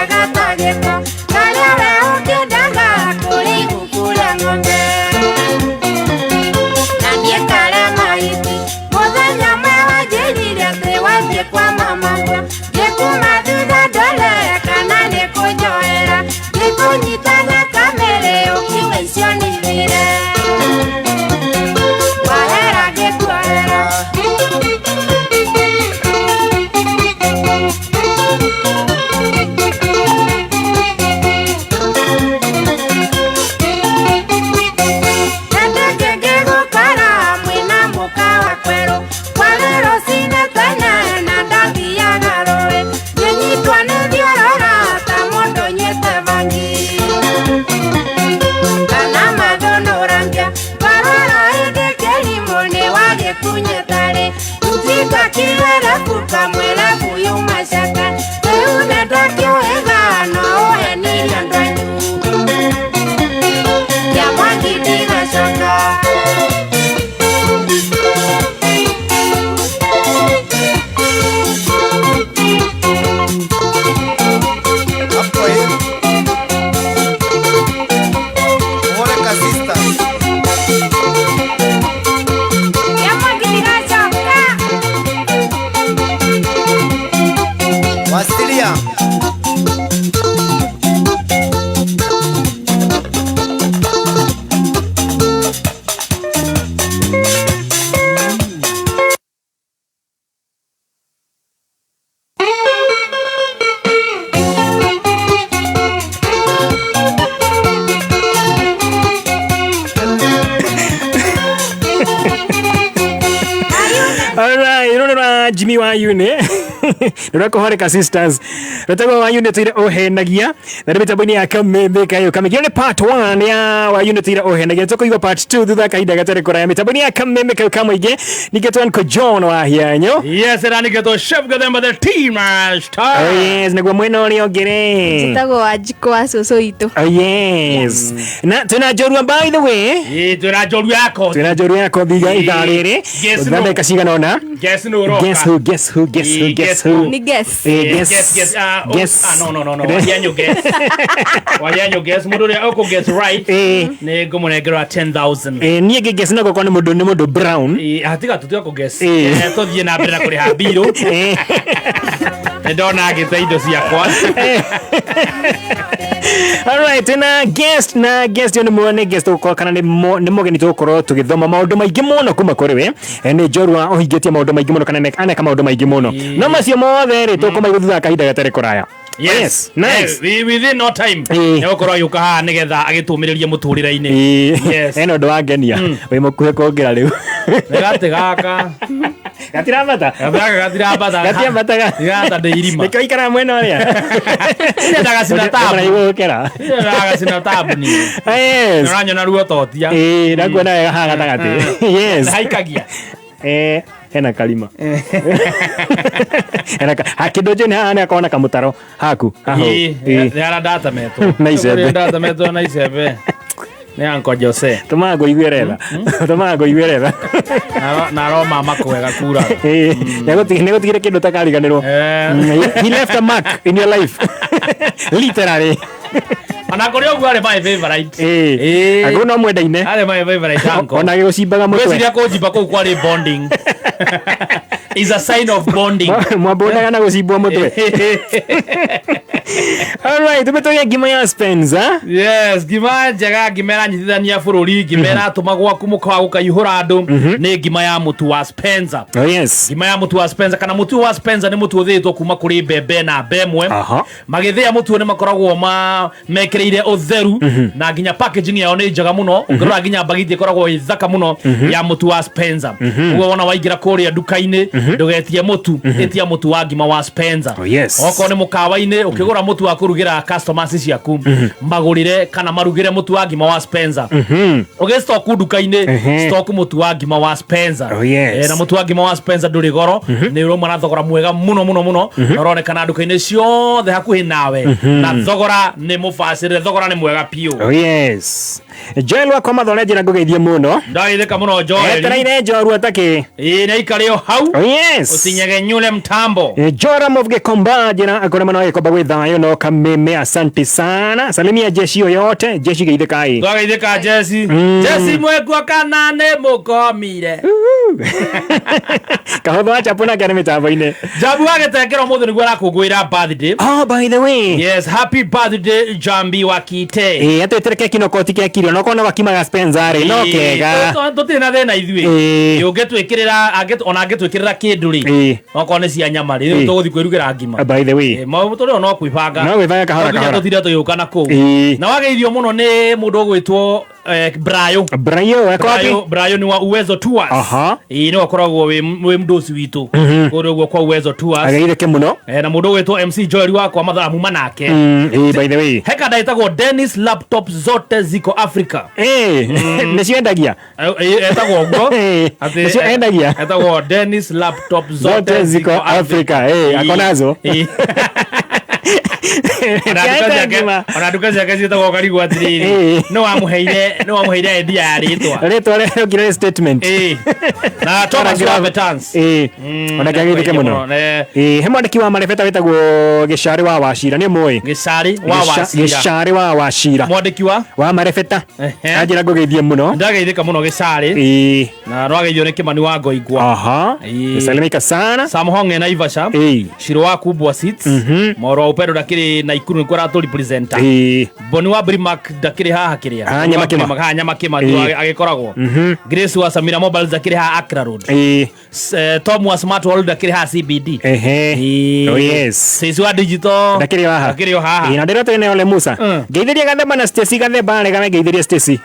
Nungaga ta gĩko karĩa we ũkĩendaga kũrĩ iguku rĩa ng'ombe. Na niĩ karĩa mahiti mũthenya ũmwe wanjĩrire atĩ wathiĩ kwa mama ngĩkuma thutha ndore kana nĩ kũnjoera ngĩkũnyita na kamere ũkiuga icio nĩ thire. Wahera ngĩkuohera. Hĩndĩ ĩngĩ ngĩgũkora mwĩna mũka wa kwerũ kwarĩ rũcinĩ tene na ndathiaga rũĩ ngĩnyitwo nĩ thiorora ta mũndũ ũnyuĩte bangi kana mathũnũrangia twarora hĩndĩ kĩrimũ nĩ wagĩkunyĩte rĩ mjinga kiwerebu kamwerebu yuma caka rĩu nĩndakĩũhĩga no ũhenirie andũ anyu ya mwaki ndigacoka. Hapo hivi. Moreka sister. Ya mwaki ndigacoka. Wasilia. Alright, rũrũ rwa Jimmy wa Yune rũrakũhoreka sisters rũtagwo wa Yune tũire ũhenagia na nĩ mĩtambo-inĩ ya kameme kayo kamĩkio nĩ part 1 ya wa Yune tũire ũhenagia tũkũigua part 2 thutha wa kahinda gatarĩ kũraya mĩtambo-inĩ ya kameme kayo ka mũingĩ ningĩ twanko John wa Hianyo. Yes, and I Chef Gathemba the team master. Oh yes, nĩguo mwena ũrĩa ũngĩ rĩ. Njĩtagwo Wanjikũ wa cũcũ witũ. Oh yes. Na twĩna njorua by the way. Ĩ, twĩna njorua yako. Twĩna njorua yakwa thiga ithaa rĩrĩ. Guess Thutha no. ndagĩka cigana ũna. Guess no roka. Guess who, guess who, guess who, Ĩ, guess guess who. who. Nĩ guess. Eh, Guess, guess, guess, ah, oh, guess. ah, no, no, no, no. Wahianyu guess. Wahianyu guess. Mũndũ ũrĩa ũkũ guess right Eh. nĩ ngũmũnengera 10,000. Eh, niĩ ngĩ guess no gũkorwo nĩ mũndũ nĩ mũndũ brown. Ĩ, ah, tiga tũtiga kũ guess. Ĩ. Eh, tũthiĩ na mbere na kũrĩha mbirũ. Eh, Nĩ ndona ngĩte indo ciakwa. Alright, na guest na guest ũyũ nĩ nĩ guest tũgũkorwo kana nĩ nĩ mũgeni tũgũkorwo tũgĩthoma maũndũ maingĩ mũno kuma kũrĩ we. Eh, nĩ njorua ũhingĩtie maũndũ maingĩ mũno kana aneka maũndũ maingĩ mũno. No macio mothe rĩ tũkũmaigua thutha wa kahinda gatarĩ kũraya. Yes. Nice. Eh, within no time. Ĩ. Nĩ gũkorwo agĩũka haha nĩgetha agĩtũmĩrĩrie mũtũrĩre-inĩ. Ĩ, Yes. ena ũndũ wangenia wĩ mũkuhĩ kũngĩra rĩu. Nĩ gatĩ gaka. Gatirambata. Gaka gatirambata. Gatiambataga. Gata ndĩ irima. Nĩkĩo ikaraga mwena ũrĩa. Nyendaga cina tabu. Ũrĩa gũkĩra. Nyendaga cina tabu niĩ. Yes. Ũranyona ruo totia. Ĩĩ, ndakuona wega haha gatagatĩ. Yes. Haikagia. Eh, hena karima. Hena ka ha kĩndũ njũĩ nĩ haha nĩ akorwo na kamũtaro haku. Haha. Ĩĩ, Ĩĩ. nĩ harĩa ndatametwo. Na icembe. Kũrĩa ndatametwo na icembe. Nĩ Uncle Jose. Tũmaga ngũigue retha. Tũmaga ngũigue retha. Na aroma makwega kura. Ĩĩ, nĩgũtigire kĩndũ ũtakariganĩrwo. Eh. He left a mark in your life. Literally. Ona kũrĩ ũguo arĩ my favorite. Ĩĩ. Ĩĩ. Angĩkorwo no mwendaine. Arĩ my favorite uncle. Ona gĩgũcimbaga mũtwe. Ngwĩciria kũnjimba kũu kwarĩ bonding. Is a sign of bonding. Mwambũnaga na gũcimbwo mũtwe. Alright, tumetũgia ngima ya Spencer. Yes, ngima njega, ngima ĩranyitithania bũrũri, ngima ĩratũma gwaku mũkawa gũkaihũra andũ, nĩ ngima ya mũtu wa Spencer. Oh yes. Ngima ya mũtu wa Spencer kana mũtu wa Spencer nĩ mũtu ũthĩĩtwo kuma kũrĩ mbembe na mbemwe. Aha. Magĩthĩa mũtu nĩ makoragwo ma mekĩrĩire ũtheru na nginya packaging yao nĩ njega mũno. Ũngĩrora nginya mbagiti ĩkoragwo ĩ thaka mũno ya mũtu wa Spencer. Ũguo wona waingĩra kũrĩa nduka-inĩ ndũgetie mũtu, ĩtia mũtu wa ngima wa Spencer. Oh, yes. Okorwo nĩ mũkawa-inĩ ũkĩgũra mũtu wa kũrugĩra customers ciaku magũrĩre kana marugĩre mũtu wa ngima wa Spencer. Ũgĩ stock nduka-inĩ stock mũtu wa ngima wa Spencer. Oh, yes. Eh, na mũtu wa ngima wa Spencer ndũrĩ goro nĩ ũrauma na thogora mwega mũno mũno mũno na ũronekana nduka-inĩ ciothe hakuhĩ nawe na thogora nĩ mũbacĩrĩre, thogora nĩ mwega biũ. Oh yes. Joel wakwa mathore njĩra ngũgeithie mũno. Ndageithĩka mũno Joel. Etereire njorua takĩ. Ĩĩ nĩ aikare o hau. Oh, yes. Ũtinyegenyũre mtambo. Joram of Gikomba njĩra akora mwana wa Gikomba gwĩ thayũ no kameme, asante sana. Salimia jeshi yoyote, jeshi geithĩka ĩ. Twageithĩka Jesi. Jesi mwekwa kana nĩ mũkomire. Kahotho wa chapo nake arĩ mĩtambo-inĩ. Jambi wa gĩtengero mũthĩ nĩguo arakũngũĩra birthday. Oh, by the way. Yes, happy birthday Jambi wa Kite. Ĩ atwĩtĩre keki no koti kekiri no kona wakimaga Spencer rĩ no kega. Tũtirĩ na thĩna ithuĩ. Ĩĩ. Ũngĩtwĩkĩrĩra ona angĩtwĩkĩrĩra kĩndũ rĩ. Ĩĩ. Okorwo nĩ cia nyama rĩ, Ĩĩ. rĩu tũgũthiĩ kwĩrugĩra ngima. By the way. Ĩĩ, maũndũ tũrĩ o no kwĩbanga. No gwĩbanga kahora No nginya kahora. tũtinde tũgĩũka na kũu. Ĩĩ. Na wageithio mũno nĩ mũndũ ũgwĩtwo Brayo. Brayo eko wapi? Brayo, Brayo ni wa Uwezo Tours. Aha. Ĩĩ nĩwe ũkoragwo wĩ mũndũci witũ. Kũrĩa ũguo kwa Uwezo Tours. Ageithĩke mũno. Na mũndũ ũgwĩtwo MC Joel wakwa mathaa muma nake. Ĩĩ, by the way. He kanda ĩtagwo Dennis Laptop zote ziko Africa. Ĩĩ, nĩcio endagia. Etagwo ũguo. Ĩĩ, Atĩ, nĩcio endagia. Etagwo Dennis Laptop zote Zote ziko Africa. Ĩĩ, ako nazo. Ĩĩ. Ona nduka ciake- ona nduka ciake ciĩtagwo karigwo atĩrĩrĩ Ĩĩ. nĩ wamũheire idea ya rĩtwa. Rĩtwa rĩokire rĩ statement. Ĩĩ. Na Thomas wa Betans. Ĩĩ, onake ageithĩke mũno. Ĩĩ, he mwandĩki wa marebeta wĩtagwo Gĩcarĩ wa Wacira, nĩ mũĩ? Gĩcarĩ wa Wacira. Gĩcarĩ wa Wacira. Mwandĩki wa wa marebeta. Ehe. Anjĩra ngũgeithie mũno. Ndageithĩka mũno Gĩcarĩ. Ĩĩ. Na nĩwageithio nĩ Kĩmani wa Ngoingwa. Aha. Ĩĩ. Salimika sana. Sam Honge na Ivasha. Ĩĩ. Shiro wa Kubwa Seats. Moro wa Upendo ndakĩrĩ Naikuru nĩkuo aratũ representa. Ĩĩ. Boni wa Brimac ndakĩrĩ haha kĩrĩa. Haha Nyamakĩma. Haha Nyamakĩma Ĩĩ. agĩkoragwo. Grace wa Samira Mobiles ndakĩrĩ haha Accra Road. Ĩĩ. Tom wa Smart World ndakĩrĩ haha CBD. Ehe. Ĩĩ. Oh, yes. Sisi wa Digital Ndakĩrĩ o haha. Ndakĩrĩ o haha. Ĩĩ, na ndĩrĩa tũrĩ na Ole Musa. Ngeithĩria Gathemba na Stacy Gathemba rega ngeithĩria Stacy.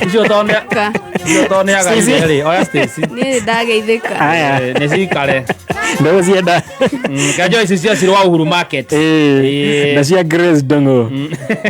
Icio to nĩ Ka. icio to nĩ Stacy. agaire rĩ, oya Stacy. Niĩ ndageithĩka. Aya. Nĩ cikare. Ndũgũcienda. Kanjo ici cia Ciro wa Uhuru Market. Ĩĩ. Ĩĩ. Na cia Grace Ndung'u.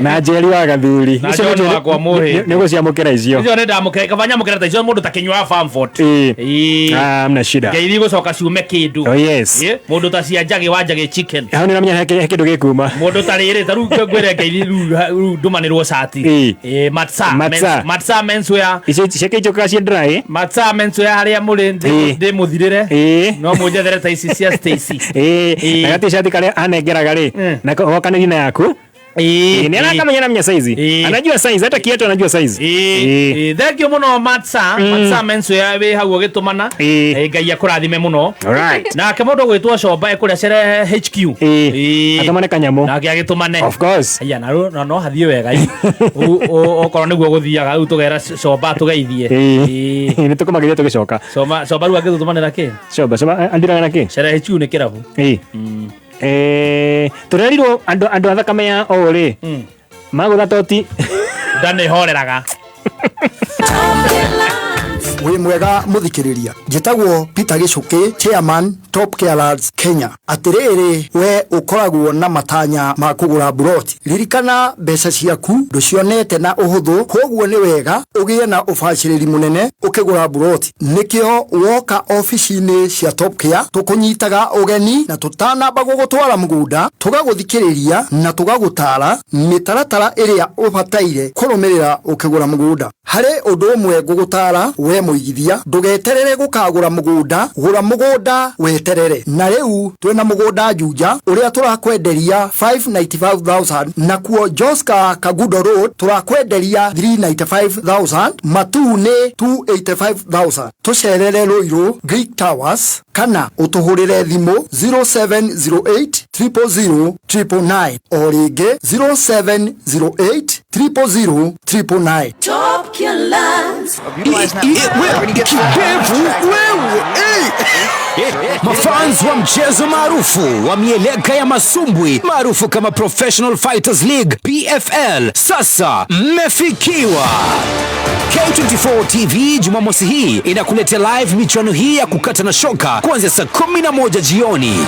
Na Njeri wa Gathuri. Na Icio John nĩ- wakwa Mũhĩndi. Nĩ ũgũciamũkĩra icio. Icio nĩ ndamũkĩra kaba nyamũkĩra ta icio mũndũ ta kĩnyua wa Famford. Ĩĩ. Ĩĩ. Ah, mna shida. Ngeithi gũcoka ciume kĩndũ. Oh, yes. Ĩĩ, mũndũ ta cia Njagĩ wa Njagĩ Chicken. Hau nĩ ũramenya he kĩndũ gĩkuma. Mũndũ ta rĩrĩ ta rĩu ngwĩre ngeithi rĩu ndũmanĩrwo cati. Ĩĩ. Ĩĩ, Matsa. Matsa. Matsa menswear. Icio ciake icokaga ciĩ dry. Matsa menswear harĩa mũrĩ Ĩĩ. ndĩmũthirĩre. Ĩĩ. No mũnjethere ta ici cia Stacy. Ĩĩ. Ĩĩ. Na gati-cati karĩa anengeraga rĩ. Na gokanĩria na yaku. Ĩĩ. Ĩĩ, nĩ arakamenya namenya size. Ĩĩ. Anajua size, hata kiatu anajua size. Ĩĩ. Ĩĩ, thank you mũno Matsa. Matsa menswear wĩ hau ũgĩtũmana. Ĩĩ. Ĩĩ, Ngai akũrathime mũno. Alright. Nake mũndũ ũgwĩtwo Comba ekũrĩa Cere HQ. Ĩĩ. Ĩĩ. Atũmane kanyamũ. Nake agĩtũmane. Of course. Aya, na rĩu- na no hathiĩ wega ĩ. Okorwo nĩguo gũthiaga rĩu tũgera Comba tũgeithie. Ĩĩ. Ĩĩ. Nĩ tũkũmageithia tũgĩcoka. Comba Comba rĩu angĩtũtũmanĩra kĩ? Comba, Comba andiraga na kĩ? Cere HQ nĩ kĩrabu. Ĩĩ. Tũrerirwo andũ a thakame ya o rĩ. Magũtha toti. Nda nĩ horeraga. Wĩ mwega mũthikĩrĩria, njĩtagwo Peter Gĩcũkĩ, chairman Top Carers Kenya. Atĩrĩrĩ, we ũkoragwo na matanya ma kũgũra buroti, ririkana mbeca ciaku ndũcionete na ũhũthũ, koguo nĩ wega ũgĩe na ũbacĩrĩri mũnene ũkĩgũra buroti. Nĩkĩo woka obici-inĩ cia Top Care tũkũnyitaga ũgeni na tũtanamba gũgũtwara mũgũnda tũgagũthikĩrĩria na tũgagũtara mĩtaratara ĩrĩa ũbataire kũrũmĩrĩra ũkĩgũra mũgũnda. Harĩ ũndũ ũmwe ngũgũtara we mũigithia, ndũgeterere gũkagũra mũgũnda, gũra mũgũnda weterere. Na rĩu twĩna mũgũnda Juja ũrĩa tũrakwenderia 595,000, nakuo Joska Kagudo Road tũrakwenderia 395,000, Matuu nĩ 285,000. Tũcerere Ruiru Greek Towers kana ũtũhũrĩre thimũ 0708 000 999, o rĩngĩ 0708 000 999. Top Lands. Kidevu wewe eh! Mafans wa mchezo maarufu wa mieleka ya masumbwi maarufu kama Professional Fighters League PFL, sasa mmefikiwa. K24 TV Jumamosi hii inakuletea live michuano hii ya kukata na shoka kuanzia saa 11 jioni.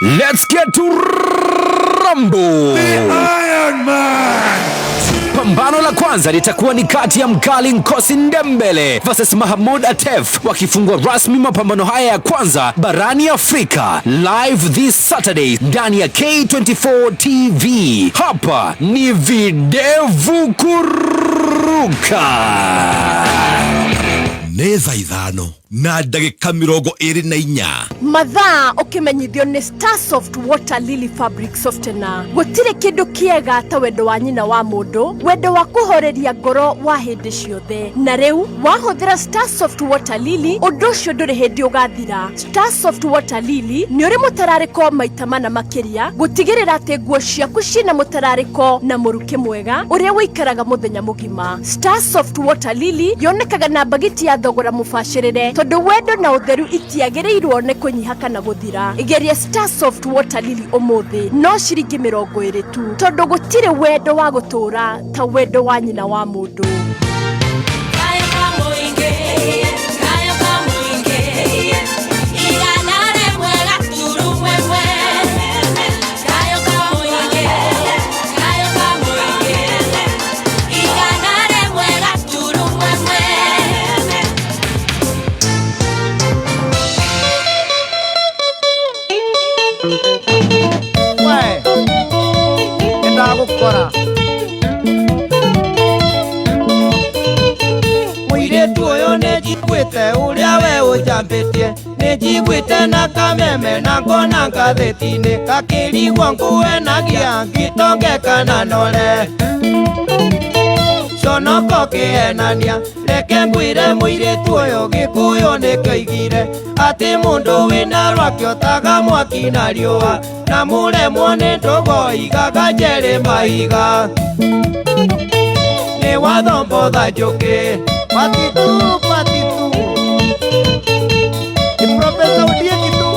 Let's get to rumble! Iron Man! Pambano la kwanza litakuwa ni kati ya mkali Nkosi Ndembele versus Mahamud Atef, wakifungua rasmi mapambano haya ya kwanza barani Afrika, live this Saturday ndani ya K24 TV. Hapa ni videvu kuruka. Nĩ thaa 5 na ndagĩka 24. Mathaa ũkĩmenyithio nĩ Starsoft Water Lily Fabric Softener. Gũtirĩ kĩndũ kĩega ta wendo wa nyina wa mũndũ, wendo wa kũhoreria ngoro wa hĩndĩ ciothe. Na rĩu wahũthĩra Starsoft Water Lily, ũndũ ũcio ndũrĩ hĩndĩ ũgathira. Starsoft Water Lily nĩ ũrĩ mũtararĩko maita mana makĩria, gũtigĩrĩra atĩ nguo ciaku ciĩna mũtararĩko na mũrukĩ mwega ũrĩa ũikaraga mũthenya mũgima. Starsoft Water Lily yonekaga na mbagiti ya thogora mũbacĩrĩre, tondũ wendo na ũtheru itiagĩrĩirwo nĩ kũnyiha kana gũthira. Geria Starsoft Water Lily ũmũthĩ, no ciringi 20 tu, tondũ gũtirĩ wendo wa gũtũũra ta wendo wa nyina wa mũndũ. We nĩndagũkora. Mũirĩtu ũyũ, nĩnjiguĩte ũrĩa we ũnjambĩtie, nĩnjiguĩte na kameme na ngona ngathĩti-inĩ, gakĩrigwo ngũenagia ngitonge kana nore conoko kĩenania. Reke ngwĩre mũirĩtu ũyũ, Gĩkũyũ nĩkĩoigire atĩ mũndũ wĩna rwake otaga mwaki na riũa, na mũremwo nĩ ndũgo igaga njerĩ mahiga nĩ wathombotha njũkĩ. Patitu, patitu. Ni Profesa Ondieki tu.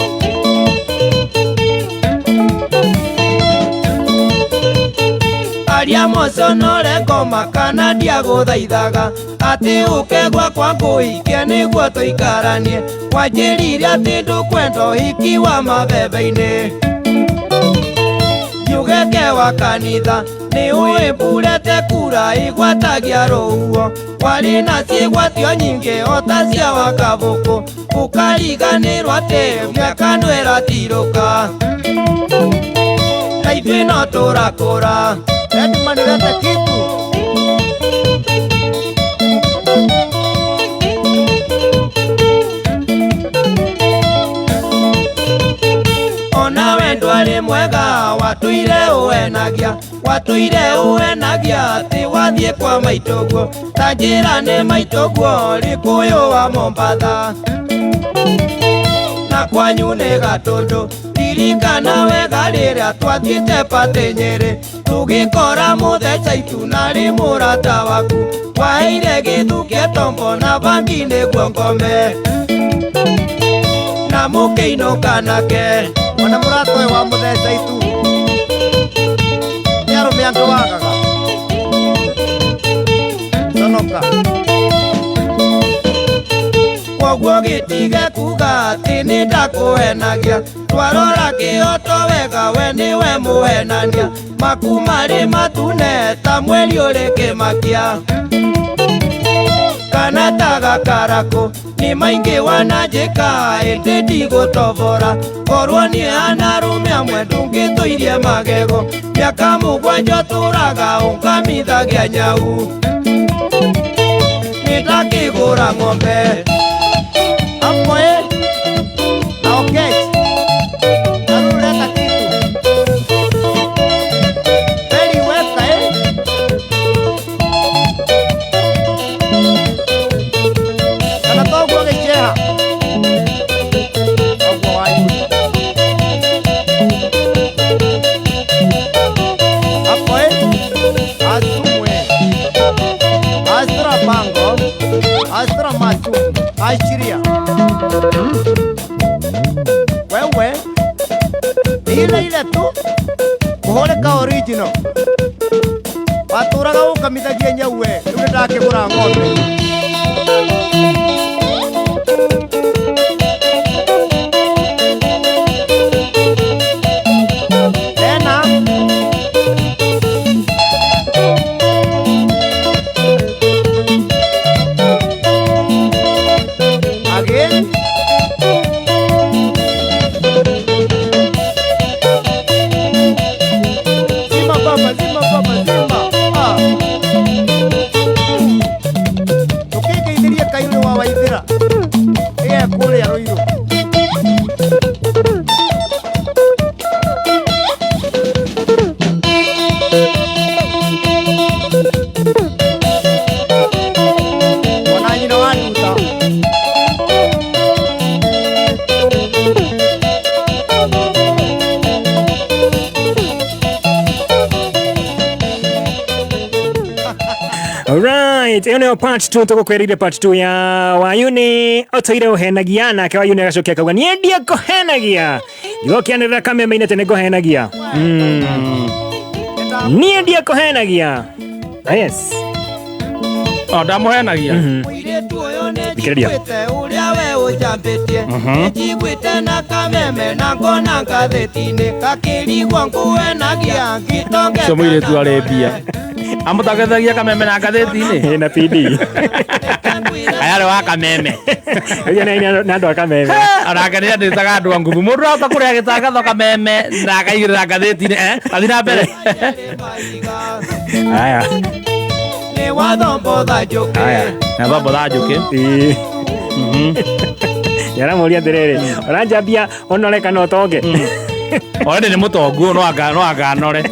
Aria moconore ngoma kana ndiagũthaithaga atĩ ũke gwakwa ngũhikie nĩguo tũikaranie, wanjĩrire atĩ ndũkwenda ũhiki wa mabebe-inĩ, njuge wa kanitha nĩ ũĩ mburete kura igwatagia rũhuho, warĩ na ciĩgwatio nyingĩ ota cia wakabũkũ, ũkariganĩrwo atĩ mĩaka no ĩratirũka na ithuĩ no tũrakũra. Edman, leta kitu. Ona we ndwarĩ mwega, watũire ũenagia, watũire ũenagia atĩ wathiĩ kwa maitũguo, ta njĩra nĩ maitũguo Rĩkũyũ wa Mombatha na kwanyu nĩ Gatũndũ. Ririkana wega rĩrĩa twathiĩte patĩ Nyĩrĩ, tũgĩkora mũtheca itu narĩ mũrata waku, waheire gĩthuke tombo na bangi nĩguo ngome na mũkĩinũka nake. Ona mũrata ũyũ wa mũtheca itu nĩ arũme angĩ wagaga conoka. Koguo gĩtige kuga atĩ nĩ ndakũhenagia, twarora kĩhoto wega we nĩwe mũhenania, maku marĩ matune ta mweri ũrĩ kĩmakia kana ta gakarakũ, nĩ maingĩ wananjĩka ĩndĩ ndigũtobora, korwo niĩ anarũme amwe ndũngĩtũirie magego, mĩaka 7 ũtũraga ũngamithagia nyau, nĩndakĩgũra ng'ombe. Hapo na Okech na rĩu leta kitu. Beli weka. Kana toguo gĩkĩeha toguo wanyua hapo asumwe astra bango astra masumu ashiria wewe ile ile tu kũhũrĩka original, watũraga ũkamithagia nyau we, rĩu nĩndakĩgũra ng'ombe. Tena. Ĩyo nĩyo part 2 tũgũkwĩrĩire part 2 ya Wayuni ũtũire ũhenagia nake Wayuni agacokia akauga niĩ ndiĩ kũhenagia. Ngiuga ũkĩanĩrĩra kameme-inĩ atĩ nĩngũhenagia. Niĩ ndiĩ kũhenagia. Ah, yes. O ndamũhenagia. Mũirĩtu ũyũ nĩ Thikĩrĩria. njiguĩte ũrĩa we ũnjambĩtie nĩ njiguĩte na kameme na ngona ngathĩti-inĩ gakĩrigwo ngũhenagia ngĩtonge Ũcio mũirĩtu arĩ mbia. Amũtangathagia kameme na ngathĩti-inĩ. Na PD. Aya arĩ wa kameme. Ũcio nĩ na andũ a kameme. Onake nĩ andĩtaga andũ a ngubu. Mũndũ arahota kũrĩa gĩtangatho kameme na akaigĩrĩra ngathĩti-inĩ. Eh, athiĩ na mbere. Aya. nĩ wathombotha njũkĩ Aya. Na thombo tha njũkĩ. Ĩĩ. Nĩaramũria atĩrĩrĩ, ũranjambia ũnore kana ũtonge? Already nĩ mũtongu no anga no anganore.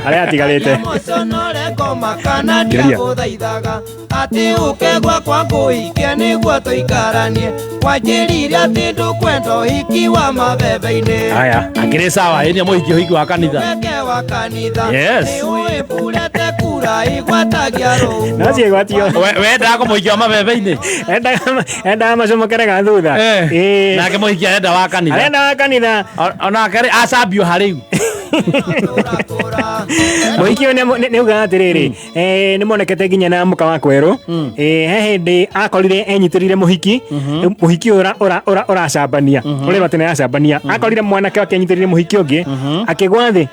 Arĩa atigarĩte. Mũconore ngoma kana Geria. ndiagũthaithaga atĩ ũke gwakwa ngũhikie nĩguo tũikaranie wanjĩrire atĩ ndũkwenda ũhiki wa mabebe-inĩ Aya. Akĩrĩ sawa, ĩĩ nĩ mũhiki ũhiki wa kanitha. Weke wa kanitha Yes. nĩ ũĩ burete kura igwatagia rũhuho No ciĩgwatio. Wendaga kũmũhikia wa mabebe-inĩ. Endaga macomokere ga thutha. Eh. Ĩĩ. Nake mũhiki arenda wa kanitha. Arenda wa kanitha. Onake rĩ acambio harĩu. Mũhiki ũyũ nĩ augaga atĩrĩrĩ, nĩ monekete nginya na mũka wa kwerũ. He hĩndĩ akorire enyitĩrĩire mũhiki, mũhiki ũyũ ũracambania, ũrerwo atĩ nĩ aracambania. Akorire mwanake wake enyitĩrĩire mũhiki ũngĩ, akĩgwa thĩ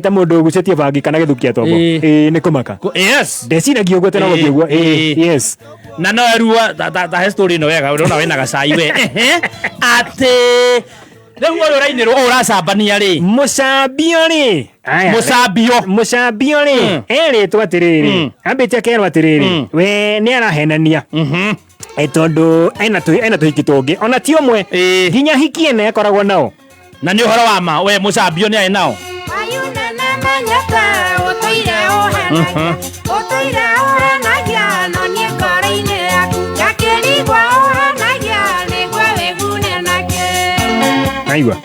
ta mũndũ ũgucĩtie bangi kana gĩthukia tombo. Ĩĩ nĩ kũmaka. Yes. Ndeciragia ũguo atĩ no gũthiĩ ũguo. Ĩĩ, yes. Na no erua ta he story ĩno wega ũrona wĩna gacai we. Ehe. Atĩ rĩu ũyũ ũrainĩrwo ũyũ ũracambania rĩ. Mũcambio rĩ. Aya. Mũcambio. Mũcambio rĩ erĩtwo atĩrĩrĩ, ambĩte akerwo atĩrĩrĩ, we nĩ arahenania. Tondũ ena tũhiki tũngĩ ona ti ũmwe nginya hiki ene akoragwo nao. Na nĩ ũhoro wa ma we mũcambio nĩ arĩ nao. Menyete ũtũire ũhenagia ũtũire ũhenagia no niĩ ngoro-inĩ yaku ngakĩrigwo ũhenagia nĩguo wĩgune nake Naigua.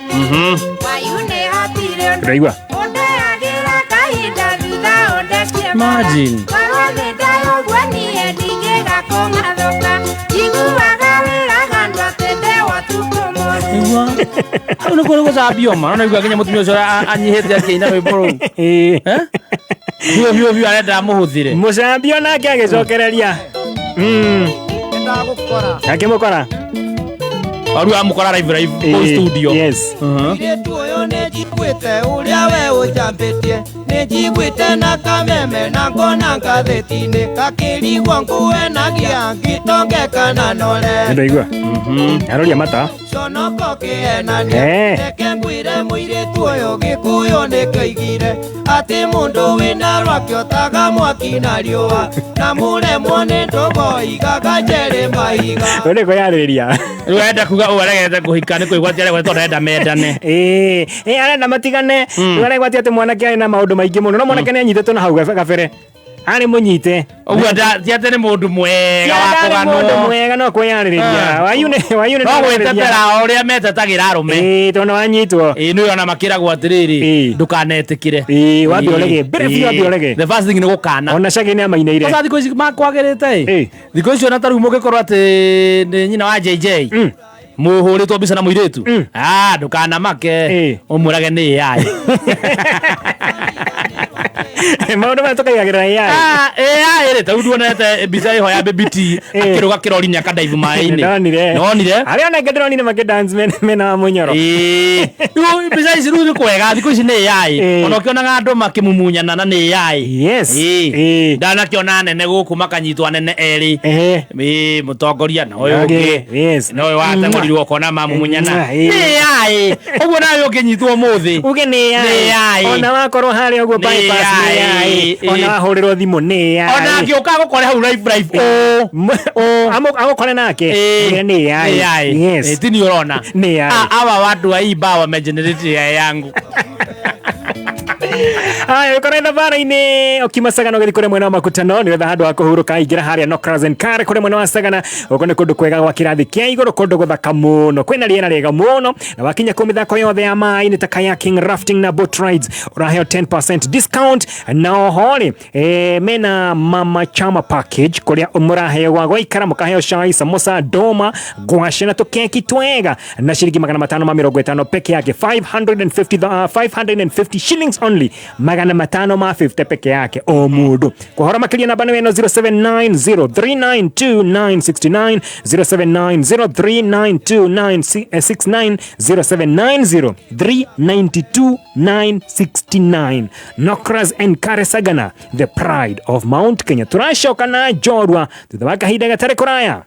Wayune hatirĩ ũndũ Ndĩraigua. ũndeagĩra kahinda thutha ũndekie Imagine. Korwo thĩ ndayũguo niĩ ndingĩgakũng'athũka njiguaga wĩraga andũ atĩ ndewa ũtukũ mũru Nĩguo. Hau nĩkuo nĩ gũcambio ma. No naigua nginya mũtumia ũcio anyihĩte akĩina rwĩmbo rũu. Eh? Biũ biũ biũ arenda amũhũthĩre. Mũcambio nake agĩcokereria. Ndagũkora. Akĩmũkora. Rĩu amũkora live live kũu studio. Yes. Mũirĩtu ũyũ nĩ njiguĩte ũrĩa we ũnjambĩtie nĩ njiguĩte na kameme na ngona ngathĩti-inĩ gakĩrigwo ngũhenagia ngĩtonge kana nore Nĩndaigua. Aroria mata. conoko kĩhenania Eh. reke ngwĩre mũirĩtu ũyũ gĩkũyũ nĩkĩoigire atĩ mũndũ wĩna rwake otaga mwaki na riũa na mũremwo nĩ ndũgo igaga njerĩ mahiga Ũyũ nĩ kwĩyarĩrĩria. Rĩu arenda kuga ũũ aregete kũhika nĩ kwĩgwatia aregwatia tondũ arenda mendane. Ĩĩ, ĩĩ arenda matigane. Rĩu aregwatia atĩ mwanake arĩ na maũndũ maingĩ mũno. No mwanake nĩ anyitĩtwo na hau gabere. Arĩ mũnyite. Ũguo ti atĩ nĩ mũndũ mwega wa Ti atĩ nĩ mũndũ kũganwo. mwega no kwĩyarĩrĩria. Wayune No gwĩtetera o ũrĩa metetagĩra arũme. Ĩĩ tondũ wanyitwo. Ĩĩ nĩ ona makĩragwo atĩrĩrĩ ndũkanetĩkĩre. Ĩĩ wambe ũrege. Mbere biũ wambe ũrege. The first thing nĩ gũkana. Ona Shaggy nĩ amainĩire. Sasa thikũ ici makwagĩrĩte ĩ. Thikũ ici ona ta rĩu mũngĩkorwo atĩ nĩ nyina wa JJ. Mũhũrĩtwo mbica na mũirĩtu. Ah, ndũkanamake. Ũmwĩrage nĩ AI. Maũndũ maya tũkaigagĩrĩra AI. Ah, AI rĩ, ta rĩu nduonete mbica ĩho ya Baby T akĩrũga kĩrori-inĩ akadaivu maĩ-inĩ. Ndonire. Nonire? Arĩa ona angĩ ndĩronire makĩdance mena wa mũnyoro. Ĩĩ. Rĩu mbica ici rĩu nĩ kwega, thikũ ici nĩ AI. Ona ũkĩonaga andũ makĩmumunyana na nĩ AI. Yes. Ĩĩ. Ndanakĩona anene gũkũ makanyitwo anene erĩ. Ĩĩ, mũtongoria na ũyũ ũngĩ. Yes. Na ũyũ wateng'ũrirwo ũkona mamumunyana. Ĩĩ. Nĩ AI. Ũguo nawe ũngĩnyitwo ũmũthĩ. Uge nĩ AI. Nĩ AI. Ona wakorwo harĩa ũguo Nĩ bypass nĩ AI. AI. Ona wahũrĩrwo thimũ nĩ AI. Ona angĩũka agũkore hau live live. Agũkore nake. Mwĩre nĩ AI. AI. Yes. Tini ũrona. Nĩ AI. Hawa watu wa hii baa wamegenerate AI yangu. Aya, ũkorwo thabara-inĩ ũkiuma Sagana ũgĩthiĩ kũrĩa mwena wa Makutano, nĩ wetha handũ ha kũhurũka, ingĩra harĩa Nokras and Car kũrĩa mwena wa Sagana. Gũkũ nĩ kũndũ kwega gwa kĩrathi kĩa igũrũ, kũndũ gũthaka mũno, kwĩna rĩera rĩega mũno, na wakinya kũu mĩthako yothe ya maĩ nĩ ta kayaking, rafting na boat rides ũraheo 10% discount. Na oho rĩ, mena mama chama package kũrĩa mũraheo gwa gũikara, mũkaheo cai, samosa, ndũma, ngwacĩ na tũkeki twega na ciringi 550 peke yake, 550 shillings only, 550 peke yake o mũndũ. Kũhoro makĩria namba nĩ ĩno, 0790392969, 0790392969, 0790392969. Nokras and Kare Sagana, the pride of Mount Kenya. Tũracoka na njorua thutha wa kahinda gatarĩ kũraya.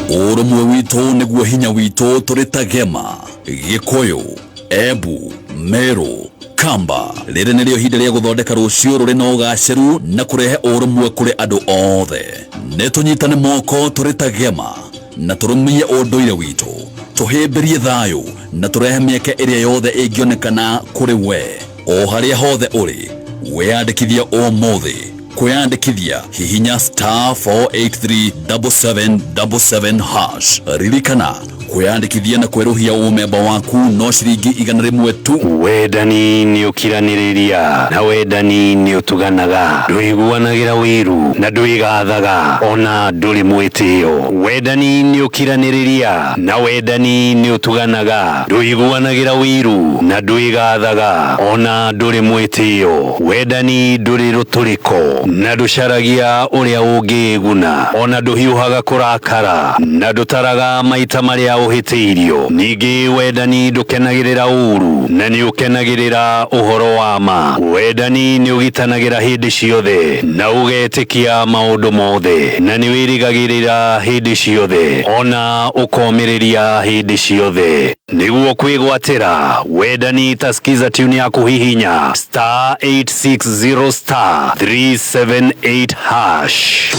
Ũrũmwe witũ nĩguo hinya witũ. Tũrĩ ta Gema, Gĩkũyũ, Embu, Meru, Kamba, rĩrĩ nĩrĩo ihinda rĩa gũthondeka rũciũ rũrĩ na ũgacĩru na kũrehe ũrũmwe kũrĩ andũ othe. Nĩ tũnyitane moko tũrĩ ta Gema na tũrũmie ũndũire witũ, tũhĩmbĩrie thayũ na tũrehe mĩeke ĩrĩa yothe ĩngĩonekana kũrĩ we o harĩa hothe ũrĩ. Wĩyandĩkithia ũmũthĩ. Kwĩyandĩkithia, hihinya star 4837777 hash. Ririkana, kwĩyandĩkithia na kwerũhia ũmemba waku no ciringi 100 tu. Wendani nĩ ũkiranĩrĩria, na wendani nĩ ũtuganaga, ndũiguanagĩra wĩiru, na ndwĩgathaga, ona ndũrĩ mwĩtĩo. Wendani nĩ ũkiranĩrĩria, na wendani nĩ ũtuganaga, ndũiguanagĩra wĩiru, na ndwĩgathaga, ona ndũrĩ mwĩtĩo. Wendani ndũrĩ rũtũrĩko, na ndũcaragia ũrĩa ũngĩĩguna, ona ndũhiũhaga kũrakara, na ndũtaraga maita marĩa ũhĩtĩirio. Ningĩ wendani ndũkenagĩrĩra ũũru, na nĩ ũkenagĩrĩra ũhoro wa ma. Wendani nĩ ũgitanagĩra hĩndĩ ciothe, na ũgetĩkia maũndũ mothe, na nĩ wĩrĩgagĩrĩra hĩndĩ ciothe, ona ũkomĩrĩria hĩndĩ ciothe. Nĩguo kwĩgwatĩra wendani, tasikiza tune ya kũhihinya star 860 star 378 hash.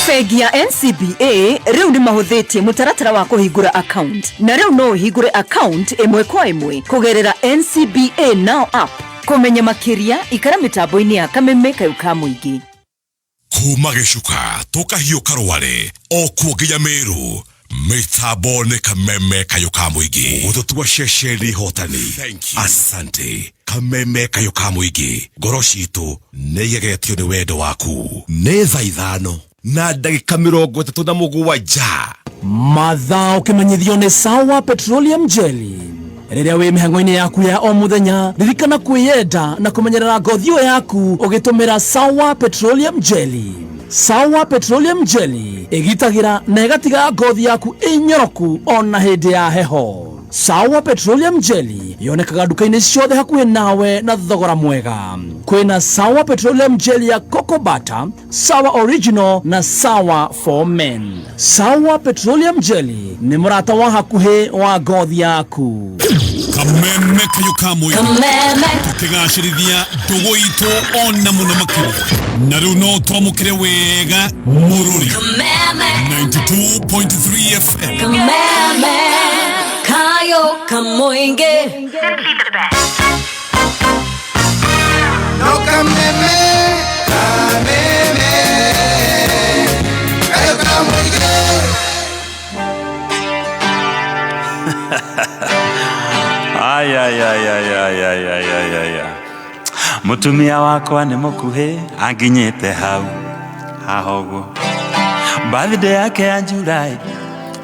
Bengi ya NCBA rĩu nĩ mahũthĩtie mũtaratara wa kũhingũra account, na rĩu no ũhingũre account ĩmwe kwa ĩmwe kũgerera NCBA Now app. Kũmenya makĩria, ikara mĩtambo-inĩ ya Kameme Kayũ ka Mũingĩ. Kuma Gĩcuka tũkahiũka Rware o kuo nginya Mĩrũ, mĩtambo nĩ Kameme Kayũ ka Mũingĩ. Gũtũtua ceceni hotani, asante. Kameme Kayũ ka Mũingĩ, ngoro citũ nĩ igegetio nĩ wendo waku. Nĩ thaa 5:37. Mathaa ũkĩmenyithio nĩ Sawa Petroleum Jelly. Rĩrĩa wĩ mĩhang'o-inĩ yaku ya o mũthenya, ririkana kwĩyenda na kũmenyerera ngothi ĩyo yaku ũgĩtũmĩra Sawa Petroleum Jelly. Sawa Petroleum Jelly ĩgitagĩra na ĩgatiga ngothi yaku ĩnyoroku ona hĩndĩ ya heho. Sawa Petroleum Jelly yonekaga nduka-inĩ ciothe hakuhĩ nawe na thogora mwega. Kwĩna Sawa Petroleum Jelly ya Cocoa Butter, Sawa Original na Sawa for Men. Sawa Petroleum Jelly nĩ mũrata wa hakuhĩ wa ngothi yaku. Kameme Kayũ ka Mũingĩ. Kameme. Tũkĩgacĩrithia ndũgũ itũ ona mũno makĩria, na rĩu no twamũkĩre wega mũrũri. Kameme. 92.3 FM. Kameme Kayo Kamoinge. No kameme, kameme, kayo kamoige. Ay, ay, ay, ay, ay, ay, ay, ay, ay, ay. Mutumia wakwa nĩ mũkuhĩ, anginyĩte hau haha ũguo. Birthday yake ya July,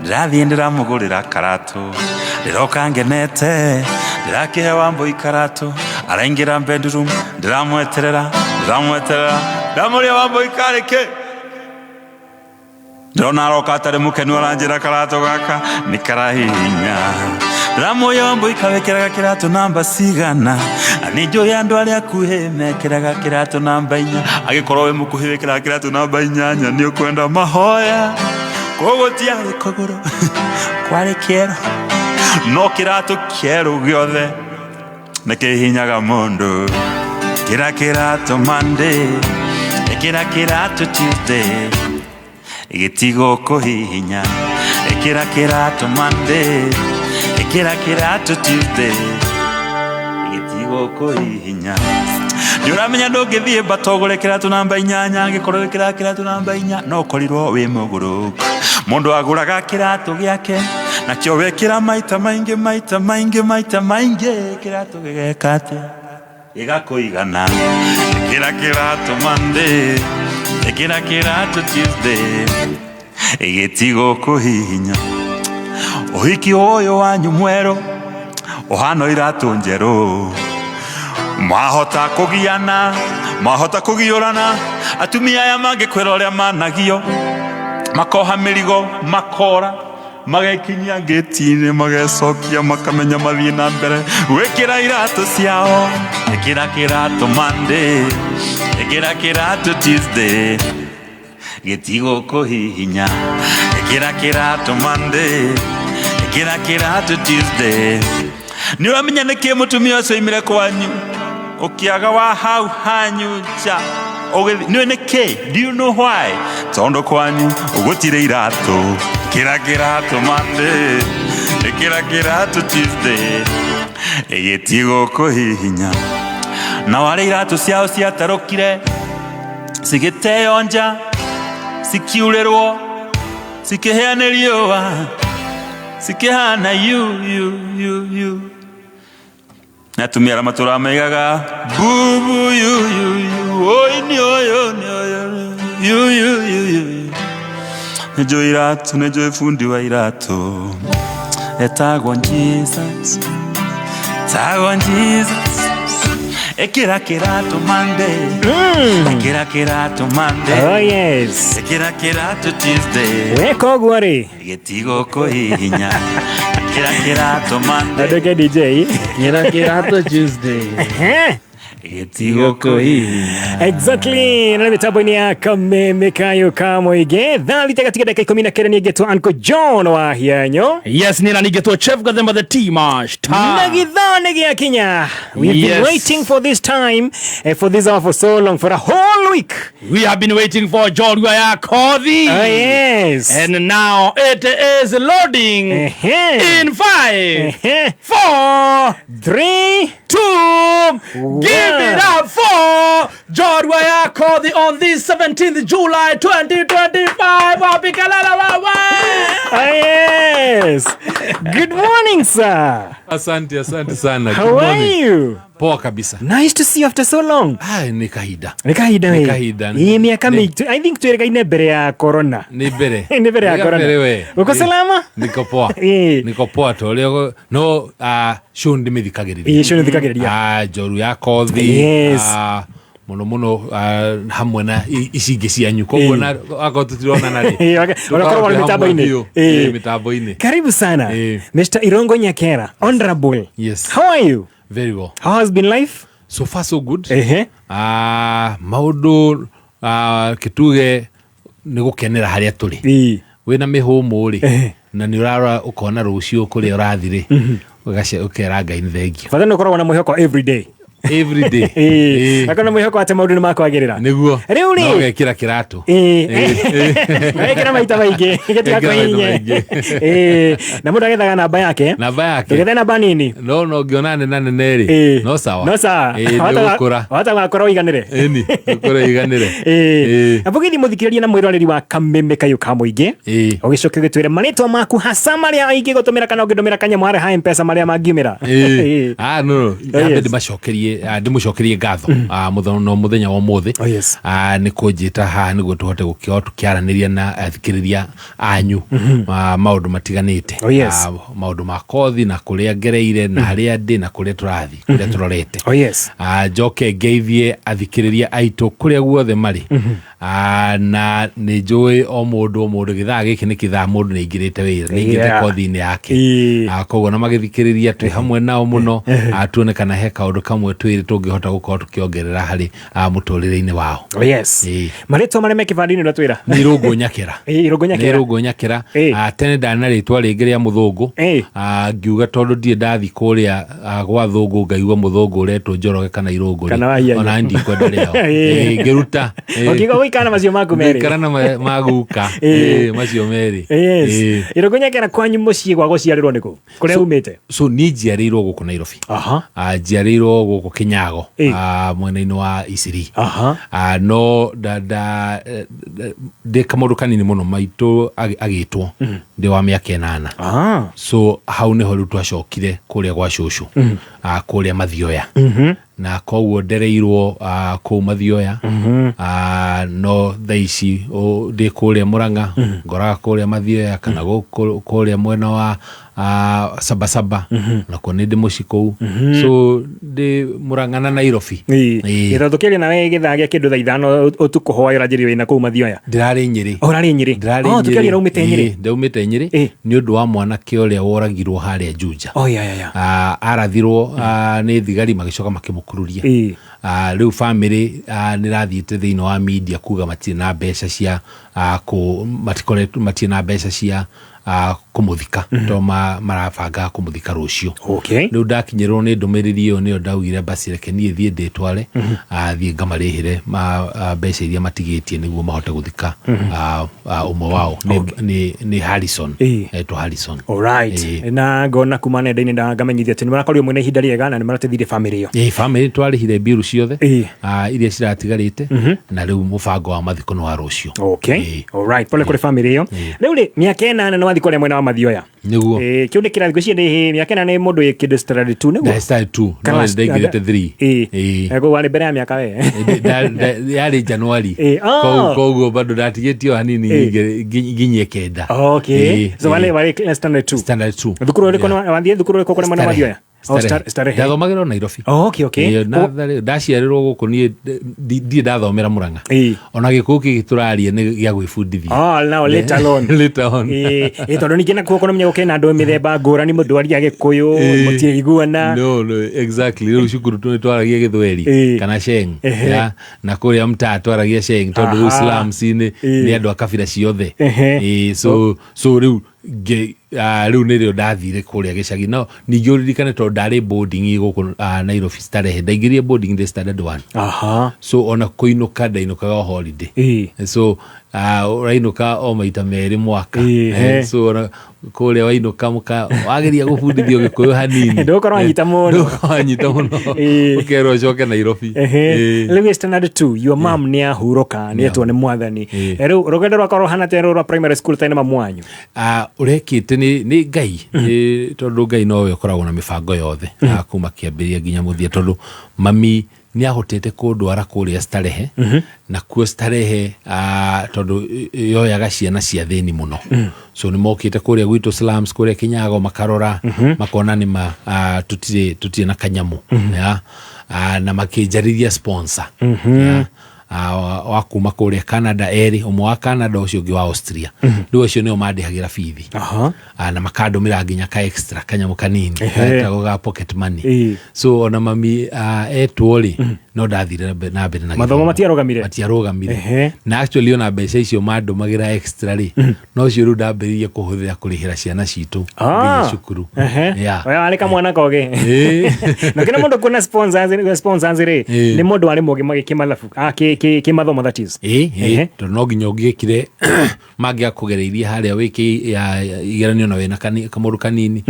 ndĩrathiĩ ndĩramũgũrĩra karatũ, ndĩroka ngenete, ndĩrakĩhe Wambũi karatũ, araingĩra bedroom, ndĩramweterera, ndĩramweterera, ndamũria, "Wambũi, karĩ kĩ?" Ndĩrona aroka atarĩ mũkenu, aranjĩra karatũ gaka nĩ karahihinya. Ndĩramũria, "Wambũi, kawĩkĩraga kĩratũ namba cigana?" Nĩ njũĩ andũ arĩa akuhĩ mekĩraga kĩratũ namba 4. Angĩkorwo wĩ mũkuhĩ wĩkĩraga kĩratũ namba 8, nĩ ũkwenda mahoya. Koguo tiarĩ kũgũrũ, kwarĩ kĩero, no kĩratũ kĩerũ gĩothe nĩ kĩhinyaga mũndũ. Kĩra kĩratũ Monday, ĩkĩra kĩratũ Tuesday, gĩtigũkũhihinya. Ĩkĩra kĩratũ Monday, ĩkĩra kĩratũ Tuesday, gĩtigũkũhihinya. Gĩtigũkũhihinya. Nĩũramenya ndũngĩthiĩ mbata ũgũre kĩratũ namba 8, angĩkorwo wĩkĩraga kĩratũ namba 4 no ũkorirwo wĩ mũgũrũku. Mũndũ agũraga kĩratũ gĩake nakĩo wekĩra maita maingĩ maita maingĩ maita maingĩ, kĩratũ gĩgeka atĩa? Gĩgakũigana. Ĩkĩra kĩratũ Monday, ĩkĩra kĩratũ Tuesday, gĩtigũkũhihinya. Ũhiki ũyũ wanyu mwerũ ũhana iratũ njerũ, mwahota kũgiana, mwahota kũgiũrana, atumia aya mangĩkwĩra ũrĩa managio, makoha mĩrigo, makora, magekinyia ngĩti-inĩ, magecokia, makamenya mathiĩ na mbere gwĩkĩra iratũ ciao. Ĩkĩra kĩratũ Monday, ĩkĩra kĩratũ Tuesday, gĩtigũkũhihinya. Ĩkĩra kĩratũ Monday, ĩkĩra kĩratũ Tuesday. Nĩ ũramenya nĩkĩ mũtumia ũcio oimire kwanyu ũkĩaga wa hau hanyu nja? Nĩ nĩkĩ? Do you know why? Tondũ kwanyu gũtirĩ iratũ. Ĩkĩra kĩratũ Monday, ĩkĩra kĩratũ Tuesday, gĩtigũkũhihinya. Nao arĩa iratũ ciao ciatarũkire cigĩteo nja, cikiurĩrwo, cikĩhĩa nĩ riũa, cikĩhana yu yu yu yu. Na atumia arĩa matũraga maigaga bubu yu yu yu, oi nĩ ũyũ nĩ ũyũ yu yu yu yu. Nĩ njũĩ iratũ, nĩ njũĩ bundi wa iratũ etagwo Jesus, etagwo Jesus. Ĩkĩra kĩratũ Monday, ĩkĩra kĩratũ Monday, Oh, yes. ĩkĩra kĩratũ Tuesday, Weka ũguo rĩ, gĩtigũkũhihinya. Ĩkĩra kĩratũ Monday, Andũke DJ. Ĩkĩra kĩratũ Tuesday, gĩtigũkũhihinya. Exactly, na mitambo-inĩ ya Kameme Kayo ka Mũingĩ, thaa thita gatiga dakika 19 nĩ ngetwo Uncle John wa Hianyo. Yes, nĩ na ningĩtwo Chef Gathemba the Tea Master. Na githaa nĩ gĩakinya. We've been Yes. waiting for this time, for this hour for so long, for a whole week. We have been waiting for Jorua ya Kothi. Oh, yes. And now it is loading. In 5, 4, 3, 2, give it up for Jorua ya Kothi on this 17th July 2025. Wapikalala wawa. Oh, yes. Good morning, sir. Asante, asante sana. How Good are morning. you? Poa kabisa. Nice to see you after so long. Ah, nĩ kahinda. Nĩ kahinda Nĩ we. kahinda. Ĩ mĩaka mĩingĩ. I think twĩrĩgaine mbere ya corona. Nĩ mbere. Nĩ mbere ya Nĩ corona. kabere we. Uko salama? Niko poa. Niko poa to ũrĩa no show ndĩmĩthikagĩrĩria. Ĩ, show nĩthikagĩrĩria. Ah, Njoru ya Kothi. Yes. Mũno mũno hamwe na ici ingĩ cianyu. Koguo na akorwo tũtironana rĩ. Ĩ, onakorwo warĩ mĩtambo-inĩ. Ĩ. Mĩtambo-inĩ. Karibu sana. Mr. Irongo Nyakera, Honorable. Yes. How are you? Very well. How has been life? So far so good. Maũndũ kĩtuge nĩ gũkenera harĩa tũrĩ. Wĩna mĩhũmũ rĩ, na nĩ ũrarora ũkona rũciũ kũrĩa ũrathiĩ rĩ, ũkera Ngai nĩ thengio. Bata nĩ ũkoragwo na mwĩhoko every day. Every day. Akorwo na mwĩhoko atĩ maũndũ nĩ makwagĩrĩra. Nĩguo. Rĩu rĩ. Na ũgekĩra kĩratũ. Wekĩra maita maingĩ gĩtigakũhinye. Wekĩra maita Ĩ, na mũndũ agethaga namba yake. Namba yake. Ndũgethe namba nini. No no ngĩona nene nene rĩ. No sawa. No sawa. Ĩ, nĩ gũkũra. Wahota gũgakorwo ũiganĩre. Ĩni, gũkũra iganĩre. Ĩ. Na bũgĩthiĩ mũthikĩrĩria na mwĩroreri wa Kameme Kayũ ka Mũingĩ. Ũgĩcoke ũgĩtwĩre marĩtwa maku hasa marĩa ingĩgũtũmĩra kana ũngĩndũmĩra kanyamũ harĩa ha M-Pesa marĩa mangiumĩra. Ĩ. Ah, no, no. Oh, Nyambe yes. ndĩmũcokerie ngatho no mũthenya wa ũmũthĩ nĩ kũnjĩta haha nĩguo tũhote gũkorwo tũkĩaranĩria na athikĩrĩria anyu maũndũ matiganĩte. Oh, yes. Maũndũ ma kothi na kũrĩa ngereire na harĩa ndĩ na kũrĩa tũrathiĩ, kũrĩa tũrorete. Oh, yes. Njoke ngeithie athikĩrĩria aitũ kũrĩa guothe marĩ. Na nĩ njũĩ o mũndũ o mũndũ gĩthaa gĩkĩ nĩ kĩthaa mũndũ nĩ aingĩrĩte wĩra, nĩ aingĩrĩte Yeah. kothi-inĩ yake. Koguo na magĩthikĩrĩria twĩ hamwe nao mũno, tuone kana he kaũndũ kamwe twĩrĩ tũngĩhota gũkorwo tũkĩongerera harĩ mũtũrĩre-inĩ wao. Oh, yes. Marĩtwa marĩa me kĩbandĩ-inĩ ũratwĩra? Nĩ Irũngũ Nyakĩra. Ĩ, Irũngũ Nĩ Nyakĩra. Irũngũ Nyakĩra. Tene ndarĩ na rĩtwa rĩngĩ rĩa mũthũngũ. Ngiuga tondũ ndirĩ ndathiĩ kũrĩa gwa thũngũ ngaigua mũthũngũ ũretwo Njoroge kana Irũngũ rĩ, Kana Wahianya. ona ndikwenda rĩao. Ngĩruta. Ũkiuga Waikara na macio maku merĩ. Ndaikara na maguka. Ĩĩ. Ĩĩ, macio merĩ. Yes. Ĩĩ. Irũngũ kwanyu mũciĩ gwa gũciarĩrwo nĩkũ? Kũrĩa umĩte? So niĩ njiarĩirwo gũkũ Nairobi. Aha. Njiarĩirwo gũkũ Kĩnyago, Ĩĩ. mwena-inĩ wa Isiri. Aha. No ndĩ kamũndũ kanini mũno maitũ agĩtwo ndĩ wa mĩaka 8. So hau nĩho rĩu twacokire kũrĩa gwa cũcũ, kũrĩa Mathioya. Na koguo ndereirwo kũu Mathioya. No thaa ici ndĩ kũrĩa Mũrang'a, ngoraga kũrĩa Mathioya kana gũkũ kũrĩa mwena wa Sabasaba, nakuo nĩ ndĩ mũciĩ kũu. So ndĩ Mũrang'a na Nairobi. Ĩĩ. Tondũ tũkĩaria nawe gĩthaa gĩa kĩndũ thaa 5 ũtukũ hwaĩ ũranjĩrire wĩna kũu Mathioya. Ndĩrarĩ Nyĩrĩ. Oh, ũrarĩ Nyĩrĩ. Ndĩrarĩ Oh, Nyĩrĩ. tũkĩaria ũraumĩte Nyĩrĩ. Ĩĩ, ndaumĩte Nyĩrĩ nĩ ũndũ wa mwanake ũrĩa woragirwo harĩa Juja. Oh, yeah, yeah, yeah. Arathirwo nĩ thigari magĩcoka makĩmũkururia. Rĩu famĩlĩ nĩ rathiĩte thĩinĩ wa media kuga matirĩ na mbeca cia matikoretwo matirĩ na mbeca cia kũmũthika, tondũ marabanga kũmũthika rũciũ. Okay. Rĩu ndakinyĩrwo nĩ ndũmĩrĩri ĩyo nĩyo ndaugire basi reke niĩ thiĩ ndĩtware, thiĩ ngamarĩhĩre mbeca iria matigĩtie nĩguo mahote gũthika ũmwe wao nĩ Harrison. Etwo Harrison. Alright. Ĩĩ. Na ngona kuma nenda-inĩ ngamenyithia atĩ nĩ marakorirwo mwĩna ihinda rĩega na nĩ marateithirie famĩlĩ ĩyo. Ĩĩ, famĩlĩ twarĩhire mbiru ciothe iria ciratigarĩte, na rĩu mũbango wa mathiko nĩ wa rũciũ. Okay. Alright. Pole kũrĩ famĩlĩ ĩyo. Rĩu rĩ, mĩaka 8 nĩ wathiĩ kũrĩa mwena wa Mathioya. Nĩguo. Kĩu nĩ kĩrathi ngwĩciria nĩ mĩaka 8 nĩ mũndũ wĩ kĩndũ standard 2 nĩguo? Nda standard 2. No Kana ndaingĩrĩte 3. Ĩĩ. Koguo warĩ mbere ya mĩaka we. Yarĩ Januari. Ĩĩ, oh. Koguo bado ndatigĩtio hanini Ĩĩ. nginyie 9. Okay. Ĩĩ, So ĩĩ. warĩ standard 2. Standard 2. Thukuru ũrĩkũ wathiĩ thukuru ũrĩkũ kũrĩa mwena wa Mathioya? Oh, Starehe. Ndathomagĩra o Nairobi. Oh, okay, okay. Ĩĩ, ndaciarĩrwo gũkũ niĩ ndirĩ ndathomera Mũrang'a. Ona gĩkũyũ gĩkĩ tũraria nĩ gĩa gwĩbundithia. Oh, now later on. Later on. Ĩĩ, ĩĩ, tondũ ningĩ nakuo kũnomenya gũkĩrĩ na andũ mĩthemba ngũrani, mũndũ aria Gĩkũyũ, Ĩĩ. mũtiaiguana. No, exactly. Rĩu cukuru nĩ twaragia Gĩthweri kana Sheng. Ehe. Ya, na kũrĩa mtaa twaragia Sheng tondũ rĩu Aha. slums-inĩ Ĩĩ. nĩ andũ a kabira ciothe. Ehe. Ĩĩ, so rĩu rĩu nĩrĩo ndathire kũrĩa gĩcagi. No ningĩ ũririkane tondũ ndarĩ boarding gũkũ Nairobi Starehe, ndaingĩrire boarding ndĩ standard 1. Aha. So ona kũinũka ndainũkaga o holiday. So ũrainũka o maita merĩ mwaka. So ona kũrĩa wainũka mũka wageria gũbundithio Gĩkũyũ hanini. Ndũgũkorwo wanyita mũno. Ndũgũkorwo wanyita mũno. Ũkerwo ũcoke Nairobi. Ehe. Rĩu wĩ standard 2 your mom nĩ ahurũka, nĩ etwo nĩ mwathani. Rĩu rũgendo rwakwa rũhana atĩa rũrũ rwa primary school tene mamu wanyu? Ũrekĩte nĩ Ngai. Nĩ tondũ Ngai nowe ũkoragwo na mĩbango yothe, kuma kĩambĩrĩria nginya mũthia, tondũ mami nĩ ahotete kũndwara kũrĩa Starehe, na kuo Starehe tondũ yoyaga ciana cia thĩni mũno. So nĩ mokĩte kũrĩa gwitũ slums, kũrĩa Kĩnyago, makarora, makona nĩ ma tũtirĩ na kanyamũ. Ya. Na makĩnjarĩria sponsor. Ya. Wa kuma kũrĩa Canada erĩ, ũmwe wa Canada ũcio ũngĩ wa Austria. Rĩu acio nĩo mandĩhagĩra bithi. Na makandũmĩra nginya ka extra kanyamũ kanini, getagwo ga pocket money. So ona mami etwo rĩ, no ndathire na mbere na Mathomo gĩthomo. matiarũgamire? Matiarũgamire. Na actually ona mbeca icio mandũmagĩra extra rĩ, no cio rĩu ndambĩrĩirie kũhũthĩra kũrĩhĩra ciana citũ nginya cukuru. Yeah. Oya warĩ kamwana kogĩ. Na kĩna mũndũ kuona sponsors rĩ, nĩ mũndũ warĩ mũgĩ kĩmathabu, kĩmathomo that is. Ĩĩ, ĩĩ, tondũ no nginya ũngĩekire mangĩakũgereirie harĩa wĩke igeranio na wĩna kamũndũ kanini,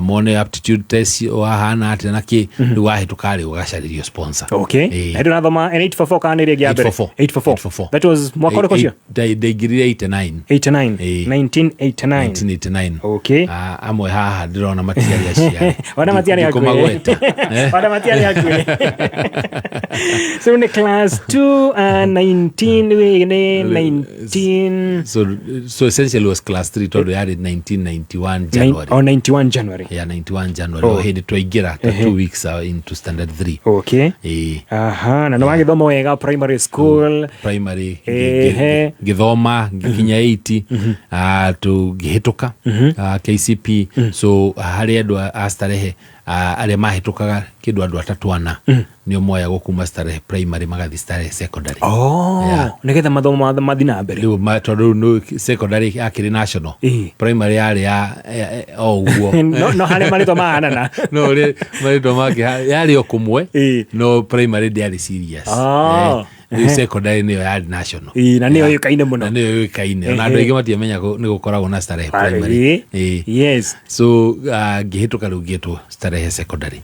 mone aptitude test wahana atĩa na kĩ, rĩu wahĩtũka rĩ ũgacarĩrio sponsor. Okay. Ĩĩ. Na hĩndĩ ũrathoma 844 kana nĩ rĩngĩ ya mbere? 844. 844. That was mwaka ũrĩkũ ũcio? Ndaingĩrire 89. 89. 1989. 1989. Okay. Amwe haha ndĩrona matiarĩ aciari. Ona matiarĩ hakuhĩ. Ndikũmagweta. Ona matiarĩ hakuhĩ. So nĩ class 2, 19, nĩ 19 So essentially was class 3 tondũ yarĩ 1991 January. Oh, 91 January. Yeah, 91 January. Oh. O hĩndĩ twaingĩra ta 2 weeks into standard 3. Okay. Ĩĩ. Aha, na nĩ wagĩthoma wega primary school. Primary Ehe. ngĩthoma ngĩkinya 80, tũngĩhĩtũka KCP. So harĩ andũ a Starehe arĩa mahĩtũkaga kĩndũ andũ atatũ ana nĩo moyagwo kuma Starehe primary magathiĩ Starehe secondary. Oh, Yeah. nĩgetha mathomo mathiĩ na mbere. Rĩu tondũ rĩu secondary yakĩrĩ national. Primary yarĩ ya o ũguo. No harĩa marĩtwa mahanana. No ũrĩa marĩtwa make yarĩ o kũmwe, no primary ndĩarĩ serious. Oh. Rĩu secondary nĩyo yarĩ national. Ĩĩ, na nĩyo yũĩkaine mũno. Na nĩyo yũĩkaine, ona andũ aingĩ matiamenya nĩ gũkoragwo na Starehe Primary. Ĩĩ. Yes. So ngĩhĩtũka rĩu ngĩtwo Starehe Secondary.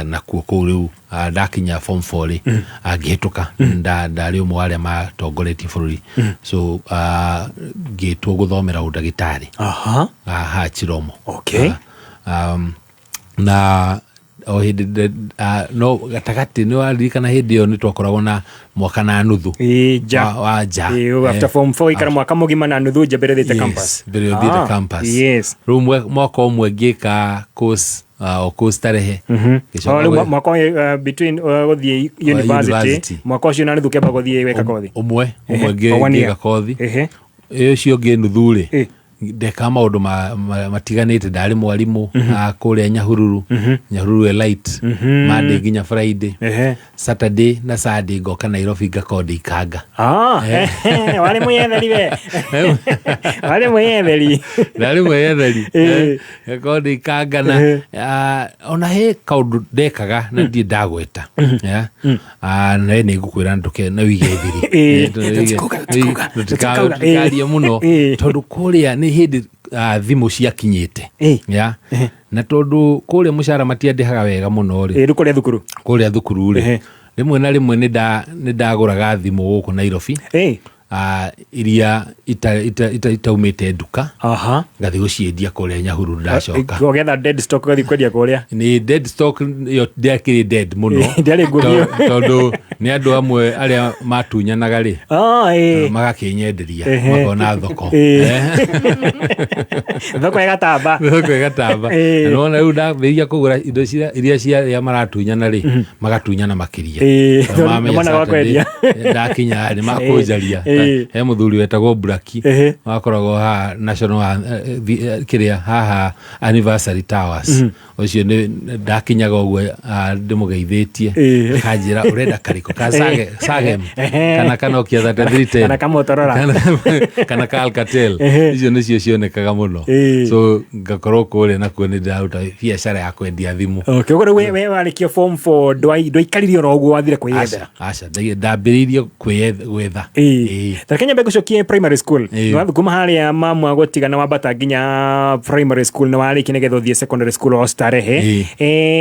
Nakuo kũu rĩu ndakinya form 4 rĩ, ngĩhĩtũka. Ndarĩ ũmwe wa arĩa matongoretie bũrũri, so ngĩtwo gũthomera ũndagĩtarĩ haha Chiromo. Na o hĩndĩ no gatagatĩ nĩ waririkana hĩndĩ ĩyo nĩ twakoragwo na mwaka na nuthu nja. Wa nja. Ĩĩ, after form 4 ikara mwaka mũgima na nuthu nja mbere ũthiĩte campus. Mbere ũthiĩte campus. Rĩu mwaka ũmwe ngĩka course, o course Starehe. Ngĩcoka O, rĩu mwaka ũyũ, between gũthiĩ university, university. Mwaka ũcio na nuthu kĩamba gũthiĩ weka kothi. Ũmwe ũmwe O one year. Ngĩka kothi ĩyo ũcio ũngĩ nuthu rĩ, ndeka maũndũ matiganĩte. Ndarĩ mwarimũ kũrĩa Nyahururu, Nyahururu Elite, Monday nginya Friday. Saturday na Sunday ngoka Nairobi ngakorwo ndĩ ikanga. Ah, warĩ mwĩyetheri we, warĩ mwĩyetheri. Ndarĩ mwĩyetheri. Ngakorwo ndĩ ikanga na ona he kaũndũ ndekaga na ndirĩ ndagweta. Yeah. Na nĩ ngũkwĩra ndũke na wige thiri. Tũtikauga, tũtikauga. Tũtikarie mũno tondũ kũrĩa nĩ hĩndĩ thimũ ciakinyĩte. Yeah. Na tondũ kũrĩa mũcara matiandĩhaga wega mũno rĩ. Rĩu kũrĩa thukuru. Kũrĩa thukuru rĩ. Rĩmwe na rĩmwe nĩ ndagũraga thimũ gũkũ Nairobi. Iria itaumĩte nduka. Ngathiĩ gũciendia kũrĩa Nyahururu ndacoka. Ũgetha dead stock ũgathiĩ kwendia kũrĩa. Nĩ dead stock ĩyo ndĩakĩrĩ dead mũno. Ndĩarĩ nguo biũ. Tondũ nĩ andũ amwe arĩa matunyanaga rĩ, magakĩnyenderia, makona thoko. Thoko ĩgatamba. Thoko ĩgatamba. Na nĩwona rĩu ndambĩrĩria kũgũra indo iria cia arĩa maratunyana rĩ, magatunyana makĩria. Tondũ mamenya Nĩ monaga Saturday, kwendia. ndakinya rĩ, makũnjaria. He mũthuri wetagwo Braki, wakoragwo haha National, kĩrĩa haha Anniversary Towers. Ũcio nĩ ndakinyaga ũguo ndĩmũgeithĩtie, akanjĩra ũrenda karĩkũ ka Sagem kana ka Nokia 3310 Kana ka Motorola. Kana ka Alcatel. Icio nĩcio cionekaga mũno. So ngakorwo kũrĩa nakuo nĩ ndĩraruta biacara ya kwendia thimũ. Okay, ũguo rĩu we warĩkia form 4 ndwaikarire oro ũguo, wathire kwĩyethera. Aca, ndambĩrĩirie gwetha. Ta reke nyambe ngũcokie primary school. Kuma harĩa mamu agũtiga na wambata nginya primary school nĩ warĩkia nĩgetha ũthiĩ secondary school o Starehe.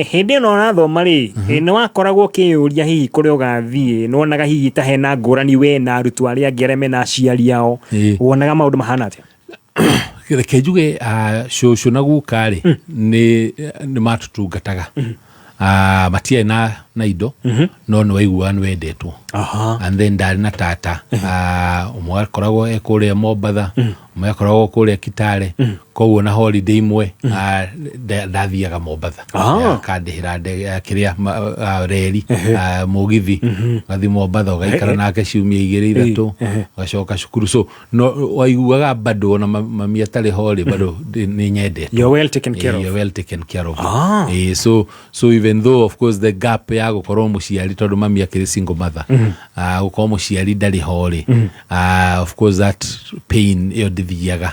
Hĩndĩ ĩno ũrathoma rĩ, nĩ wakoragwo ũkĩyũria hihi kũrĩa ũgathiĩ, nĩ wonaga hihi ta hena ngũrani we na arutwo arĩa angĩ arĩa mena aciari ao? Wonaga maũndũ mahana atĩa? Reke njuge, cũcũ na guka rĩ, nĩ matũtungataga. Matiarĩ na indo, no nĩ waiguaga nĩ wendetwo. And then ndarĩ na tata, ũmwe akoragwo e kũrĩa Mombatha, ũmwe akoragwo kũrĩa Kitale. Koguo na holiday imwe ndathiaga Mombatha. Akandĩhĩra kĩrĩa reri, mũgithi, ũgathiĩ Mombatha ũgaikara nake ciumia 2 3, ũgacoka cukuru. So no waiguaga bado ona mami atarĩ ho rĩ, bado nĩ nyendetwo. You're well taken care of. You're well taken care of. So even though of course the gap ya gũkorwo mũciari, tondũ mami akĩrĩ single mother, gũkorwo mũciari ndarĩ ho rĩ, of course that pain ĩyo ndĩthiaga.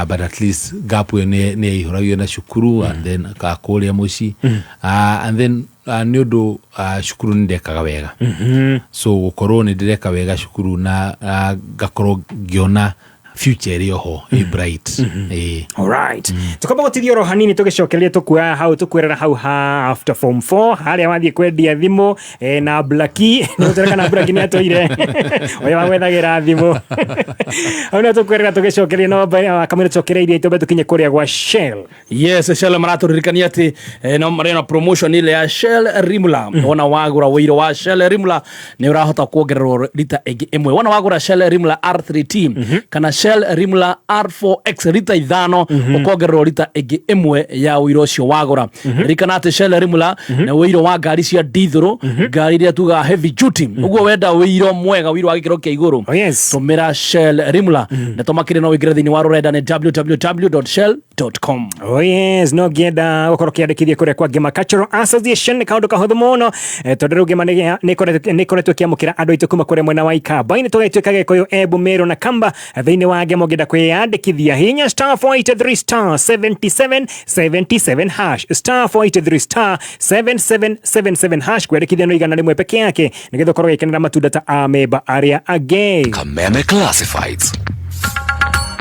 But at least gap ĩyo nĩ yaihũragio na cukuru and then kũrĩa mũciĩ. And then nĩ ũndũ cukuru nĩ ndekaga wega. So gũkorwo nĩ ndĩreka wega cukuru na ngakorwo ngĩona future ĩrĩ oho ĩ bright. Alright. Tukamba gũtithia oro hanini, tũgĩcokereria tũkuoya hau tũkwerera hau ha after form 4 harĩa wathiĩ kwendia thimũ na Blaki nĩ kana Blaki nĩ atũire ũrĩa wagwethagĩra thimũ hau nĩ tũkwerera tũgĩcokereria no kamũira tũcokereirie tũmbe tũkinye kũrĩa gwa Shell. Yes, Shell maraturirikania ati no marĩ na promotion ile ya Shell Rimula. Wona wagura wĩiro wa Shell Rimula nĩ ũrahota kuongererwo rita ĩngĩ ĩmwe. Wona wagura Shell Rimula R3T kana Shell Rimula R4X rita 5, ũkongererwo rita ĩngĩ ĩmwe ya ũiro ũcio wagũra. Ririkana atĩ Shell Rimula nĩ ũiro wa ngari cia diesel, ngari iria tugaga heavy duty. Ũguo wenda ũiro mwega, ũiro wa gĩkĩro kĩa igũrũ, tũmĩra Shell Rimula. Ndeto makĩria no wĩingĩre thĩinĩ wa rũrenda nĩ www.shell. com. Oh yes, no ngĩenda gũkorwo kĩandĩkithia kũrĩa kwa Ngema Cultural Association nĩ kaũndũ kahũthũ mũno tondũ rĩu Ngema nĩ ĩkoretwo ĩkĩamũkĩra andũ aitũ kuma kũrĩa mwena wa Ikamba-inĩ tũgagĩtuĩka Gĩkũyũ, Embu, Meru na Kamba. Thĩinĩ wa Ngema ũngĩenda kwĩyandĩkithia, hihinya star 483 star 77 77 hash, star 483 star 7777 hash. Kwĩyandĩkithia no 100 peke yake nĩgetha ũkorwo ũgĩkenera matunda ta amemba arĩa angĩ. Kameme Classifieds.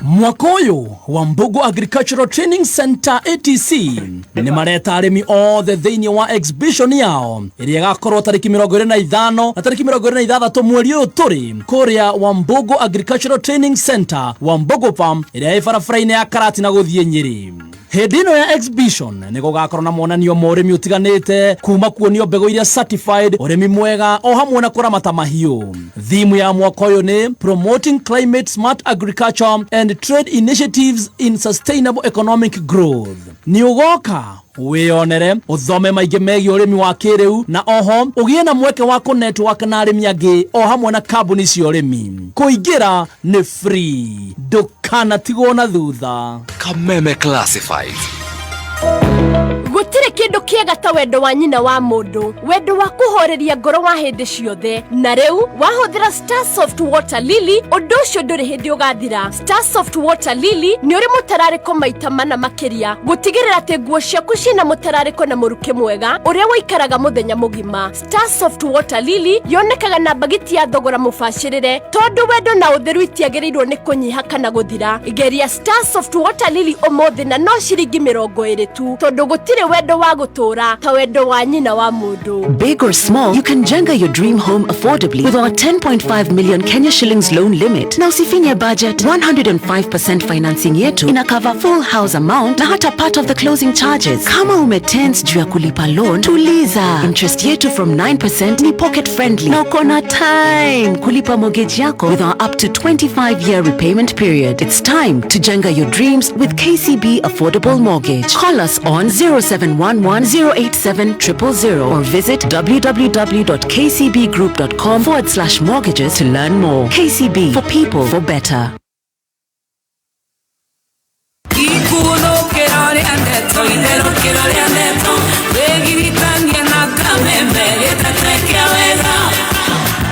Mwaka ũyũ wa Mbugu Agricultural Training Center ATC nĩ mareta arĩmi othe thĩinĩ wa exhibition yao ĩrĩa ĩgakorwo tarĩki 25 na tarĩki 26 mweri ũyũ tũrĩ kũrĩa Wambugu Agricultural Training Center, Wambugu Farm, ĩrĩa ĩ barabara-inĩ ya Karatina gũthiĩ Nyĩrĩ. Hĩndĩ ĩno ya exhibition nĩ gũgakorwo na monanio ma ũrĩmi ũtiganĩte, kuma kuonio mbegũ iria certified, ũrĩmi mwega o hamwe na kũramata mahiũ. Thimu ya mwaka ũyũ nĩ Promoting Climate Smart Agriculture and Trade Initiatives in Sustainable Economic Growth. Nĩ ũgoka wĩyonere, ũthome maingĩ megiĩ ũrĩmi wa kĩrĩu, na oho ũgĩe na mweke wa kũ-network na arĩmi angĩ o hamwe na kambuni cia ũrĩmi. Kũingĩra nĩ free, ndũkanatigwo na thutha. Kameme Classifieds. Gũtirĩ kĩndũ kĩega ta wendo wa nyina wa mũndũ, wendo wa kũhoreria ngoro wa hĩndĩ ciothe. Na rĩu wahũthĩra Star Soft Water Lily, ũndũ ũcio ndũrĩ hĩndĩ ũgathira. Star Soft Water Lily nĩ ũrĩ mũtararĩko maita mana makĩria, gũtigĩrĩra atĩ nguo ciaku ciĩna mũtararĩko na mũrukĩ mwega ũrĩa ũikaraga mũthenya mũgima. Star Soft Water Lily yonekaga na mbagiti ya thogora mũbacĩrĩre, tondũ wendo na ũtheru itiagĩrĩirwo nĩ kũnyiha kana gũthira. Geria Star Soft Water Lily ũmũthĩ na no ciringi 20 tu, tondũ gũtirĩ wendo wa gũtũũra ta wendo wa nyina wa mũndũ. Big or small, you can jenga your dream home affordably with our 10.5 million Kenya shillings loan limit. Na usifinye budget, 105% financing yetu ina cover full house amount na hata part of the closing charges. Kama umetense juu ya kulipa loan, tuliza. Interest yetu from 9% ni pocket friendly. Na uko na time kulipa mortgage yako with our up to 25-year repayment period. It's time to jenga your dreams with KCB Affordable Mortgage. Call us on 0711 087 000 or visit www.kcbgroup.com/mortgages to learn more. KCB, for people, for better.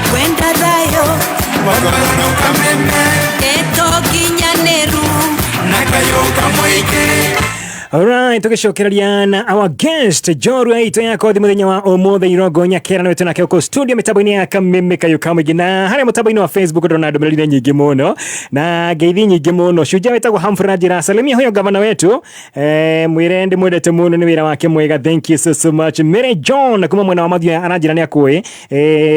Kwenda thayo ndeto nginyanĩru na kayũ kamũingĩ. Alright, tugicokereria na our guest njorua itũ ya kothi muthenya wa umuthi, Irongo Nyakera, nĩwe twĩnake gũkũ studio mĩtambo-inĩ ya Kameme Kayũ ka Mũingĩ. Na harĩa mũtambo-inĩ wa Facebook ndĩrona ndũmĩrĩri nyingĩ mũno na ngeithi nyingĩ mũno. Shujaa wĩtagwo Humphrey Njira, salimia huyo gavana wetu, mwĩre ndĩmwendete mũno nĩ wĩra wake mwega. Thank you so, so much. Mary John kuma mwena wa Mathioya aranjĩra nĩ akũĩ,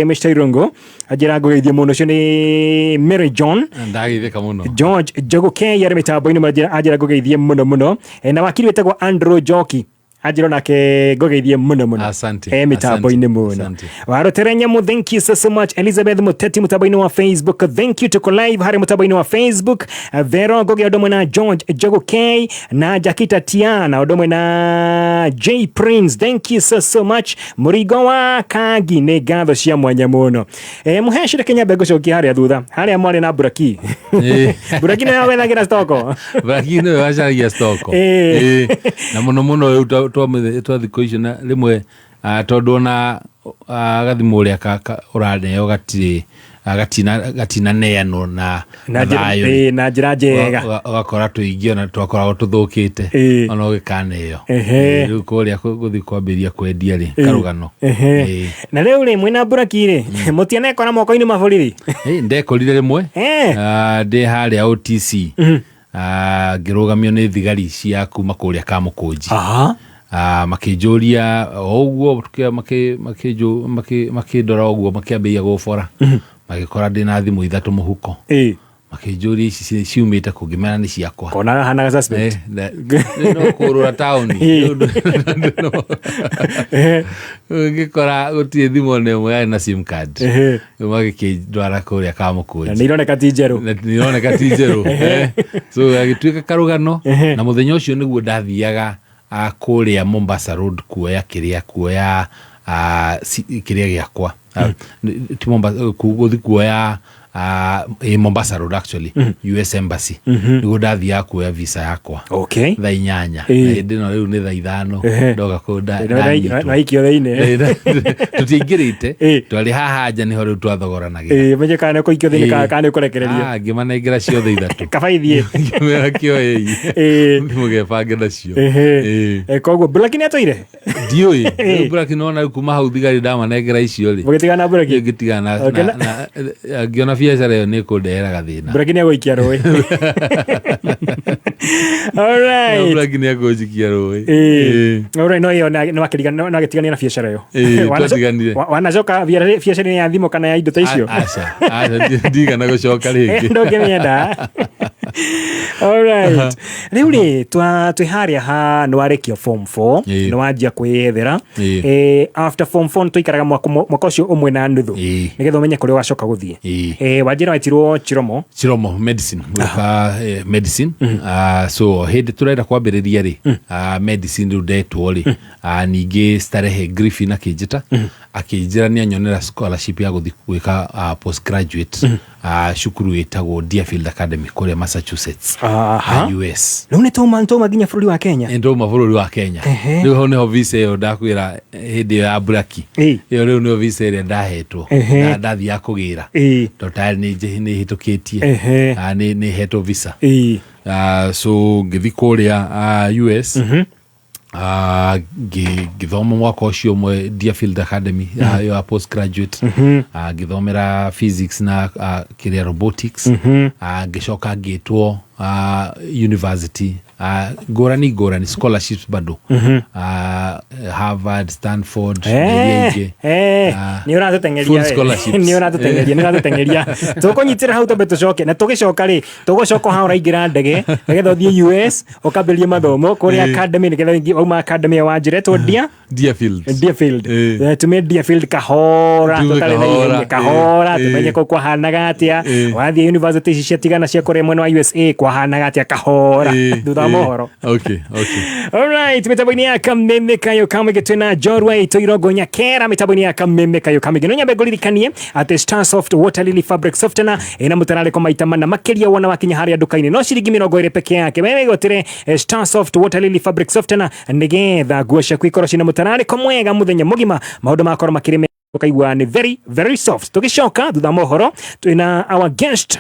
Mr. Irongo anjĩra ngũgeithie mũno. Ũcio nĩ Mary John. Ndageithĩka mũno. George Njoguke arĩ mĩtambo-inĩ anjĩra ngũgeithie mũno mũno. Na wakiri wĩtagwo Andrew Njoki anjĩra onake ngũgeithie mũno mũno. Asante. Mĩtambo-inĩ mũno. Asante. Warotere Nyamu, thank you so, so much. Elizabeth Muteti mũtambo-inĩ wa Facebook, thank you. Tuko live harĩ mũtambo-inĩ wa Facebook. Vero Ngugi ũndũ ũmwe na George Njoguke na Jakita Tiana ũndũ ũmwe na J Prince, thank you so, so much. Mũringo wa Kangi, nĩ ngatho cia mwanya mũno. Mũhecire Kenya mbegũ cokia harĩa thutha harĩa mwarĩ na Buraki. Buraki nĩwe wethagĩra stoko. Buraki nĩwe wacaragia stoko. Na mũno mũno rĩu twa thikũ icio na rĩmwe, tondũ ona gathimũ ũrĩa ũraneo gatirĩ, gatinaneanwo na Na njĩra- thayũ. Na njĩra njega. Ũgakora tũingĩ ona twakoragwo tũthũkĩte, ona ũgĩkaneo. Rĩu kũrĩa gũthiĩ kwambĩrĩria kwendia rĩ, karũgano. Na rĩu rĩ, mwĩna Buraki rĩ, mũtianekora moko-inĩ ma borithi? Ndekorire rĩmwe. Ndĩ harĩa OTC. Ngĩrũgamio nĩ thigari cia kuma kũrĩa Kamũkũnji. Makĩnjũria o ũguo, makĩndora ũguo, makĩambĩrĩria gũbora. Magĩkora ndĩna thimũ 3 mũhuko. Makĩnjũria ici ciumĩte kũ, ngĩmera nĩ ciakwa. Kona hanaga suspect. No kũrũra taũni. Ngĩkora gũtirĩ thimũ ona ĩmwe yarĩ na SIM card. Rĩu magĩkĩndwara kũrĩa Kamũkũnji. Na nĩ ironeka ti njerũ. Na nĩ ironeka ti njerũ. So agĩtuĩka karũgano. Na mũthenya ũcio nĩguo ndathiaga, kũrĩa Mombasa Road kuoya kĩrĩa, kuoya, kĩrĩa gĩakwa. Ti Mombasa, gũthiĩ kuoya, Ĩ Mombasa Road actually, US Embassy, nĩguo ndathiaga kuoya visa yakwa. Thaa 8. Na hĩndĩ ĩno rĩu nĩ thaa 5. Ndoka kũu ndanyitwo. Naikio thĩinĩ. Tũtiaingĩrĩte, twarĩ haha nja, nĩho rĩu twathogoranagĩra. Ĩ, menye kana nĩ kũikio thĩinĩ kana nĩ kũrekererio. Ah, ngĩmanengera ciothe ithatũ. Kaba ithiĩ. Ngĩmera kĩoei, mũgebange nacio. Koguo Blaki nĩ atũire? Ndiũĩ. Rĩu Blaki nona rĩu kuma hau thigari ndamanengera icio rĩ. Mũgĩtigana na Blaki? Ngĩtigana na ngĩona biacara ĩyo nĩ ĩkũndehera gathĩna. Blaki nĩ egũikia rũĩ. Alright. Blaki nĩ ekũnjikia rũĩ. Alright, no ĩyo nĩ wakĩtigania na biacara ĩyo. Ĩĩ, twatiganire. Wanacoka biacara-inĩ ya thimũ kana ya indo ta icio? Aca, aca, ndigana gũcoka rĩngĩ. Ndũngĩmĩenda. Alright. Rĩu rĩ, twĩ harĩa ha nĩ warĩkia form 4, nĩ wanjia kwĩyethera. After form 4 tũikaraga mwaka ũcio ũmwe na nuthu nĩgetha ũmenye kũrĩa ũgacoka gũthiĩ. Wanjĩra wetirwo Chiromo. Chiromo medicine, gwĩka medicine. Ah, so hĩndĩ tũrenda kwambĩrĩria rĩ, medicine rĩu ndetwo rĩ, ningĩ Starehe Griffin akĩnjĩta, akĩnjĩra nĩ anyonera scholarship ya gũthiĩ gwĩka postgraduate cukuru ĩtagwo Deerfield Academy kũrĩa Massachusetts, US. Rĩu nĩ twauma nginya bũrũri wa Kenya. Nĩ ndauma bũrũri wa Kenya. Rĩu hau nĩho visa ĩyo ndakwĩra hĩndĩ ĩyo ya Blaki, ĩyo rĩu nĩyo visa ĩrĩa ndahetwo. Ndathiaga kũgĩra tondũ tayarĩ nĩ hĩtũkĩtie. Nĩ hetwo visa. So ngĩthiĩ kũrĩa US, ngĩthoma mwaka ũcio ũmwe Deerfield Academy, ĩyo ya postgraduate. Ngĩthomera physics na kĩrĩa robotics. Ngĩcoka ngĩtwo university ngũrani ngũrani, scholarships bado, Harvard, Stanford na iria ingĩ. Nĩ ũratũteng'eria Full we. Scholarships. Nĩ ũratũteng'eria, nĩ ũratũteng'eria. Tũkũnyitĩra hau twambe tũcoke, na tũgĩcoka rĩ, tũgũcoka haha ũraingĩra ndege nĩgetha ũthiĩ US ũkambĩrĩrie mathomo kũrĩa academy, nĩgetha wauma academy ya wanjĩretwo Dia Deerfield. Deerfield. Tume Deerfield kahora, Tume tũtarĩ na kahora, ihenya, kahora, tumenye kũu kwahanaga atĩa, wathiĩ university ici ciatigana cia kũrĩa mwena wa USA kwahanaga atĩa, kahora, thutha wa mohoro. Okay. Alright, mitambo-inĩ ya Kameme Kayo Kamwĩngĩ twĩna njorua itũ Irongo Nyakera mitambo-inĩ ya Kameme Kayo Kamwĩngĩ. No nyambe ngũririkanie atĩ Starsoft Water Lily Fabric Softener ĩna mũtararĩko maita mana makĩria wona wakinya harĩa nduka-inĩ, no ciringi 20 peke yake. Wewe gotire Starsoft Water Lily Fabric Softener nĩgetha nguo ciaku ikorwo ciĩna mũtararĩko mwega mũthenya mũgima, maũndũ makorwo makĩrĩ ũkaigua nĩ very very soft. Tũgĩcoka thutha wa mohoro twĩna our guest,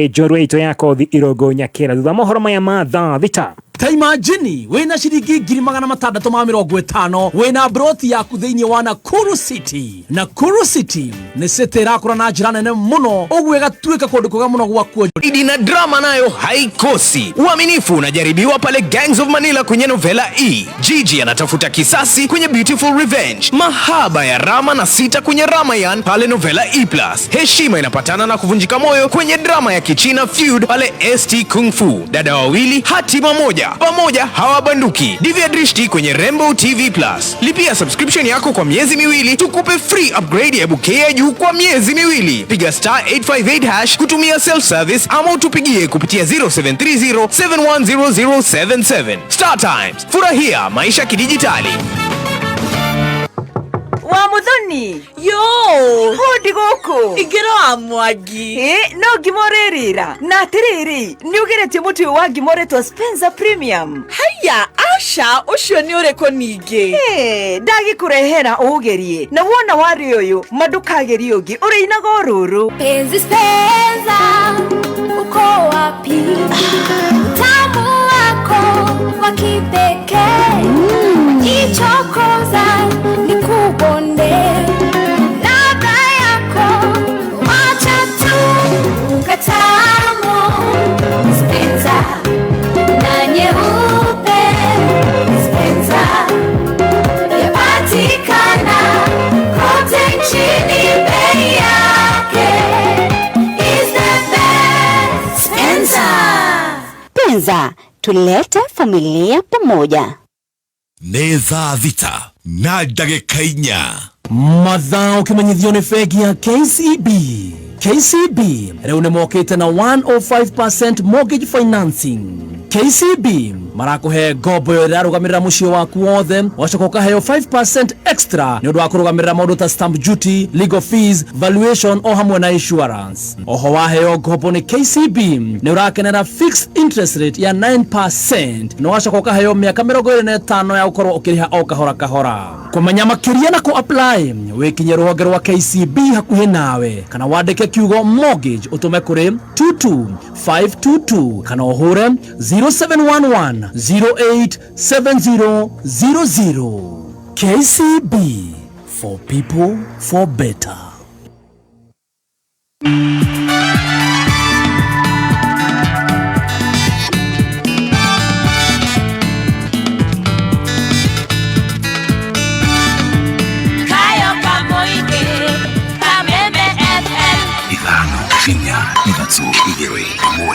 njorua itũ ya kothi Irongo Nyakera, thutha wa mohoro maya ma thaa 6. Ta imagine wĩna ciringi 650,000, wĩna broti yaku thĩinĩ wa Nakuru City. Nakuru City nĩ city ĩrakũra na njĩra nene mũno, ũguo ĩgatuĩka kũndũ kwega mũno gwa kuonjoria. Idi na drama nayo haikosi. Uaminifu unajaribiwa pale Gangs of Manila kwenye Novela E. Gigi anatafuta kisasi kwenye Beautiful Revenge. Mahaba ya Rama na Sita kwenye Ramayan pale Novela E+. Heshima inapatana na kuvunjika moyo kwenye drama ya Kichina Feud pale ST Kung Fu. Dada wawili hatima moja, pamoja hawabanduki. Divya Drishti kwenye Rainbow TV Plus. Lipia subscription yako kwa miezi 2 tukupe free upgrade ya bouquet ya juu kwa miezi 2. Piga star 858 hash kutumia self service ama utupigie kupitia 0730 710077. Star Times, furahia maisha kidijitali. Wa Muthoni. Yo. Hodi gũkũ. Ingĩra wa Mwangi. Ĩ, no ngima ũrĩrĩra. Na atĩrĩrĩ, nĩ ũgeretie mũtu ũyũ wa ngima ũretwo Spencer Premium? Haiya, aca, ũcio nĩ ũrĩkũ ningĩ? Ĩ, ndagĩkũrehera ũũgerie. Na wona warĩ ũyũ, ma ndũkagerie ũngĩ, ũrĩinaga o rũrũ. Penzi Spencer, uko wapi? Utamu wako wa kipekee. Ichokoza nikubonde. Ladha yako wacha tu katamu. Spencer na nyeupe. Spencer yapatikana kote nchini, bei yake is the best. Spencer. Penza, tulete familia pamoja. Nĩ thaa 6 na ndagĩka 4. Mathaa ũkĩmenyithio nĩ bengi ya KCB. KCB rĩu nĩ mokĩte na 105% mortgage financing. KCB marakũhe ngombo ĩyo ĩrarũgamĩrĩra mũciĩ waku wothe, ũgacoka ũkaheo 5% extra nĩ ũndũ wa kũrũgamĩrĩra maũndũ ta stamp duty, legal fees, valuation o hamwe na insurance. Oho waheo ngombo nĩ KCB nĩ ũrakenera fixed interest rate ya 9% na ũgacoka ũkaheo mĩaka 25 ya gũkorwo ũkĩrĩha o kahora kahora. Kũmenya makĩria na kũ apply wĩkinye rũhonge rwa KCB hakuhĩ nawe kana wandĩke kiugo mortgage ũtũme kũrĩ 22522 kana ũhũre 0711 087000. KCB, for people, for better. Kayo Kamoige, Kameme FM. 5, 4, 3, 2, 1.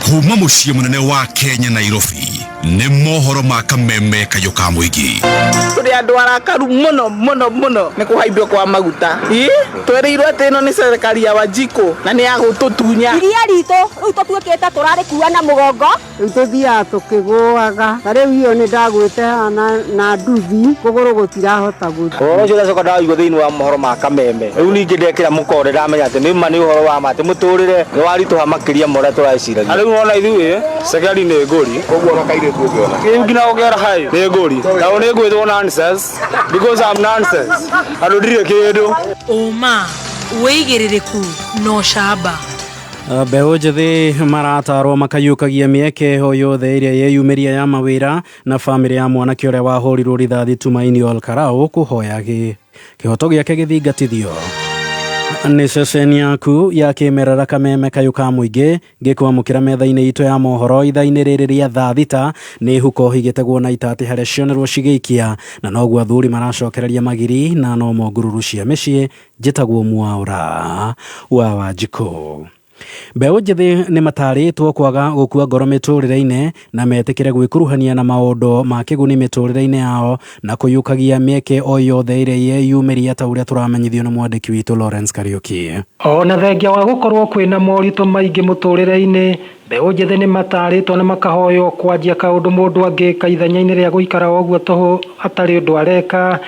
Kuma mũciĩ mũnene wa Kenya, Nairobi, nĩ mohoro ma Kameme Kayũ ka Mũingĩ. Tũrĩ andũ arakaru mũno mũno mũno nĩ kũhaimbio kwa maguta. Ĩ twerirwo atĩ ĩno nĩ serikali ya Wanjikũ na nĩ ya gũtũtunya iria ritũ. Rĩu tũtuĩkĩte tũrarĩkua na mũgongo. Rĩu tũthiaga tũkĩgũaga, ta rĩu iyo nĩ ndagwĩte haha na nduthi kũgũrũ gũtirahota gũthiĩ. Ũhoro ũcio ndacoka ndaigua thĩinĩ wa mohoro ma Kameme, rĩu ningĩ ndekĩra mũkonde, ndamenya atĩ nĩ ma nĩ ũhoro wa ma atĩ mũtũrĩre nĩ waritũha makĩria ma ũrĩa tũreciragia. Na rĩu wona ithuĩ cekeri nĩ ngũri, koguo ona kairĩtu ũngĩona rĩu nginya gũkera hai nĩ ngũri, na nĩ ngwĩtwo nonsense because I'm nonsense, andũ ndirĩ kĩndũ. Ũma, wĩigĩrĩrĩku na ũcamba. Mbeũ njĩthĩ maratarwo makayũkagia mĩeke o yothe ĩrĩa yeyumĩria ya mawĩra, na bamĩrĩ ya mwanake ũrĩa wahũrirwo rithathi Tumaini Olkarau kũhoya kĩhoto gĩake gĩthingatithio. Nĩ ceceni yaku ya kĩmerera Kameme Kayũ ka Mũingĩ ngĩkwamũkĩra metha-inĩ itũ ya mohoro ithaa-inĩ rĩrĩ rĩa thaa 6. Nĩ huko higĩtegwo na itati harĩa cionerwo cigĩikia, na noguo athuri maracokereria magiri na no mongururu cia mĩciĩ. Njĩtagwo Mwaũra wa Wanjikũ. Mbeũ njĩthĩ nĩ matarĩtwo kwaga gũkua ngoro mĩtũrĩre-inĩ na metĩkĩre gwĩkuruhania na maũndũ ma kĩguni mĩtũrĩre-inĩ yao na kũiyũkagia mĩeke o yothe ĩrĩa yeyumĩria, ta ũrĩa tũramenyithio nĩ mwandĩki witũ Lawrence Kariuki. Ona thengia wa gũkorwo kwĩna moritũ maingĩ mũtũrĩre-inĩ, mbeũ njĩthĩ nĩ matarĩtwo na makahoywo kwanjia kaũndũ mũndũ angĩka ithenya-inĩ rĩa gũikara o ũguo tũhũ atarĩ ũndũ areka,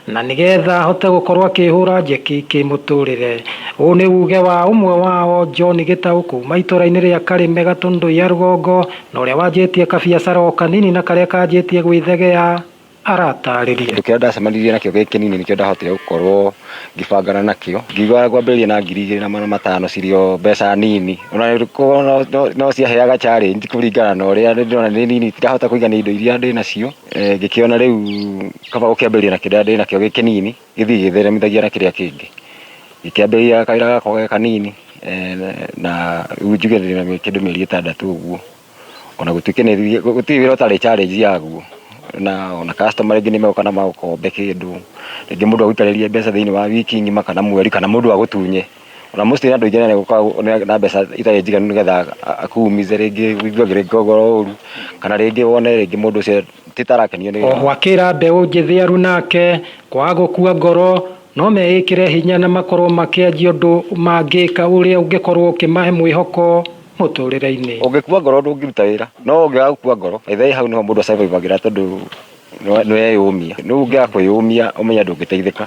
na nĩgetha ahote gũkorwo akĩhũra njeki kĩmũtũrĩre. Ũũ nĩ uge wa ũmwe wao, John Gĩtaũ, kuma itũra-inĩ rĩa Karĩme, Gatũndũ ya Rũgongo, na ũrĩa wanjĩtie kabiacara o kanini na karĩa kanjĩtie gwĩthegea aratarĩria. Kĩndũ kĩrĩa ndacemanirie nakĩo gĩ kĩnini nĩkĩo ndahotire gũkorwo ngĩbangana nakĩo, ngiuga ngwambĩrĩria na 2500 cirĩ o mbeca nini, ona no ciaheaga challenge kũringana na ũrĩa ndĩrona nĩ nini, tirahota kũigania indo iria ndĩ nacio. Ngĩkĩona rĩu kaba gũkĩambĩrĩria na kĩrĩa ndĩ nakĩo gĩ kĩnini, gĩthiĩ gĩtheremithagia na kĩrĩa kĩngĩ. Ngĩkĩambĩrĩria kawĩra gakwa ge kanini, na rĩu njuge ndĩna kĩndũ mĩeri 6 ũguo, ona gũtuĩke nĩ gũtirĩ wĩra ũtarĩ challenge yaguo, na ona customer rĩngĩ nĩ megũka na magũkombe kĩndũ, rĩngĩ mũndũ agũikarĩrie mbeca thĩinĩ wa wiki ng'ima kana mweri, kana mũndũ agũtunye. Ona mostly andũ aingĩ nĩ na mbeca itarĩ njiganu nĩgetha akuumize, rĩngĩ ũigue rĩngĩ ngoro ũru, kana rĩngĩ wone rĩngĩ mũndũ ũcio ti ta arakenio nĩ wĩra. Oho akĩra mbeũ njĩthĩ arunake kwaga gũkua ngoro, no meĩkĩre hinya na makorwo makĩanjia ũndũ mangĩka ũrĩa ũngĩkorwo ũkĩmahe mwĩhoko mũtũrĩre-inĩ. Ũngĩkua ngoro ndũngĩruta wĩra, no ũngĩaga gũkua ngoro ithe hau niho mũndũ asurvivagĩra, tondũ nĩ weyũmia. Rĩu ũngĩaga kwĩyũmia ũmenye ndũngĩteithĩka.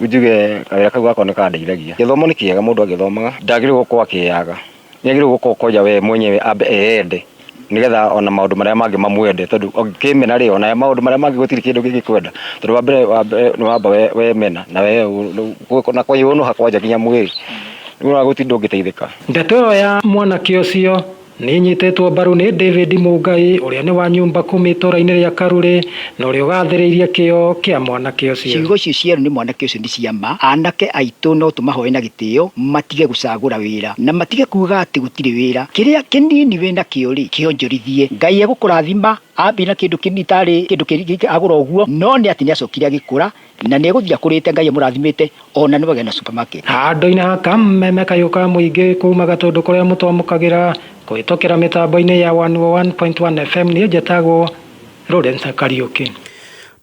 Njuge kawĩra kau gakwa nĩ kandeithagia. Gĩthomo nĩ kĩega, mũndũ agĩthomaga ndagĩrĩirwo gũkorwo akĩyaga, nĩ agĩrĩirwo gũkorwo kwanja we mwenyewe ambe eyende, nĩgetha ona maũndũ marĩa mangĩ mamwende, tondũ ũngĩkĩmena rĩ, ona maũndũ marĩa mangĩ gũtirĩ kĩndũ kĩngĩkwenda, tondũ wa mbere nĩ wamba wemena na we na kwĩyũnũha kwanja nginya mwĩrĩ, rĩu ona gũtirĩ ndũngĩteithĩka. Ndeto ĩyo ya mwanake ũcio nĩ inyitĩtwo mbaru nĩ David Mungai, ũrĩa nĩ wa nyumba kumi itũra-inĩ rĩa Karurĩ, na ũrĩa ũgathĩrĩirie kĩo kĩa mwanake ũcio. Ciugo icio cierũ nĩ mwanake ũcio nĩ cia ma. Anake aitũ no tũmahoe na gĩtĩo matige gũcagũra wĩra na matige kuga atĩ gũtirĩ wĩra. Kĩrĩa kĩnini wĩna kĩo rĩ, kĩonjorithie. Ngai egũkũrathima. Ambia na kĩndũ kĩnini tarĩ kĩndũ agũra ũguo, no nĩ atĩ nĩ acokire agĩkũra na nĩ egũthiĩ akũrĩte, Ngai amũrathimĩte, ona nĩ wagĩa na supermarket. Handũ-inĩ ha Kameme Kayũ ka Mũingĩ kuma Gatũndũ kũrĩa mũtwamũkagĩra kũhĩtũkĩra mĩtambo-inĩ ya 101.1 FM, niĩ njĩtagwo Lawrence Kariuki.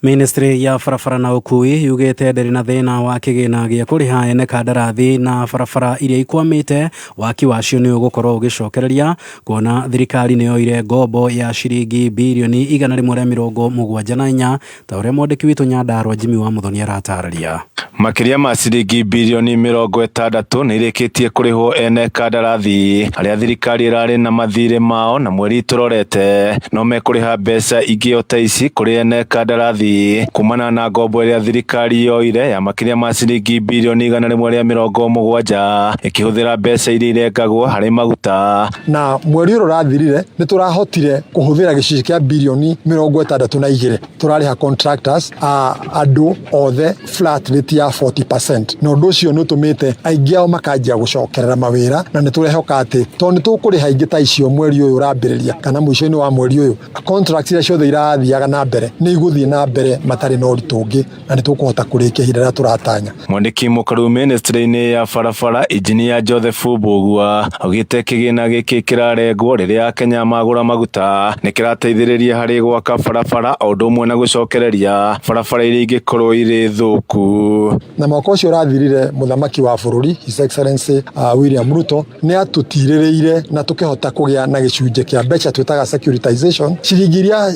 Ministry ya barabara na ũkui yugĩte ndĩrĩ na thĩna wa kĩgĩna gĩa kũrĩha ene kandarathi na barabara iria ikwamĩte waki wacio nĩ ũgũkorwo ũgĩcokereria kuona thirikari nĩ yoire ngombo ya ciringi birioni 174 ta ũrĩa mwandĩki witũ Nyandarua Jimmy wa Muthoni aratarĩria. Makĩria ma ciringi birioni 60 nĩ irĩkĩtie kũrĩhwo ene kandarathi arĩa thirikari ĩrarĩ na mathirĩ mao na mweri tũrorete no mekũrĩha mbeca ingĩ o ta ici kũrĩ ene kandarathi kumana na ngombo ĩrĩa thirikari yoire ya makĩria ma ciringi birioni 170 ĩkĩhũthĩra mbeca iria irengagwo harĩ maguta. Na mweri ũyũ ũrathirire nĩ tũrahotire kũhũthĩra gĩcunjĩ kĩa birioni 62 tũrarĩha contractors a andũ othe flat rate ya 40% na ũndũ ũcio nĩ ũtũmĩte aingĩ ao makanjia gũcokerera mawĩra na nĩ tũrehoka atĩ tondũ nĩ tũkũrĩha ingĩ ta icio mweri ũyũ ũrambĩrĩria kana mũico-inĩ wa mweri ũyũ contracts iria ciothe irathiaga na mbere nĩ igũthiĩ na mbere matarĩ na ũritũ ũngĩ na nĩ tũkũhota kũrĩkia ihinda rĩrĩa tũratanya. Mwandĩki mũkaru ministry-inĩ ya barabara injinia Joseph Mbugua augĩte kĩgĩna gĩkĩ kĩrarengwo rĩrĩa Akenya magũra maguta nĩ kĩrateithĩrĩria harĩ gwaka barabara o ũndũ ũmwe na gũcokereria barabara iria ingĩkorwo irĩ thũku. Na mwaka ũcio ũrathirire mũthamaki wa bũrũri His Excellency William Ruto nĩ atũtirĩrĩire na tũkĩhota kũgĩa na gĩcunjĩ kĩa mbeca twĩtaga securitization ciringi iria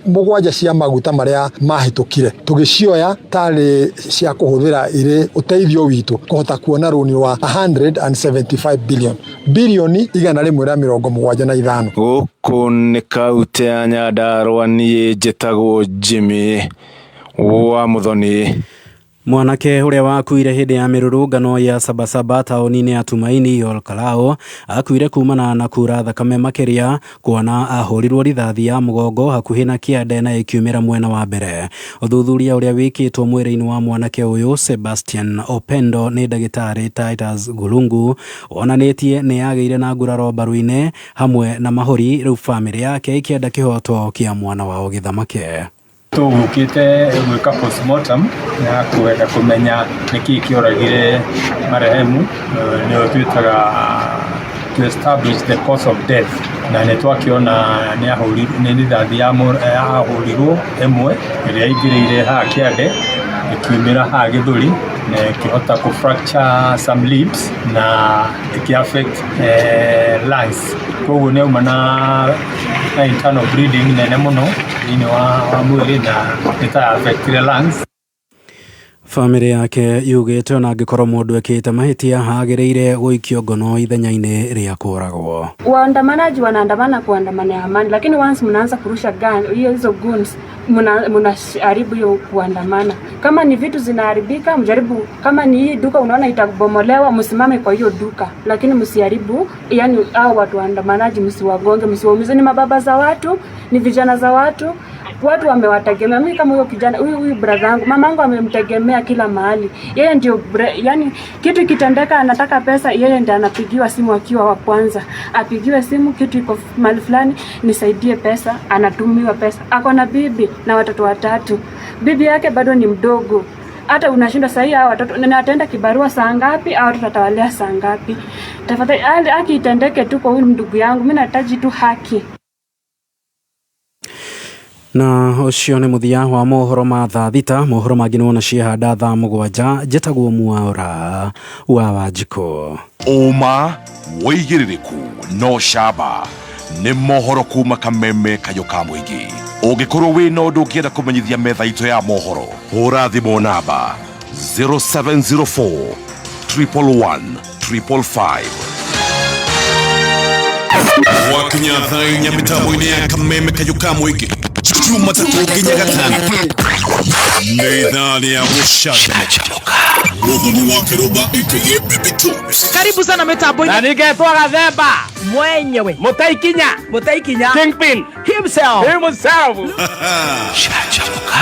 7 cia maguta marĩa mahĩtũkire tũgĩcioya tarĩ cia kũhũthĩra irĩ ũteithio witũ kũhota kuona rũni rwa 175 billion bilioni 175. Gũkũ nĩ kaunti ya Nyandarua, niĩ njĩtagwo Jimmy wa Muthoni. Mwanake ũrĩa wakuire hĩndĩ ya mĩrũrũngano ya Sabasaba taũni-inĩ ya Tumaini Olkalou akuire kumana na kura thakame makĩria kuona ahũrirwo rithathi ya mũgongo hakuhĩ na kĩande na ĩkiumĩra mwena wa mbere. Ũthuthuria ũrĩa wĩkĩtwo mwĩrĩ-inĩ wa mwanake ũyũ Sebastian Opendo nĩ ndagĩtarĩ Titus Gulungu wonanĩtie nĩ agĩire na nguraro mbaru-inĩ hamwe na mahũri, rĩu bamĩrĩ yake ĩkĩenda kĩhoto kĩa mwana wao gĩthamake. Tũgũkĩte gwĩka postmortem ya kwenda kũmenya nĩkĩĩ kĩoragire marehemu, nĩyo twĩtaga to establish the cause of death, na nĩ twakĩona nĩ rithathi yahũrirwo ĩmwe ĩrĩa ĩingĩrĩire haha kĩande ĩkiumĩra haha gĩthũri na ĩkĩhota kũ fracture some ribs na ĩkĩ affect lungs, koguo nĩ auma na internal bleeding nene mũno thĩinĩ wa mwĩrĩ na nĩ ta affectire lungs. Bamĩrĩ yake yugĩte ona angĩkorwo mũndũ ekĩte mahĩtia agĩrĩire gũikio ngono ithenya-inĩ rĩa kũragwo. Waandamanaji wanaandamana kuandamana ya amani, lakini once mnaanza kurusha gun, hiyo hizo guns mnaharibu hiyo kuandamana. Kama ni vitu zinaharibika, mjaribu. Kama ni hii duka unaona itabomolewa, msimame kwa hiyo duka, lakini msiharibu. Yani hao watu waandamanaji msiwagonge, msiwaumize. Ni mababa za watu, ni vijana za watu, watu wamewategemea. Mimi kama huyo kijana, huyu brother yangu, mamangu amemtegemea kila mahali. Yeye ndio yani kitu kitendeka anataka pesa, yeye ndiye anapigiwa simu akiwa wa kwanza. Apigiwe simu kitu iko mahali fulani, nisaidie pesa, anatumiwa pesa. Ako na bibi na watoto 3. Bibi yake bado ni mdogo. Hata unashinda sahi hao watoto na ataenda kibarua saa ngapi, hao watoto atawalea saa ngapi? Tafadhali haki itendeke tu kwa huyu ndugu yangu. Mimi nahitaji tu haki. Na ũcio nĩ mũthia wa mohoro ma thaa 6. Mohoro mangĩ nĩwona ciehanda thaa 7. Njĩtagwo Mwaura wa Wanjikũ. Ũma wĩigĩrĩrĩku no camba nĩ mohoro kuma Kameme Kayũ ka mũingĩ. Ũngĩkorwo wĩna ũndũ ũngĩenda kũmenyithia metha itũ ya mohoro, hũra thimũ namba 0704 111 555. Wakinya thaa 4 mĩtambo-inĩ ya Kameme Kayũ ka mũingĩ Jumatatu nginya Gatano nĩ ithaa rĩa gũcanjamũka. Muthoni wa Kĩrũmba aka Baby Toes. Karibu sana mitambo-inĩ. Na ningetwo Gathemba mwenyewe, Mũtaikinya, Mũtaikinya Kingpin himself, himself.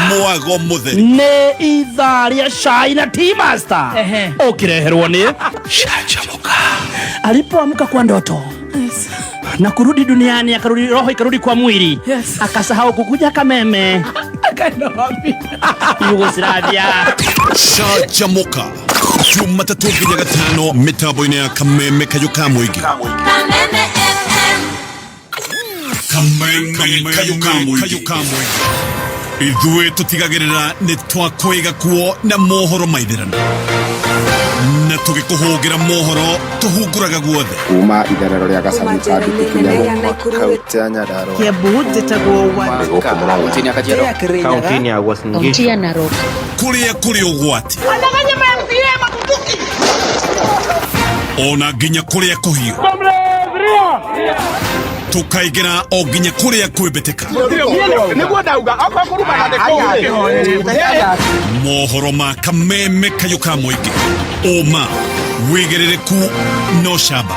Mwago mũtheri nĩ ithaa rĩa cai na tea master ũkĩreherwo nĩ Canjamũka. Alipoamka kwa ndoto na kurudi duniani, akarudi roho ikarudi kwa mwili. Yes. Akasahau kukuja Kameme. Akaenda wapi? Yugoslavia. Canjamũka Jumatatu nginya Gatano mĩtambo-inĩ ya Kameme Kayũ ka mũingĩ. Kameme FM. Kameme Kayũ ka mũingĩ. Ithuĩ tũtigagĩrĩra nĩ twakwĩga kuo na mohoro maithĩrano na tũgĩkũhũngĩra mohoro tũhunguraga guothe. Kuma itherero rĩa Gacagu Kaunti ya Nyandarua. Kiambu njĩtagwo Kaunti-inĩ ya Uasin Kaunti Gishu. ya Narok. Kũrĩa kũrĩ ũgwati ona nginya kũrĩa kũhiũ tũkaingĩra o nginya kũrĩa kwĩmbĩtĩka. Niguo ndauga okorwo kũrumana nĩ kũu. Mohoro ma kameme kayũ ka mũingĩ, ũma, wĩgĩrĩrĩku no camba.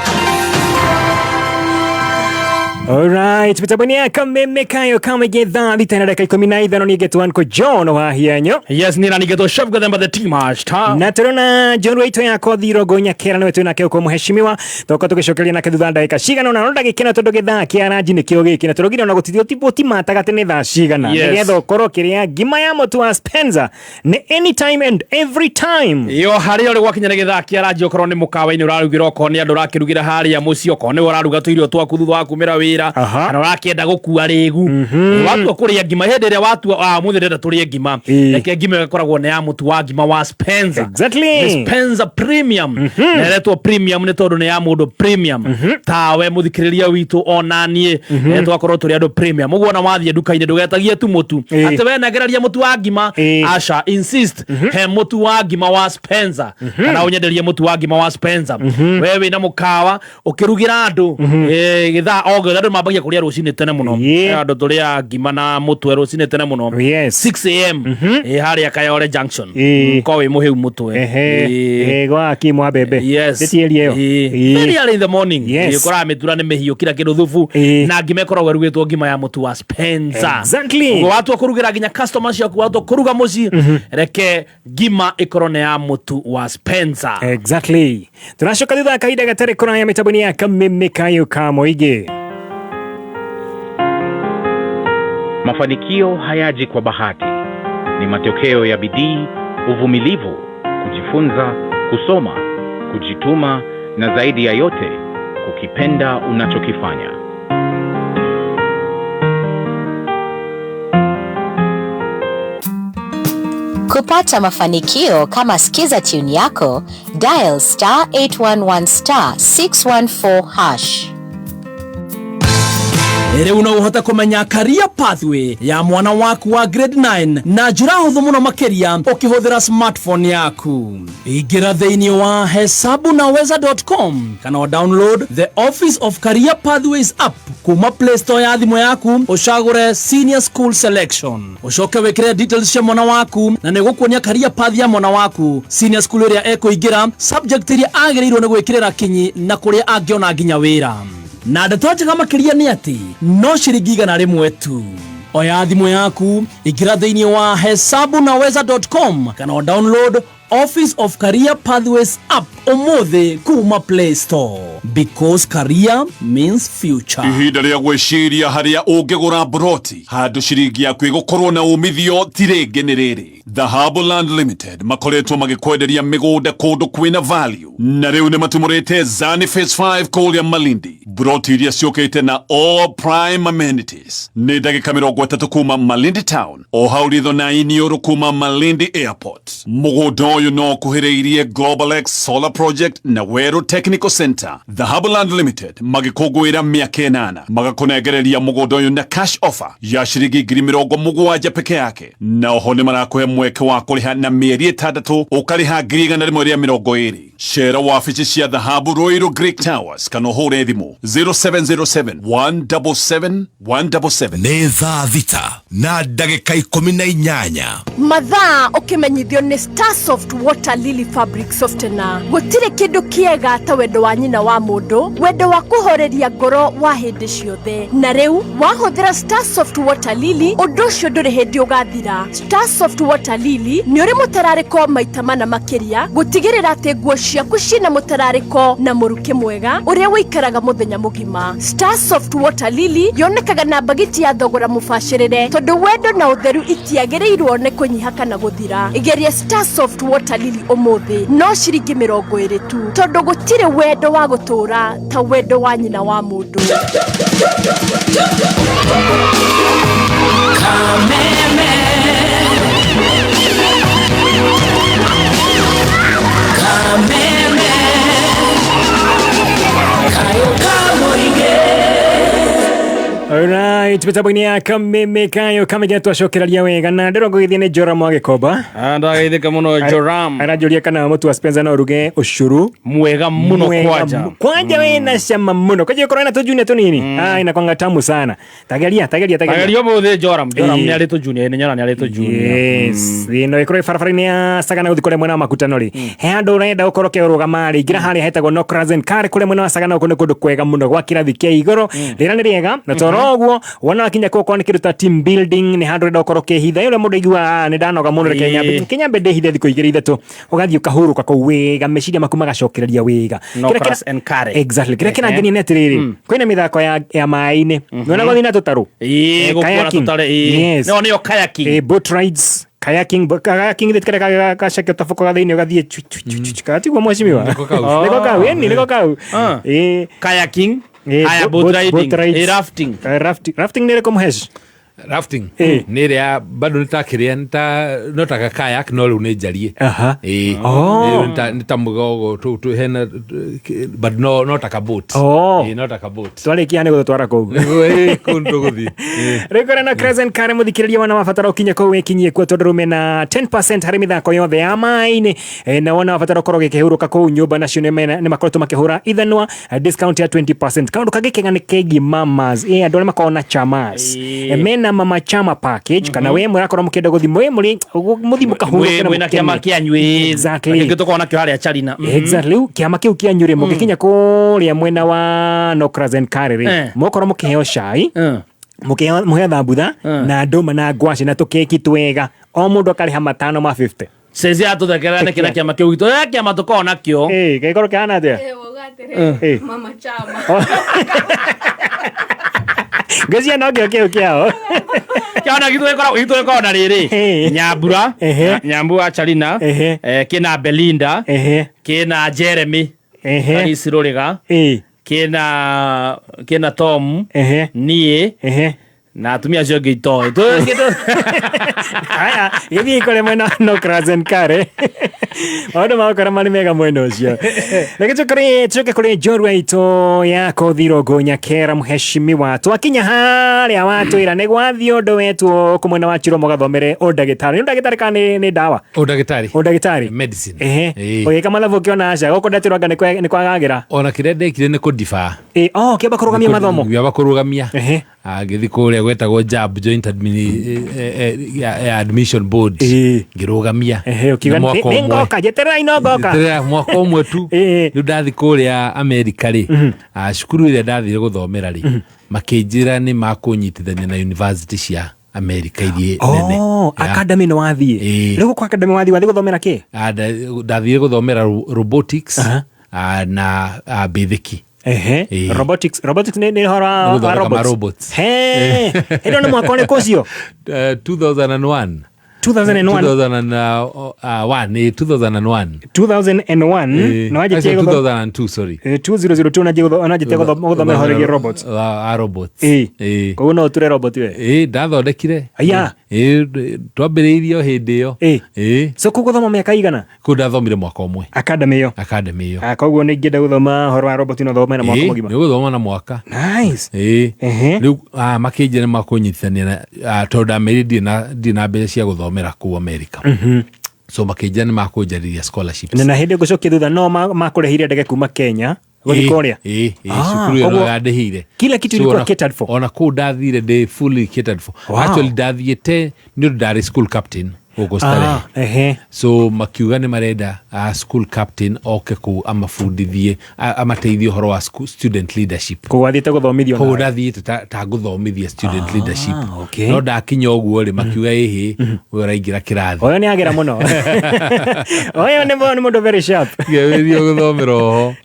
Alright, mitambo ya kameme kayo kamege thaa thita na dakika 15 nigetwo anko John wa hianyo. Yes, nina nigetwo Chef Gathemba the team hashtag. Na turona John waitũ ya kothi rogo nyakera niwe twinake uko muheshimiwa toka tugicokeria nake thutha ndagika cigana ona no ndagikena tondu githaa kia ranji nikio giki na turogire ona gutithio timataga atĩ nĩ thaa cigana. Yes. Nigetha ukorwo ũkĩrĩa ngima ya mũtu wa Spencer nĩ anytime and every time. Yo harĩa ũrĩ gwakinya nĩ gĩthaa kĩa ranji, okorwo nĩ mũkawa-inĩ ũrarugĩra, okorwo nĩ andũ ũrakĩrugĩra harĩa mũciĩ, okorwo nĩwe ũraruga tũirio twaku thutha wa kumĩra wĩra, kana ũrakĩenda gũkua rĩgu, watua kũrĩa ngima hĩndĩ ĩrĩa watua mũthĩ ndĩrenda tũrĩe ngima, reke ngima ĩyo ĩkoragwo nĩ ya mũtu wa ngima wa Spencer. Exactly. Nĩ Spencer Premium. Na ĩretwo premium nĩ tondũ nĩ ya mũndũ premium tawe mũthikĩrĩria witũ ona niĩ. Twakorwo tũrĩ andũ premium ũguo, ona wathiĩ nduka-inĩ ndũgetagie tu mũtu atĩ we nengereria mũtu wa ngima. Aca, insist he mũtu wa ngima wa Spencer kana ũnyenderie mũtu wa ngima wa Spencer. We wĩna mũkawa ũkĩrugĩra andũ, gĩthaa o gĩothe andũ mambagia kũrĩa rũcinĩ tene mũno. Andũ tũrĩa ngima na mũtwe rũcinĩ tene mũno. 6 am, harĩa Kayore Junction. Ko wĩ mũhĩu mũtwe. Gwa kimwa bebe. Yes. Ndĩtiĩrie ĩyo. Very early in the morning. Yes. Ũkoraga mĩtura nĩ mĩhiũ kila kĩndũ thubu na ngima ĩkoragwo ĩrugĩtwo ngima ya mũtu wa Spencer. Exactly. Ũguo watua kũrugĩra nginya customer ciaku, watua kũruga mũciĩ, reke ngima ĩkorwo nĩ ya mũtu wa Spencer. Exactly. Tũracoka thutha wa kahinda gatarĩ kũraya mĩtambo-inĩ ya kameme kayo ka mũingĩ. Mafanikio hayaji kwa bahati, ni matokeo ya bidii, uvumilivu, kujifunza, kusoma, kujituma na zaidi ya yote, kukipenda unachokifanya. Kupata mafanikio kama Skiza tune yako, dial star 811 star 614 hash. Rĩu no ũhote kũmenya career pathway ya mwana waku wa grade 9 na njĩra hũthũ mũno makĩria ũkĩhũthĩra smartphone yaku. Ingĩra thĩinĩ wa hesabunaweza.com kana download the Office of Career Pathways app kuma Play Store ya thimũ yaku, ũcagũre senior school selection, ũcoke wĩkĩre details cia mwana waku na nĩ gũkuonia career path ya mwana waku, senior school ĩrĩa ekũingĩra, subject ĩrĩa agĩrĩirwo nĩ gwĩkĩrĩra kinyi na kũrĩa angĩona nginya wĩra. Na ndeto njega makĩria nĩ atĩ no ciringi 100 tu. Oya thimũ yaku, ingĩra thĩinĩ wa hesabunaweza.com kana o download Office of Career Pathways app ũmũthĩ kuma Play Store, because career means future. Ihinda rĩa gwĩciria harĩa ũngĩgũra mburoti handũ ciringi yaku ĩgũkorwo na umithio ti rĩngĩ nĩ rĩrĩ. Dhahabu Land Limited makoretwo magĩkwenderia mĩgũnda kũndũ kwĩna value na rĩu nĩ matumũrĩte Zani Phase 5 kũrĩa Malindi, mburoti iria ciũkĩte na all prime amenities. Nĩ ndagĩka 30 kuma Malindi town, o hau ritho na iniũrũ kuma Malindi Airport. Mũgũnda ũyũ no ũkuhĩrĩirie Global X Solar Project na Weru Technical Center. Dhahabu Land Limited magĩkũngũĩra mĩaka 8 magakũnengereria mũgũnda ũyũ na cash offer ya ciringi 70,000 peke yake, na oho nĩ marakũhe mweke wa kũrĩha na mĩeri 6, ũkarĩha 120,000. Cera wabici cia Dhahabu Ruiru Greek Towers kana ũhũre thimũ 0707 177 177. Nĩ thaa 6 na ndagĩka 18. Mathaa ũkĩmenyithio nĩ Starsoft Water Lily Fabric Softener. Gũtirĩ kĩndũ kĩega ta wendo wa nyina wa mũndũ, wendo wa kũhoreria ngoro wa hĩndĩ ciothe. Na rĩu wahũthĩra Starsoft Water Lily, ũndũ ũcio ndũrĩ hĩndĩ ũgathira. Starsoft Water Lily nĩ ũrĩ mũtararĩko maita mana makĩria gũtigĩrĩra atĩ nguo ciaku ciĩna mũtararĩko na mũrukĩ mwega ũrĩa ũikaraga mũthenya mũgima. Starsoft Water Lily yonekaga na mbagiti ya thogora mũbacĩrĩre tondũ wendo na ũtheru itiagĩrĩirwo nĩ kũnyiha kana gũthira. Igeria Starsoft Water Lily ũmũthĩ no ciringi 20. 20 tu tondũ gũtirĩ wendo wa gũtũũra ta wendo wa nyina wa mũndũ. Alright, mitambo-inĩ ya kameme kayo kamenya twacokereria wega na ndĩrongo gĩthiĩ nĩ Joram wa Gĩkomba. Ndageithĩka mũno Joram. Aranjũria kana mũtu wa Spencer no ũruge ũcũrũ mwega mũno kwanja. Kwanja wĩna cama mũno. Kwanja ũkorwo na tũjunia tũnini. Ah, inakwanga tamu sana. Tageria, tageria, tageria. Tageria ũmũthĩ Joram. Joram Ĩĩ. nĩ arĩ tũjunia, nĩ nyona nĩ arĩ tũjunia. Yes. Ĩno ĩkorwo ĩ barabara-inĩ ya Sagana gũthiĩ kũrĩa mwena wa Makutano rĩ. He handũ ũrenda ũkorwo ũkĩrũgama rĩ, ingĩra harĩa hetagwo No Crescent Car kũrĩa mwena wa Sagana gũkũ nĩ kũndũ kwega mũno gwa kĩrathi kĩa igũrũ. Rĩera nĩ rĩega na toro ũguo wona wakinya kũu okorwo nĩ kĩndũ ta team building nĩ handũ ũrenda ũkorwo ũkĩhitha ũrĩa mũndũ aiguaga nĩ ndanoga mũno reke nyambe Ĩĩ. nyambe ndĩhithe thikũ igĩrĩ ithatũ ũgathiĩ ũkahurũka kũu wega meciria maku magacokereria wega. No Kĩrĩa Crash and Carry. Exactly. Kĩrĩa Ehe. kĩrangenia nĩ atĩrĩrĩ kwĩna mĩthako ya maĩ-inĩ nĩwona gũthiĩ na tũtarũ. Ĩĩ, gũkuona Kayaking. tũtarũ, ĩĩ. Yes. No, nĩyo kayaking. Boat rides, kayaking, kayaking githĩ karĩa gaceke tabũko ga thĩinĩ ũgathiĩ chu, chu, chu, chu, chu, katiguo mheshimiwa. Nĩko kau. Nĩko kau, ĩni nĩko kau. Ah. Ĩĩ. Kayaking. Ĩĩ, Haya, boat riding. boat rides. Ĩĩ, rafting. Rafting. Rafting nĩ ĩrĩkũ mũhesh? Rafting nä ä rä a bado nä ta kä rä a no ta gakayak no rä u nä njariä Oh. nä ta må gogo hena but no ta kabot Oh. no ta kabot Twarĩkia nĩ gũtũtwara kũu. kå nä tå gå thiä Rĩu kũrĩa na Crescent Car mũthikĩrĩria wona wabatara ũkinye kũu wĩkinyie kuo tondũ rĩu mena 10% harĩ mĩthako yothe ya maĩ-inĩ. Na wona wabatara ũkorwo ũgĩkĩhurũka kũu nyũmba nacio nĩ makoretwo makĩhũra ithanwa discount ya 20%. Kaũndũ kangĩ kega nĩ kegiĩ mamas, andũ arĩa makoragwo na chamas. Mena mama chama package kana we mũrakorwo mũkĩenda gũthiĩ mwĩ mũrĩ mũthiĩ mũkahurũke na Mwĩ na mũkene. kĩama kĩanyu ĩĩ. Exactly. Kĩngĩ tũkoragwo nakĩo harĩa Charina. Exactly. Rĩu kĩama kĩu kĩanyu rĩ mũngĩkinya kũrĩa mwena wa No Crescent Car rĩ mũkorwo mũkĩheo cai mũkĩheo thambutha na ndũma na ngwacĩ na tũkeki twega o mũndũ akarĩha matano ma 50. Ceci atũthekerera nĩkĩ na kĩama kĩu gitũ. Kĩama tũkoragwo nakĩo. Gĩkorwo kĩhana atĩa? Ĩĩ. Mama chama. Ngwĩciria no kĩo kĩu kĩao. Kĩama gitũ gĩkoragwo na rĩrĩ. Nyambura, Nyambu wa Charina, kĩna Belinda, kĩna Jeremy, Alice Rũrĩga, kĩna Tom, niĩ, na atumia acio angĩ itoĩ. Haya, gĩthiĩ kũrĩa mwena wa No Crescent Car. Maũndũ magũkorwo marĩ mega mwena ũcio. Reke tũcoke kũrĩ njorua itũ ya kothi Irũngũ Nyakera mheshimiwa. Twakinya harĩa watwĩra nĩ gwathiĩ ũndũ wetwo kũ mwena wa Chiromo ũgathomere ũndagĩtarĩ. Nĩ ũndagĩtarĩ kana nĩ ndawa? Ũndagĩtarĩ. Ũndagĩtarĩ. Medicine. Ehe. Ĩĩ. Ũgĩka mathabu ũkĩona aca gũkũ ndatĩrwo anga nĩ kwagagĩra. Ona kä rä a ndekire nä kå ndiba. Oh, kĩamba kũrũgamia mathomo. Ngĩamba kũrũgamia. Ngĩthiĩ kũrĩa gwetagwo JAB, Joint ya Admission Board. Ngĩrũgamia. Ũkiuga Na mwaka nĩ ũmwe. ngoka njeterera ino ngoka. Njeterera mwaka ũmwe tu. Rĩu ndathiĩ kũrĩa Amerika rĩ, cukuru ĩrĩa ndathire gũthomera rĩ, makĩnjĩra nĩ makũnyitithania na university cia Amerika iria nene. Oh, academy nĩ wathiĩ. Rĩu gũkũ academy wathiĩ gũthomera kĩ? Ndathire gũthomera robotics na mbĩthĩki. Ehe. Robotics, robotics nĩ ũhoro Nĩ wa gũthondeka robots. ma robots. He. Ĩno nĩ mwaka ũrĩkũ ũcio? 2001. 2001. 2001, 2001. 2001 na wanjĩtie Acio gũtho- 2002, sorry. 2002 nanjĩtie gũthomera ũhoro wĩgiĩ robots. A robots. Koguo no ũture robot we. Ĩĩ, ndathondekire. Aya. Ĩĩ, twambĩrĩirie o hĩndĩ ĩyo. Ĩĩ. So kũu gũthoma mĩaka igana? Kũu ndathomire mwaka ũmwe. Academy ĩyo. Academy ĩyo. Koguo nĩ ingĩenda gũthoma ũhoro wa robot no thome na mwaka Ĩĩ, mũgima. nĩ ũgũthoma na mwaka. Nice. Ĩĩ. Rĩu makĩnjĩra nĩ makũnyitithania na tondũ ndamerire ndirĩ na mbeca cia gũthomera kũu America. So makĩnjĩra nĩ makũnjarĩria scholarships. Na hĩndĩ ngũcokia thutha no makũrĩhire ndege kuma Kenya gũthiĩ kũrĩa. Ĩĩ, cukuru ĩyo no yandĩhĩire. Kila kitu So ilikuwa ona- catered for. Ona kũu ndathire ndĩ fully catered for. Wow. Actually ndathiĩte nĩ ũndũ ndarĩ school captain gũkũ Starehe. So makiuga nĩ marenda school captain oke kũu amabundithie amateithie ũhoro wa school, student leadership. Kũu wathiĩte gũthomithio Kũu nawe. ndathiĩte ta ngũthomithia student leadership. Okay. No ndakinya ũguo rĩ makiuga ĩhĩ we ũraingĩra kĩrathi. Ũyũ nĩ agera mũno. Ũyũ nĩ mũndũ very sharp. Ngĩambĩrĩria gũthomera oho.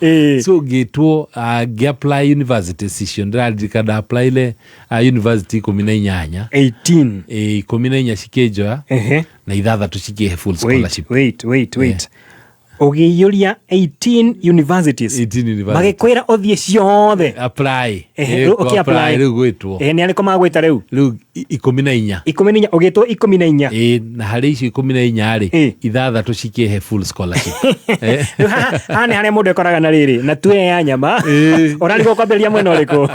So ngĩtwo ngĩ-apply university icio ndĩraririkana nda-applyire university 18. 18. 14 cikĩnjoya na 6 cikĩhe full Wait, scholarship. wait, wait, wait. Ũgĩiyũria 18 universities. 18 universities. Magĩkwĩra ũthiĩ ciothe. Apply. Ehe, Eh, rĩu ũkĩ apply. Rĩu gwĩtwo. Ehe, nĩ arĩkũ magwĩta rĩu? Rĩu 14. 14, ũgĩtwo 14. Ĩĩ, na harĩ icio 14 rĩ, ithathatũ cikĩhe full scholarship. Eh. Rĩu haha haha nĩ harĩa mũndũ ekoraga na rĩrĩ na tue ya nyama, ũrarigwo kwambĩrĩria mwena ũrĩkũ.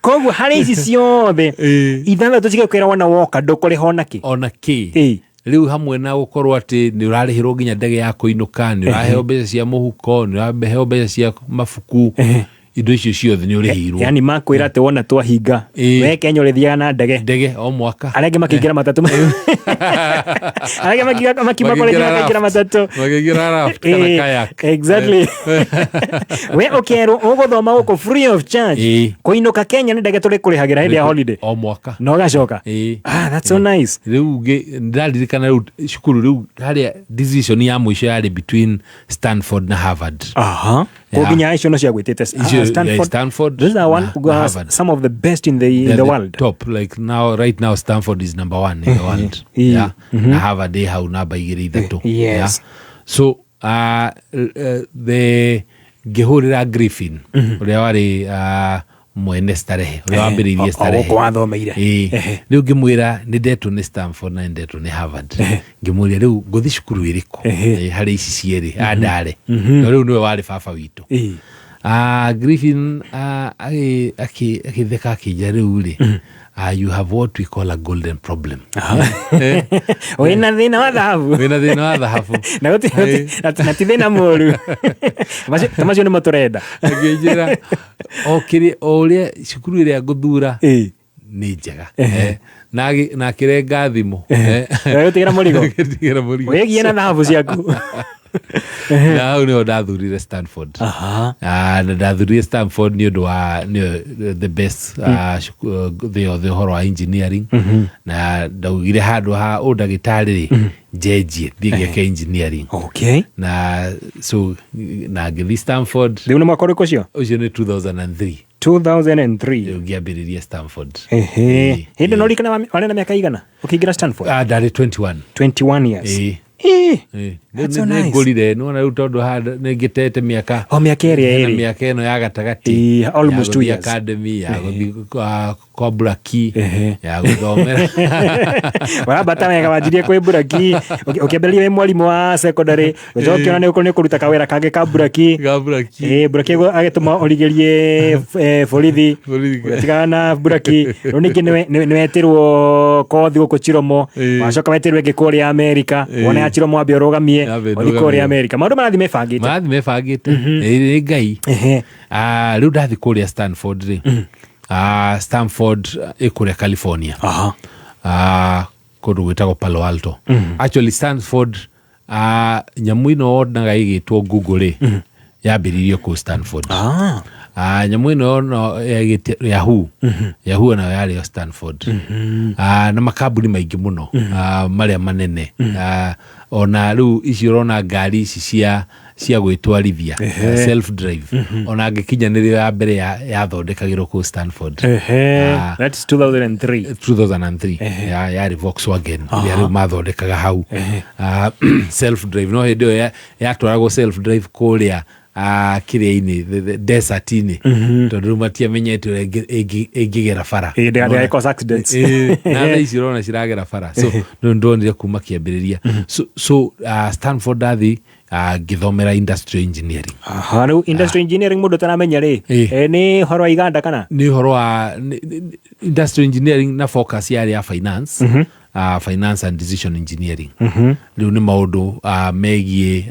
Koguo harĩ ici ciothe ithathatũ cigĩkwĩra wona woka ndũkũrĩha ona kĩ. Ona kĩ. Rĩu hamwe na gũkorwo atĩ nĩ ũrarĩhĩrwo nginya ndege ya kũinũka, nĩ ũraheo mbeca cia mũhuko, nĩ ũraheo mbeca cia mabuku, indo icio ciothe nĩ ũrĩhĩirwo. Yani makwĩra atĩ wona twahinga, we Kenya ũrĩthiaga na ndege. Ndege o mwaka. Arĩa angĩ makĩingĩra matatũ, arĩa angĩ makiuma college Makĩingĩra makaingĩra raft. matatũ. Makĩingĩra raft kana kayak. Exactly. We ũkerwo ũgũthoma gũkũ free of charge. Kũinũka Kenya nĩ ndege tũrĩkũrĩhagĩra hĩndĩ ya holiday. O mwaka. Na ũgacoka. Ĩĩ. Ah, that's so nice. Rĩu ndĩraririkana rĩu cukuru rĩu harĩa decision ya mũico yarĩ between Stanford na Harvard. Aha. Yeah. Ko nginya icio no ciagwĩtĩte. Icio, Stanford. yeah, Stanford Those are one, na Harvard. some of the best in the, in They're the world. top. Like now, right now Stanford is number one in the world. Eh. Yeah. Na Harvard ĩ hau namba igĩrĩ ithatũ. Yes. Yeah. So the ngĩhũrĩra Griffin ũrĩa warĩ mwene Starehe, ũrĩa wambĩrĩirie O Starehe. gũkũ wathomeire. Ĩĩ. Rĩu ngĩmwĩra nĩ ndetwo nĩ Stanford na nĩ ndetwo nĩ Harvard. Ngĩmũria rĩu ngũthiĩ cukuru ĩrĩkũ? Ĩĩ, harĩ ici cierĩ andare. No rĩu nĩwe warĩ baba witũ. Griffin agĩtheka akĩnja rĩu rĩ, you have what we call a golden problem. Wĩna thĩna wa thahabu. Wĩna thĩna wa thahabu. Na na ti thĩna mũru. Ta macio nĩmo tũrenda. Akĩnjĩra o kĩrĩa o ũrĩa cukuru ĩrĩa ngũthura nĩ njega. Na akĩrenga thimũ. Agĩgũtigĩra mũrigo. Agĩtigĩra mũrigo. Wĩgie na thahabu ciaku. Na hau nĩho ndathurire Stanford. Na ndathurire Stanford nĩ ũndũ wa nĩyo the best thĩ yothe ũhoro wa engineering. Na ndaugire handũ ha ũndagĩtarĩ rĩ, njenjie thiĩ ngeke engineering. Okay. Na so na ngĩthiĩ Stanford. Rĩu nĩ mwaka ũrĩkũ ũcio? Ũcio nĩ 2003. 2003. Rĩu ngĩambĩrĩria Stanford. Ehe. Hĩndĩ no ririkana warĩ na mĩaka igana ũkĩingĩra Stanford? Ndarĩ 21. 21 years. Ĩĩ. Ĩĩ. Ĩĩ. That's so Nĩ nice. ngũrire nĩwona rĩu tondũ haha nĩ ngĩtete mĩaka O mĩaka ĩrĩa hena ĩrĩ. mĩaka ĩno ya gatagatĩ. Ĩĩ, almost Ya 2 gũthiĩ years. academy, ya gũthiĩ kwa Buraki, ya gũthomera. Warambata wega wanjirie kwĩ Buraki, ũkĩambĩrĩria wĩ mwarimũ wa secondary, ũgĩcoka ũkĩona nĩ ũkũruta kawĩra kangĩ ka Buraki. Ka Buraki. Ĩĩ, Buraki agĩtũma ũrigĩrie borithi. Ũgĩtigana na Buraki. Rĩu ningĩ nĩwetirwo kothi gũkũ Chiromo, wacoka wetirwo ĩngĩ kũrĩa Amerika. Wona ya Chiromo wambe ũrũgamie, Wambe ũthiĩ kũrĩa ndũgamie. Amerika. Maũndũ marathiĩ mebangĩte. Marathiĩ mebangĩte. Ĩĩ, nĩ Ngai. Rĩu ndathiĩ kũrĩa Stanford rĩ, Stanford ĩ kũrĩa California. Kũndũ gwĩtagwo Palo Alto. Actually Stanford, nyamũ ĩno wonaga ĩgĩtwo Google rĩ, yambĩrĩirio kũu Stanford. Nyamũ ĩno no Yahoo. Yahoo nayo yarĩ o Stanford. Na makambuni maingĩ mũno, marĩa manene. Ona rĩu ici ũrona ngari ici cia gwĩtwarithia, self drive. Ona ngĩkinya nĩrĩo ya mbere yathondekagĩrwo kũu Stanford. That's 2003. 2003. Yarĩ Volkswagen ĩrĩa rĩu mathondekaga hau. Self drive no hĩndĩ ĩyo yatwaragwo self drive kũrĩa kĩrĩa-inĩ, the desert-inĩ. Tondũ rĩu matiamenyete ũrĩa ĩngĩgera bara. Ĩĩ, ndĩga cause accidents. Ĩĩ, na thaa ici ũrona ciragera bara. So rĩu ndonire kuma kĩambĩrĩria. So Stanford ndathi ngĩthomera industrial engineering. Aha, rĩu industrial engineering mũndũ ũtaramenya rĩ, nĩ ũhoro wa iganda kana? Nĩ ũhoro wa industrial engineering na focus yarĩ ya finance. Finance and decision engineering. Rĩu nĩ maũndũ megiĩ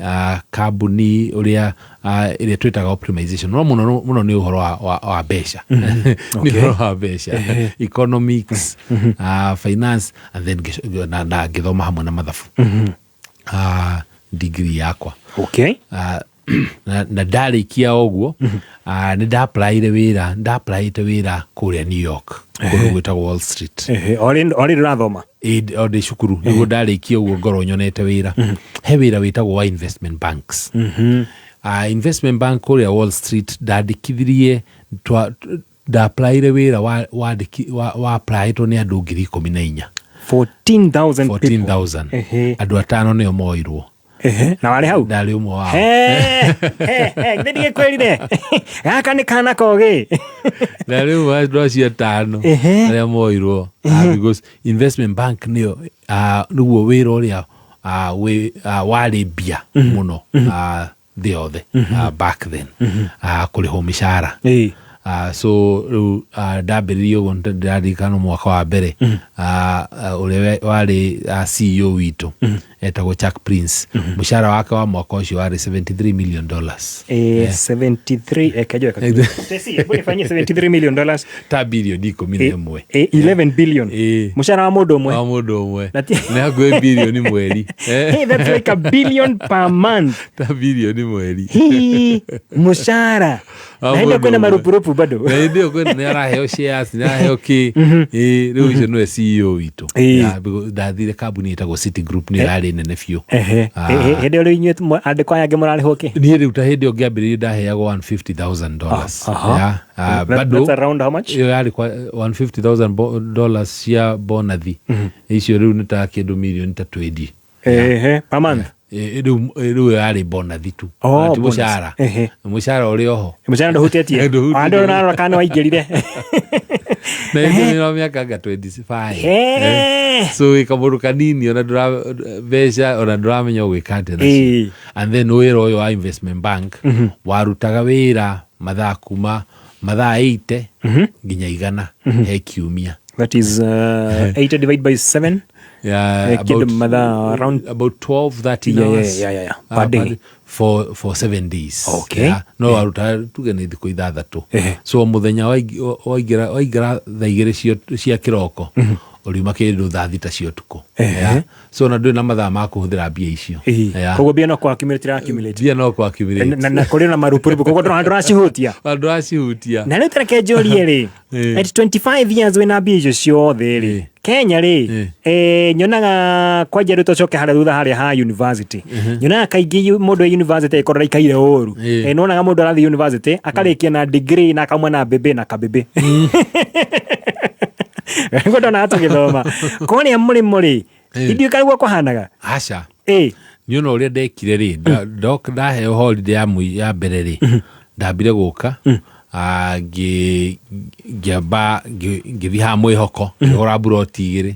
kambuni ũrĩa ĩrĩa twĩtaga optimization. No mũno mũno nĩ ũhoro wa mbeca. Nĩ ũhoro wa mbeca. Economics, finance, and then na ngĩthoma hamwe na mathabu. Degree yakwa. Na ndarĩkia ũguo, nĩ ndaplaire wĩra, ndaplaĩte wĩra kũrĩa New York, kũndũ gwĩtagwo Wall Street. O rĩ ndũrathoma? Ĩĩ, o ndĩ cukuru, nĩguo ndarĩkia ũguo ngorwo nyonete wĩra. He wĩra wĩtagwo wa investment banks. Investment bank kũrĩa Wall Street ndandĩkithirie, ndaplaire wĩra wa applyĩtwo nĩ andũ 14,000. 14,000 people. 14,000. Andũ atano nĩo moirwo. Na warĩ hau? Ndarĩ ũmwe wao. He, he, he, githĩ ndigĩkwĩrire gaka nĩ kana kogĩ. Ndarĩ ũmwe wa andũ acio atano arĩa moirwo, because investment bank nĩyo, nĩguo wĩra ũrĩa warĩ mbia mũno thĩ yothe back then, kũrĩhwo mĩcara. So rĩu ndambĩrĩirie ũguo, ndĩraririkana mwaka wa mbere, ũrĩa warĩ CEO witũ etagwo Chuck Prince, mũcara wake wa mwaka ũcio warĩ $73 million. 73, kajua Tesi, hebu nifanyie $73 million. Ta bilioni 11. 11 billion mũcara wa mũndũ ũmwe. Wa mũndũ ũmwe. Nĩ hakuhĩ bilioni mweri. Hey, that's like a billion per month. Ta bilioni mweri. Hii, mũcara. Wa Na hĩndĩ ĩyo mũndũ kwĩna ũmwe. marupurupu bado. Na hĩndĩ ĩyo kwĩna, nĩ araheo shares, nĩ araheo kĩ. Rĩu ũcio nĩwe CEO witũ. Yeah, because ndathire kambuni ĩtagwo Citigroup, nĩ ĩrarĩ nene biũ. Hĩndĩ ĩyo rĩu inyuĩ andĩkwo aya angĩ mũrarĩhwo kĩ? Niĩ rĩu ta hĩndĩ ĩyo ngĩambĩrĩria ndaheagwo $150,000. Yeah, bado That's around how much? Ĩyo yarĩ kwa $150,000 dollars cia bonathi icio, rĩu nĩ ta kĩndũ milioni ta 20. Per month. Rĩu ĩyo yarĩ bonathi tu. Oh, Ti bonus. mũcara. Mũcara ũrĩ oho. Mũcara ndũhutĩtie. Ndũhutĩtie. Andũ narora kana waingĩrire. Na hĩndĩ ĩyo mĩaka anga 25. So wĩ kamũndũ kanini, ona ndũra mbeca, ona ndũramenya ũgwĩka atĩa nacio. And then wĩra ũyũ wa investment bank warutaga wĩra mathaa kuma mathaa 80 nginya 100 he kiumia. That is 80 divided by 7. Yeah, Kĩndũ mathaa around about 12 13 hours per day. For 7 days. Okay. Yeah. No waruta tuge nĩ thikũ 6, so mũthenya waingĩra thaa 2 cia kĩroko, ũriuma kĩndũ thaa 6 cia ũtukũ. Yeah. So ona ndũrĩ na mathaa ma kũhũthĩra mbia icio. Yeah. Koguo mbia no kũ accumulate ira accumulate. Mbia no kũ accumulate. Na kũrĩ na marupurupu, koguo ndũracihutia. Ndũracihutia. Na rĩu tareke njũrie rĩ, at 25 years wĩna mbia icio ciothe rĩ, Kenya rĩ, nyonaga kwanja rĩu tũcoke harĩa thutha harĩa ha university, nyonaga kaingĩ mũndũ e university agĩkorwo araikaire ũru. Nĩwonaga mũndũ arathiĩ university akarĩkia na degree na akauma na mbĩmbĩ na kabĩmbĩ. Nĩguo ndonaga tũgĩthoma kũrĩa mũrĩmo rĩ, ithuĩ karĩguo kũhanaga? Aca, nĩ ona ũrĩa ndekire rĩ, ndaheo holiday ya mbere rĩ, ndambire gũka, ngĩamba ngĩthiĩ haha mwĩhoko, ngĩgũra mburoti 2.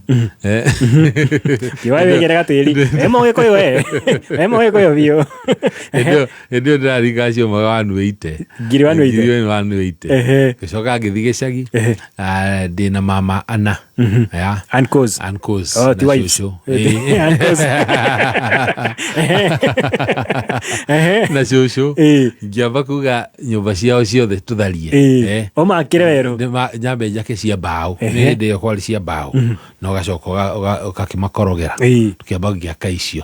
Kiwa wĩgere gatĩri we mũgĩkũyũ, we mũgĩkũyũ biũ. Hĩndĩ ĩyo ndĩraringa ciaumaga 180. Ngiri 180. Ngiri 180. Ngĩcoka ngĩthiĩ gĩcagi, ndĩna mama ana. Yeah. Uncles. Uncles Oh, ti na wives. cũcũ. Uncles. Na cũcũ ngĩamba kuga nyũmba ciao ciothe tũtharie. Ũmakĩre werũ. Nyambe njake cia mbaũ. Nĩ hĩndĩ ĩyo kwarĩ cia mbaũ na ũgacoka ũgakĩmakorogera, tũkĩamba ngĩaka icio,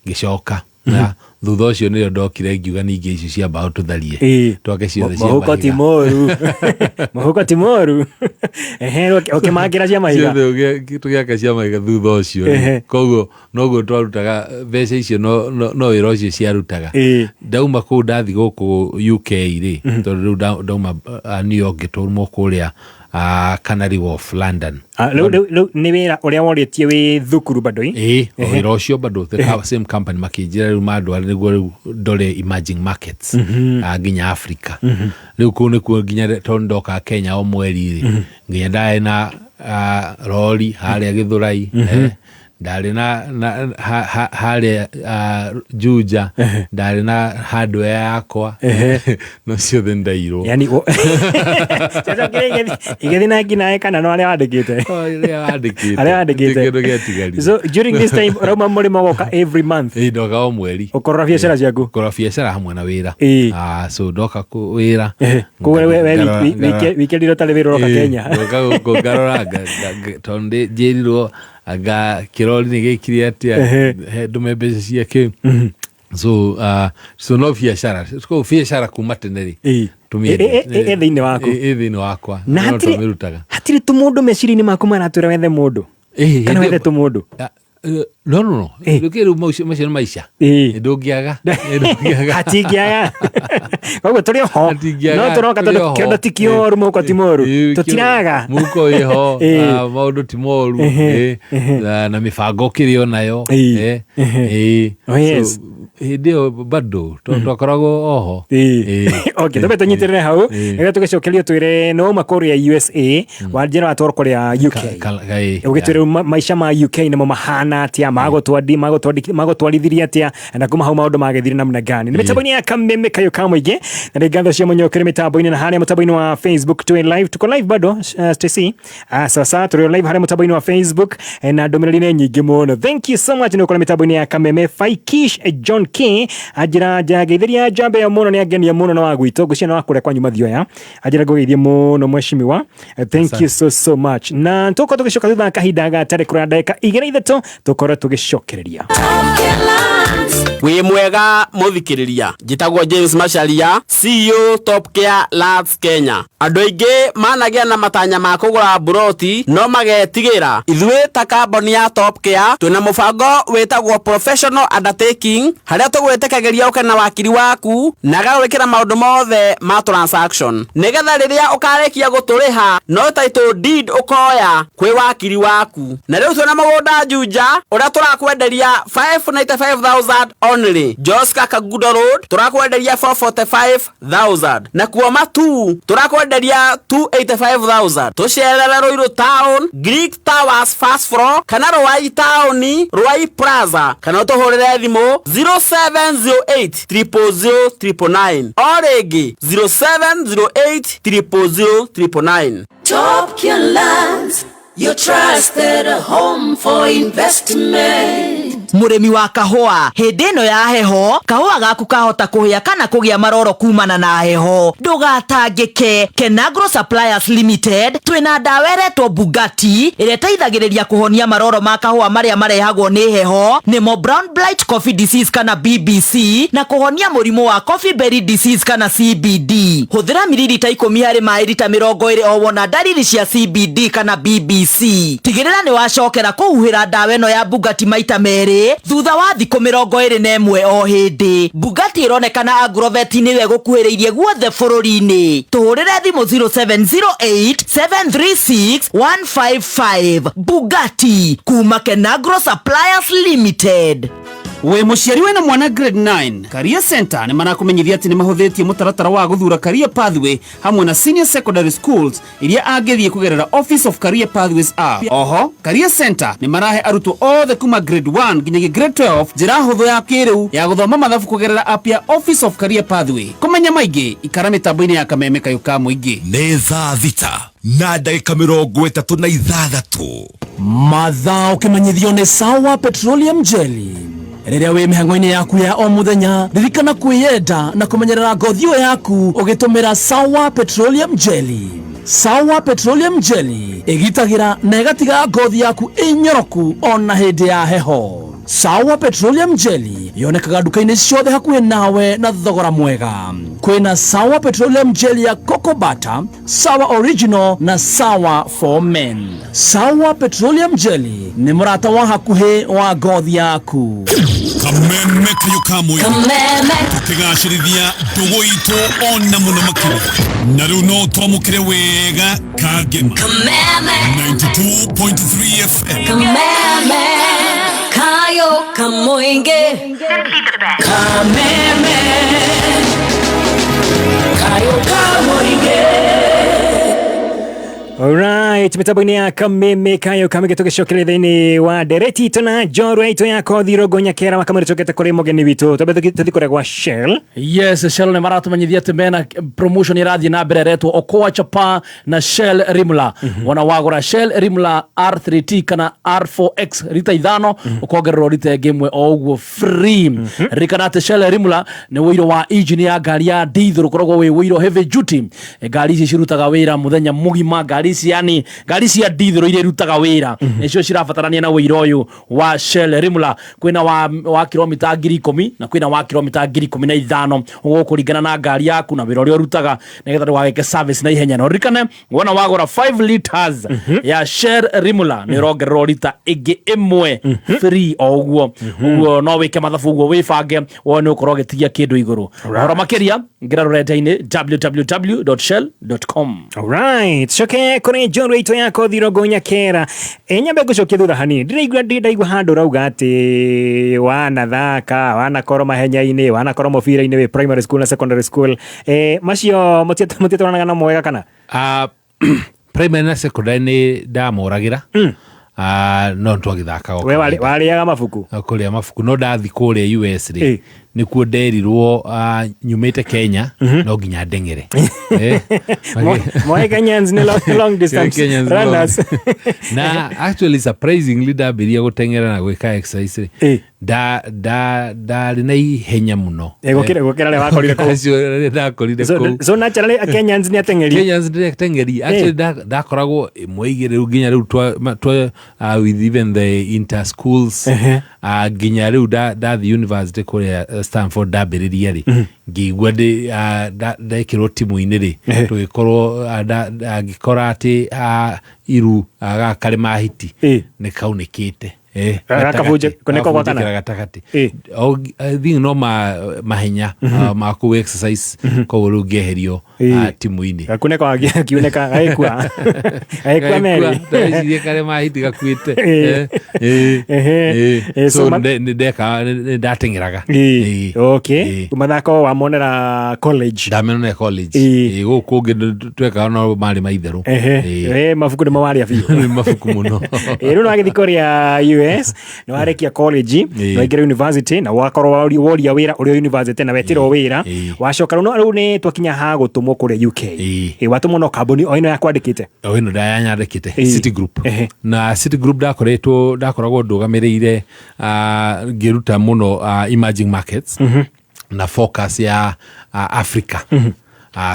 ngĩcoka na thutha ũcio nĩrĩo ndokire ngiuga ningĩ icio cia mbaũ tũtharie, twake ciothe cia Mũhuko ti mahiga. mũru, mũhuko ti mũru. Ũkĩmakĩra cia mahiga. Ciothe tũgĩaka cia mahiga thutha ũcio rĩ. Koguo noguo twarutaga mbeca icio, no wĩra ũcio ciarutaga. Ndauma kũu ndathi gũkũ UK rĩ, tondũ rĩu ndauma New York ngĩtũmwo kũrĩa Canary Wharf, London. Ah, rĩu nĩ wĩra ũrĩa worĩtie wĩ thukuru bado ĩ? Ĩĩ, o wĩra ũcio bado, the same company, makĩnjĩra rĩu mandware nĩguo rĩu ndore emerging markets, nginya Africa. Rĩu kũu nĩkuo nginya tondũ ndoka Kenya o mweri rĩ, nginya ndarĩ na rori harĩa Gĩthũrai, ndarĩ na harĩa Juja, ndarĩ na hardware yakwa, no ciothe ndairwo. Yani igĩthiĩ na nginya kana no arĩa wandĩkĩte? Arĩa wandĩkĩte. Arĩa wandĩkĩte. Kĩndũ gĩatigarire. So during this time ũrauma mũrĩmo ũgoka every month? Ĩĩ, ndoka o mweri. Ũkorora biacara ciaku. Kũrora biacara hamwe na wĩra. So ndoka wĩra. Koguo we wikendi ũtarĩ wĩra ũroka Kenya. Ndoka gũkũ ngarora tondũ njĩrirwo anga kĩrori nĩ gĩkire atĩa, he ndũme mbeca cia kĩ. So no biacara, koguo biacara kuma tene rĩ tũmĩendia. Ĩ thĩinĩ waku. Ĩ thĩinĩ wakwa. Na No hatirĩ twamĩrutaga. Hatirĩ tũmũndũ meciria-inĩ maku maratwĩra wethe mũndũ kana hĩndĩ wethe ĩyo- tũmũndũ? No, rĩu rĩu macio nĩ maica. Ndũngĩaga. Ndũngĩaga. Hatingĩaga, koguo tũrĩ oho. Hatingĩaga, No tũroka tũrĩ tondũ oho. kĩondo ti kĩoru, mũhuko ti mũru, tũtiraga. Mũhuko wĩho, maũndũ ti moru, na mĩbango kĩrĩ o nayo. Oh, yes. So, Hĩndĩ ĩyo bado twakoragwo oho. Okay, tumbe tunyitĩrĩre hau nĩgetha tũgĩcokerio twĩre nĩ wauma kũrĩa USA, wanjĩra watwarwo kũrĩa UK, ũgĩtwĩre maica ma UK nĩmo mahana atĩa, magũtwarithirie atĩa, na kuma hau maũndũ magĩthire namna gani. Nĩ mĩtambo-inĩ ya Kameme Kayũ ka Mũingĩ, na nĩ ngatho cia mũnyokere mĩtambo-inĩ na harĩa mũtambo-inĩ wa Facebook twĩ live, tuko live bado, Stacy. Sasa tũrĩ live harĩa mũtambo-inĩ wa Facebook, na ndũmĩrĩri nĩ nyingĩ mũno. Thank you so much nĩ gũkorwo mĩtambo-inĩ ya Kameme. Faikish John K anjĩra ngeithĩria njamba ĩyo mũno, nĩ angenia mũno na wa gwitũ ngũcia na wa kũrĩa kwanyu Mathioya, anjĩra ngũgeithie mũno mheshimiwa. Thank you so so much, na tũkorwo tũgĩcoka thutha wa kahinda gatarĩ kũraya, ndagĩka igĩrĩ ithatũ tũkorwo tũgĩcokereria. Wĩ mwega mũthikĩrĩria, njĩtagwo James Macharia, CEO Top Care Lands Kenya. Andũ aingĩ managĩa na matanya ma kũgũra mburoti no magetigĩra. Ithuĩ ta kambuni ya Top Care twĩna mũbango wĩtagwo Professional Undertaking, harĩa tũgwĩtĩkagĩria ũke na wakiri waku na agagwĩkĩra maũndũ mothe ma transaction, nĩgetha rĩrĩa ũkarĩkia gũtũrĩha no title deed ũkoya kwĩ wakiri waku. Na rĩu twĩna mũgũnda Juja ũrĩa tũrakwenderia 595,000 only. Joska Kagudo Road tũrakwenderia 445,000, na kuo Matu tũrakwenderia 285,000. Tũcerere Ruiru Town, Greek Towers first floor, kana Ruai Town, Ruai Plaza, kana ũtũhũrĩre thimũ 0708 000 999, o rĩngĩ 0708 000 999. Top Care Lands, your trusted home for investment. Mũrĩmi wa kahũa, hĩndĩ ĩno ya heho kahũa gaku kahota kũhĩa kana kũgĩa maroro kumana na heho. Ndũgatangĩke, Kenagro Suppliers Limited twĩna ndawa ĩretwo Bugatti ĩrĩa ĩteithagĩrĩria kũhonia maroro ma kahũa marĩa marehagwo nĩ heho, nĩmo brown blight coffee disease kana BBC, na kũhonia mũrimũ wa coffee berry disease kana CBD. Hũthĩra miririta 10 harĩ maĩ rita 20 o wona ndariri cia CBD kana BBC. Tigĩrĩra nĩ wacokera kũhuhĩra ndawa ĩno ya Bugatti maita 2 thutha wa thikũ 21 o hĩndĩ. Bugatti ĩronekana agrovet-inĩ ĩyo ĩgũkuhĩrĩirie guothe bũrũri-inĩ. Tũhũrĩre thimũ 0708 736 155. Bugatti kuma Kenagro Suppliers Limited. Wĩ mũciari wĩna mwana grade 9, Career Center nĩ marakũmenyithia atĩ nĩ mahũthĩtie mũtaratara wa gũthura career pathway hamwe na senior secondary schools iria angĩthiĩ kũgerera Office of Career Pathways app. Oho Career Center nĩ marahe arutwo othe kuma grade 1 nginyagia grade 12 njĩra hũthũ ya kĩrĩu ya gũthoma mathabu kũgerera app ya Office of Career Pathway. Kũmenya maingĩ ikara mĩtambo-inĩ ya Kameme Kayũ ka Mũingĩ. Nĩ thaa 6:36. Mathaa ũkĩmenyithio nĩ Sawa Petroleum Jelly. Rĩrĩa wĩ mĩhang'o-inĩ yaku ya o mũthenya, ririkana kwĩyenda na kũmenyerera ngothi ĩyo yaku ũgĩtũmĩra Sawa Petroleum Jelly. Sawa Petroleum Jelly ĩgitagĩra na ĩgatiga ngothi yaku ĩnyoroku ona hĩndĩ ya heho. Sawa Petroleum Jelly yonekaga nduka-inĩ ciothe hakuhĩ nawe na thogora mwega. Kwĩna Sawa Petroleum Jelly ya Cocoa Butter, Sawa Original na Sawa for Men. Sawa Petroleum Jelly nĩ mũrata wa hakuhĩ wa ngothi yaku. Kameme Kayũ ka Mũingĩ tũkĩgacĩrithia ndũgũ itũ ona mũno makĩria, na rĩu no twamũkĩre wega Kangema 92.3 FM. Kameme Kayo Kamoinge. Kameme Kayo Kamoinge. Alright, mitambo-inĩ ya Kameme Kayo Kamũingĩ tũgĩcokeria thĩinĩ wa ndereti itũ na njorua itũ ya kothi Rũngũ Nyakera wa Kamũrĩ, tũkĩte kũrĩ mũgeni witũ. Twambe tũthiĩ kũrĩa gwa Shell. Yes, Shell nĩ maratumenyithia atĩ mena promotion ĩrathiĩ na mbere ĩretwo Okoa Chapa na Shell Rimla. Wona wagũra Shell Rimla R3T kana R4X rita 5, ũkongererwo rita ĩngĩ ĩmwe o ũguo free. Ririkana atĩ Shell Rimla nĩ ũiro wa engine ya ngari ya diesel ũkoragwo wĩ ũiro heavy duty. Ngari ici cirutaga wĩra mũthenya mũgima, ngari ici yani ngari cia diesel iria irutaga wĩra nĩcio cirabatarania na ũiro ũyũ wa Shell Rimla. Kwĩna wa kilomita 10,000 na kwĩna wa kilomita 15,000, ũguo kũringana na ngari yaku na wĩra ũrĩa ũrutaga, nĩgetha ndũgagĩke service na ihenya. Na ũririkane wona wagũra 5 liters ya Shell Rimla nĩ ũrongererwo rita ĩngĩ ĩmwe free o ũguo. Ũguo no wĩke mathabu ũguo wĩbange wone ũkorwo ũgĩtigia kĩndũ igũrũ. Ũhoro makĩria ngĩra rũrenda-inĩ www.shell.com. Alright, coke kũrĩ njorua. Njorua itũ ya kothi rongo nyakera. Nyambe ngũcokie thutha hanini. Ndĩraigua ndaigua handũ ũrauga atĩ wanathaka, wanakorwo mahenya-inĩ, wanakorwo mũbira-inĩ wĩ primary school na secondary school. Macio mũtiatwaranaga namo wega kana? Primary na secondary nĩ ndamoragĩra. No twagĩthakaga. We warĩaga mabuku? Kũrĩa mabuku no ndathi kũrĩa US rĩ, nĩkuo nderirwo nyumĩte Kenya no nginya ndeng'ere. Moe Kenyans nĩ long distance Kenyans long. runners. Na actually surprisingly ndambĩrĩria gũteng'era na gwĩka exercise rĩ, ndarĩ na ihenya mũno. Gũkĩra arĩa wakorire kũu. Acio arĩa ndakorire kũu. So naturally Kenyans nĩ ateng'eri. Kenyans nĩ ateng'eri. Actually ndakoragwo ĩmwe igĩrĩ rĩu nginya rĩu twa with even the inter schools, nginya rĩu ndathi university kũrĩa Stanford ndambĩrĩria rĩ, ngĩigua ndekĩrwo timu-inĩ rĩ, tũgĩkorwo ngĩkora atĩ iru gaka karĩ mahiti nĩ kaunĩkĩte. Gakabunjĩ, kũnĩko gwa kana? Gakabunjĩkĩra gatagatĩ. I think no mahenya ma kũu exercise, koguo rĩu ngĩeherio timu-inĩ. Gakunĩko gakiunĩka, gagĩkua. Gagĩkua meri. Ndeciria karĩa mahiti gakuĩte. So So nĩ ndateng'eraga. Okay. Mathako wamonera college. Ndamenonera college. Gũkũ kũngĩ twekaga no marĩ maitherũ. Mabuku nĩmo warĩa biũ. Nĩ mabuku mũno. Rĩu nĩwagĩthiĩ kũrĩa US, nĩwarĩkia college, nĩwaingĩra university na wakorwo woria wĩra ũrĩ o university na wetirwo wĩra. Wacoka rĩu rĩu nĩ twakinya ha gũtũmwo kũrĩa UK. Watũmwo no kambuni o ĩno yakwandĩkĩte. O ĩno ndayanyandĩkĩte, Citigroup. Na Citigroup ndakoragwo ndũgamĩrĩire, ngĩruta mũno emerging markets na focus ya Africa.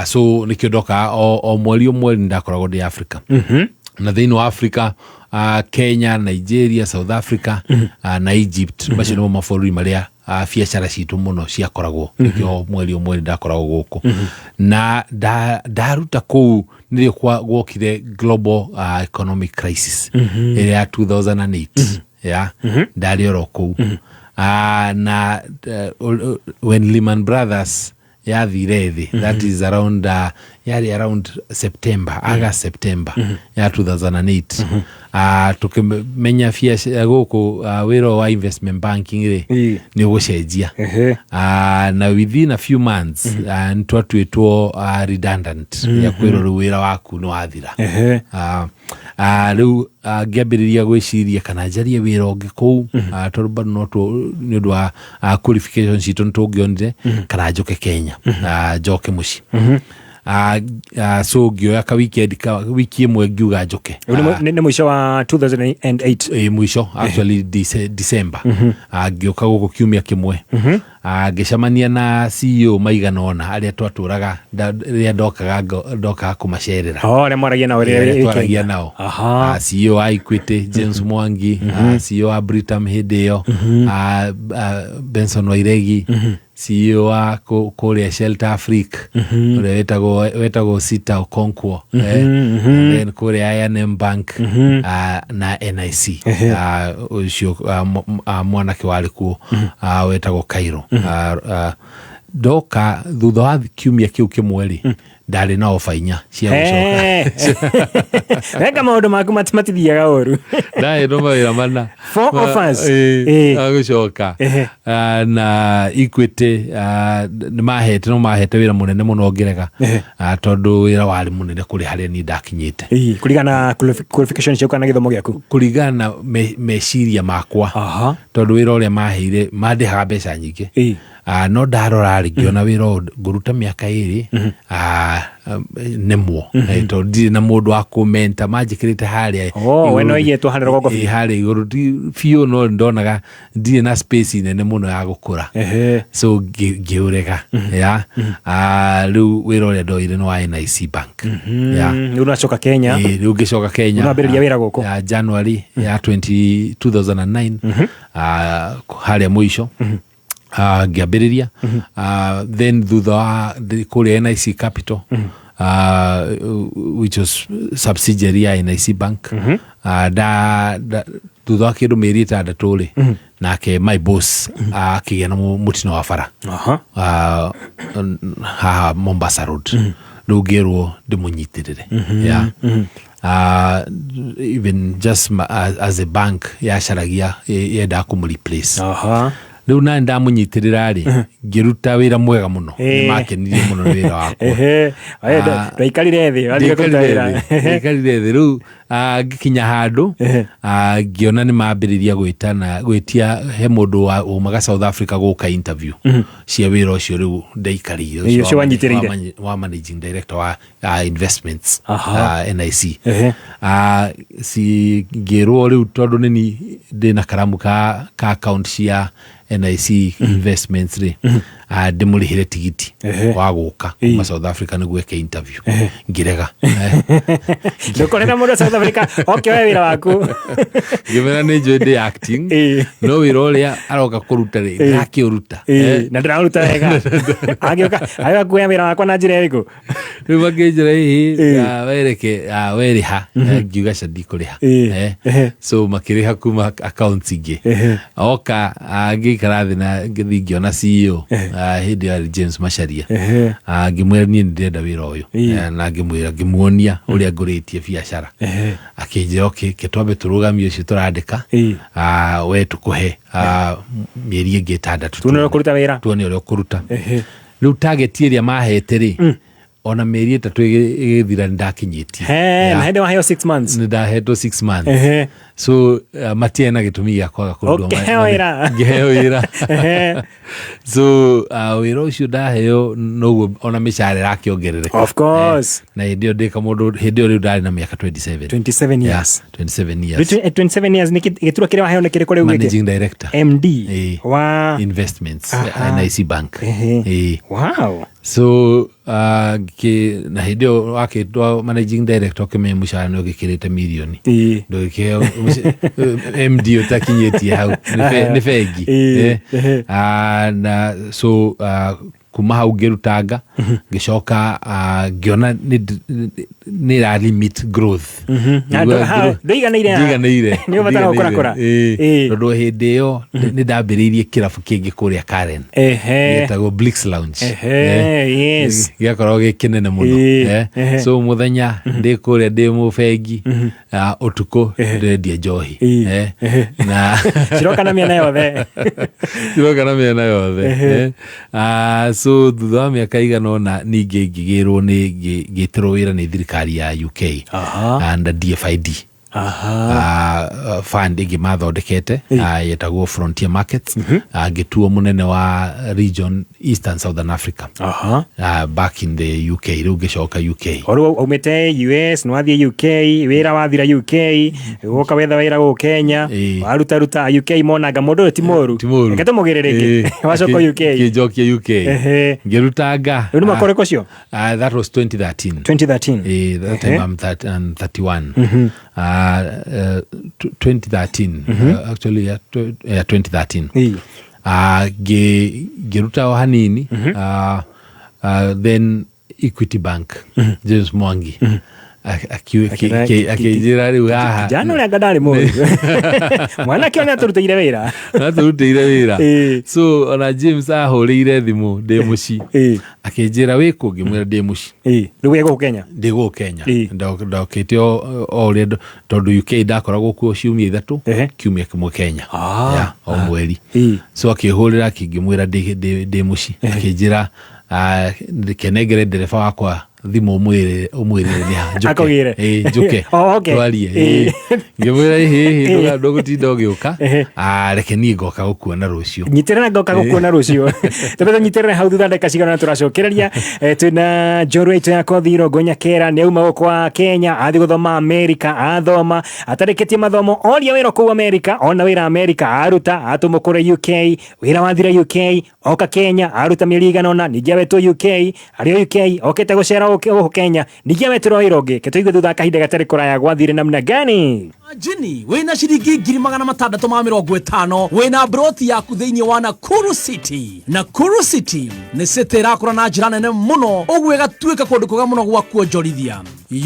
So nĩkĩo ndokaga o mweri o mweri ndakoragwo ndĩ Africa. Na thĩinĩ wa Africa, Kenya, Nigeria, South Africa, na Egypt, macio nĩmo mabũrũri marĩa biacara citũ mũno ciakoragwo. Nĩkĩo mweri o mweri ndakoragwo gũkũ. Na ndaruta kũu nĩrĩo gwokire global economic crisis ĩrĩa ya 2008. Ya, ndarĩ oro kũu. Na when Lehman Brothers yathire thĩ, that is around, yarĩ around September, August, September ya 2008. Tukĩmenya biacara gũkũ, wĩra wa investment banking rĩ, nĩ ũgũcenjia. Na within a few months, nĩ twatuĩtwo redundant, ya kwĩrwo rĩu wĩra waku nĩ wathira. Rĩu ngĩambĩrĩria gwĩciria kana njarie wĩra ũngĩ kũu, tondũ bado no nĩ ũndũ wa qualification citũ nĩ tũngĩonire, kana njoke Kenya, njoke mũciĩ. So ngĩoya ka weekend, ka wiki ĩmwe ngiuga njoke. Rĩu nĩ mũico wa 2008? Mũico, actually December. Ngĩũka gũkũ kiumia kĩmwe. Ngĩcemania na CEO maigana ũna arĩa twatũraga rĩrĩa ndokaga kũmacerera. Oh, arĩa mwaragia nao rĩrĩa Arĩa wĩ twaragia Kenya. nao. CEO wa Equity, James Mwangi, CEO wa Britam hĩndĩ ĩyo, Benson Wairegi, CEO wa kũrĩa Shelter Africa, ũrĩa wetagwo Sita Okonkwo, and then kũrĩa I&M Bank, na NIC, ũcio, mwanake warĩ kuo, wetagwo Cairo. Ndoka thutha wa kiumia kĩu kĩmwe rĩ, ndarĩ na ofa inya cia gũcoka. Weka maũndũ maku matithiaga ũru. Ndarĩ na mawĩra mana. Four offers. Ma gũcoka. Na Equity, nĩ mahete, no mahete wĩra mũnene mũno ngĩrega. Tondũ wĩra warĩ mũnene kũrĩ harĩa niĩ ndakinyĩte. Kũringana na qualification ciaku kana gĩthomo gĩaku? Kũringana na meciria makwa. Tondũ wĩra ũrĩa maheire, mandĩhaga mbeca nyingĩ. No ndarora rĩ, ngĩona wĩra ũyũ ngũruta mĩaka ĩrĩ, nemwo. Tondũ ndirĩ na mũndũ wa kũmenta, manjĩkĩrĩte harĩa Oh, we no igũrũ. aigĩtwo harĩa rũgongo biũ. Harĩa igũrũ biũ, no ndonaga ndirĩ na space nene mũno ya gũkũra. So ngĩũrega. Ya. Rĩu wĩra ũrĩa ndoire nĩ wa NIC Bank. Ya. Rĩu nĩwacoka Kenya. Rĩu ngĩcoka Kenya. Nĩwambĩrĩria wĩra gũkũ? Ya, January ya 2009, harĩa mũico. Ngĩambĩrĩria. Then thutha wa kũrĩa NIC Capital, which was subsidiary ya NIC Bank, thutha wa kĩndũ mĩeri ĩtandatũ rĩ, nake my boss, akĩgĩa na mũtino wa bara. Haha Mombasa Road. Rĩu ngĩrwo ndĩmũnyitĩrĩre. Yeah. Even just as a bank yacaragia yendaga kũmũ replace. Rĩu nani ndamũnyitĩrĩra rĩ, ngĩruta wĩra mwega mũno. Nĩ makenirie mũno nĩ wĩra wakwa. Ndwaikarire thĩ wathiĩ kũruta wĩra. Ndaikarire thĩ rĩu, ngĩkinya handũ, ngĩona nĩ mambĩrĩria gwĩtana gwĩtia he mũndũ umaga South Africa gũka interview cia wĩra ũcio rĩu ndaikarĩire. Ĩĩ, ũcio wanyitĩrĩire. Wa managing director wa investments, NIC. Si ngĩrwo rĩu tondũ nĩni ndĩna karamu ka account cia NIC investments rĩ, ndĩmũrĩhĩre tigiti wa gũka kuma South Africa nĩguo eke interview. Ngĩrega. Ndũkorera mũndũ wa South Africa oke oe wĩra waku. Ngĩmera nĩ njũĩ ndĩ acting, no wĩra ũrĩa aroka kũruta rĩ, ndakĩũruta. Na ndĩraũruta wega, agĩũka agĩũka kuoya wĩra wakwa na njĩra ĩrĩkũ? Rĩu makĩnjĩra, ĩhĩ, wereke werĩha. Ngiuga ca ndikũrĩha. So makĩrĩha kuma accounts ingĩ. Oka, ngĩikara thĩ na ngĩthiĩ ngĩona CEO, hĩndĩ ĩyo arĩ James Macharia. Ngĩmwĩra niĩ nĩ ndĩrenda wĩra ũyũ. Na ngĩmwĩra, ngĩmuonia ũrĩa ngũrĩtie biacara. Akĩnjĩra, okay, ke twambe tũrũgamie ũcio tũrandĩka, we tũkũhe mĩeri ĩngĩ 6. Tuone ũrĩa ũkũruta wĩra. Tuone ũrĩa ũkũruta. Rĩu target ĩrĩa mahete rĩ, ona mĩeri 3 ĩgĩthira nĩ ndakinyĩtie. Na hĩndĩ waheo 6 months. Nĩ ndahetwo 6 months. So matiarĩ na gĩtũmi gĩa kwaga kũndua. Ũkĩheo wĩra. Ngĩheo wĩra. So wĩra ũcio ndaheo noguo ona mĩcara ĩrakĩongerereka. Of course. Na hĩndĩ ĩyo ndĩ kamũndũ, hĩndĩ ĩyo rĩu ndarĩ na mĩaka 27. 27 years. Yeah, 27 years. 27 years nĩ gĩturwa kĩrĩa waheo nĩ kĩrĩkũ rĩu gĩkĩ? Managing director. MD wa investments, NIC Bank. Wow. So na hĩndĩ ĩyo wakĩtwo managing director ũkĩmenya mũcara nĩ ũgĩkĩrĩte mirioni, ndũgĩkĩheo MD ũtakinyĩtie hau nĩ bengi. Na so kuma hau ngĩrutanga, ngĩcoka ngĩona nĩ ĩra limit growth. Na ndũiganĩire haha. Ndiganĩire. Nĩ ũbataraga gũkũrakũra. Tondũ hĩndĩ ĩyo nĩ ndambĩrĩirie kĩrabu kĩngĩ kũrĩa Karen. Gĩtagwo Blix Lounge. Gĩakoragwo gĩ kĩnene mũno. So mũthenya ndĩ kũrĩa ndĩ mũbengi, ũtukũ ndĩrendia njohi. Na Ciroka na mĩena yothe. Ciroka na mĩena yothe. So thutha wa mĩaka igana ũna ningĩ ngĩgĩrwo nĩ ngĩtĩrwo wĩra nĩ thirikari ya UK and DFID. Fund ĩngĩ mathondekete, yetagwo Frontier Markets. Ngĩtuo mũnene wa region East and Southern Africa. Back in the UK, rĩu ngĩcoka UK. Orwo aumĩte US nĩ wathiĩ UK, wĩra wathira UK, woka wetha wĩra gũkũ Kenya, waruta ruta UK monanga mũndũ ũyũ ti mũru. Reke tũmũgĩre rĩngĩ. Wacoka UK. Kĩnjokia UK. Ngĩrutanga. Rĩu nĩ mwaka ũrĩkũ ũcio? That was 2013. 2013. That time I'm 31. 2013. Actually, yeah, yeah, 2013. Ngĩruta o hanini. Then Equity Bank, James Mwangi akĩnjĩra rĩu haha Kijana ũrĩa anga ndarĩ mũru. Mwanake ũrĩa atũrutĩire wĩra. Atũrutĩire wĩra. So ona James ahũrĩire thimũ ndĩ mũciĩ. Akĩnjĩra wĩ kũ, ngĩmwĩra ndĩ mũciĩ. Rĩu wĩ gũkũ Kenya? Ndĩ gũkũ Kenya. Ndokĩte o ũrĩa tondũ UK ndakoragwo kuo ciumia 3, kiumia kĩmwe Kenya. Yeah, o mweri. So akĩhũrĩra akĩngĩmwĩra ndĩ mũciĩ. Akĩnjĩra, kenengere ndereba wakwa thimũ ũmwĩrĩre nĩ ha, njũke. Akũgĩre. Njũke. Oh, okay. Twarie. Ngĩmwĩra, ĩhĩ, ndũgũtinda ũgĩũka. Reke niĩ ngoka gũkuona rũciũ. Nyitĩrĩra ngoka gũkuona rũciũ. Tũbete nyitĩrĩre hau thutha ndagĩka cigana ũna tũracokereria. Twĩna njorua itũ ya Kothi Irũngũ Nyakera, nĩ auma gũkũ wa Kenya, athiĩ gũthoma Amerika, athoma, atarĩkĩtie mathomo, oria wĩra kũu Amerika, ona wĩra Amerika, aruta, atũmwo kũrĩa UK, wĩra wathira UK, oka Kenya, aruta mĩeri igana ũna, ningĩ awetwo UK, arĩ o UK, okĩte gũcera gũkũ Kenya, ningĩ awetĩrwo wĩra ũngĩ. Ke tũigue thutha wa kahinda gatarĩ kũraya gwathire namna gani? Jini wĩna ciringi 650,000 wĩna broti yaku thĩinĩ wa Nakuru City. Nakuru City nĩ city ĩrakũra na njĩra nene mũno, ũguo ĩgatuĩka kũndũ kwega mũno gwa kuonjorithia.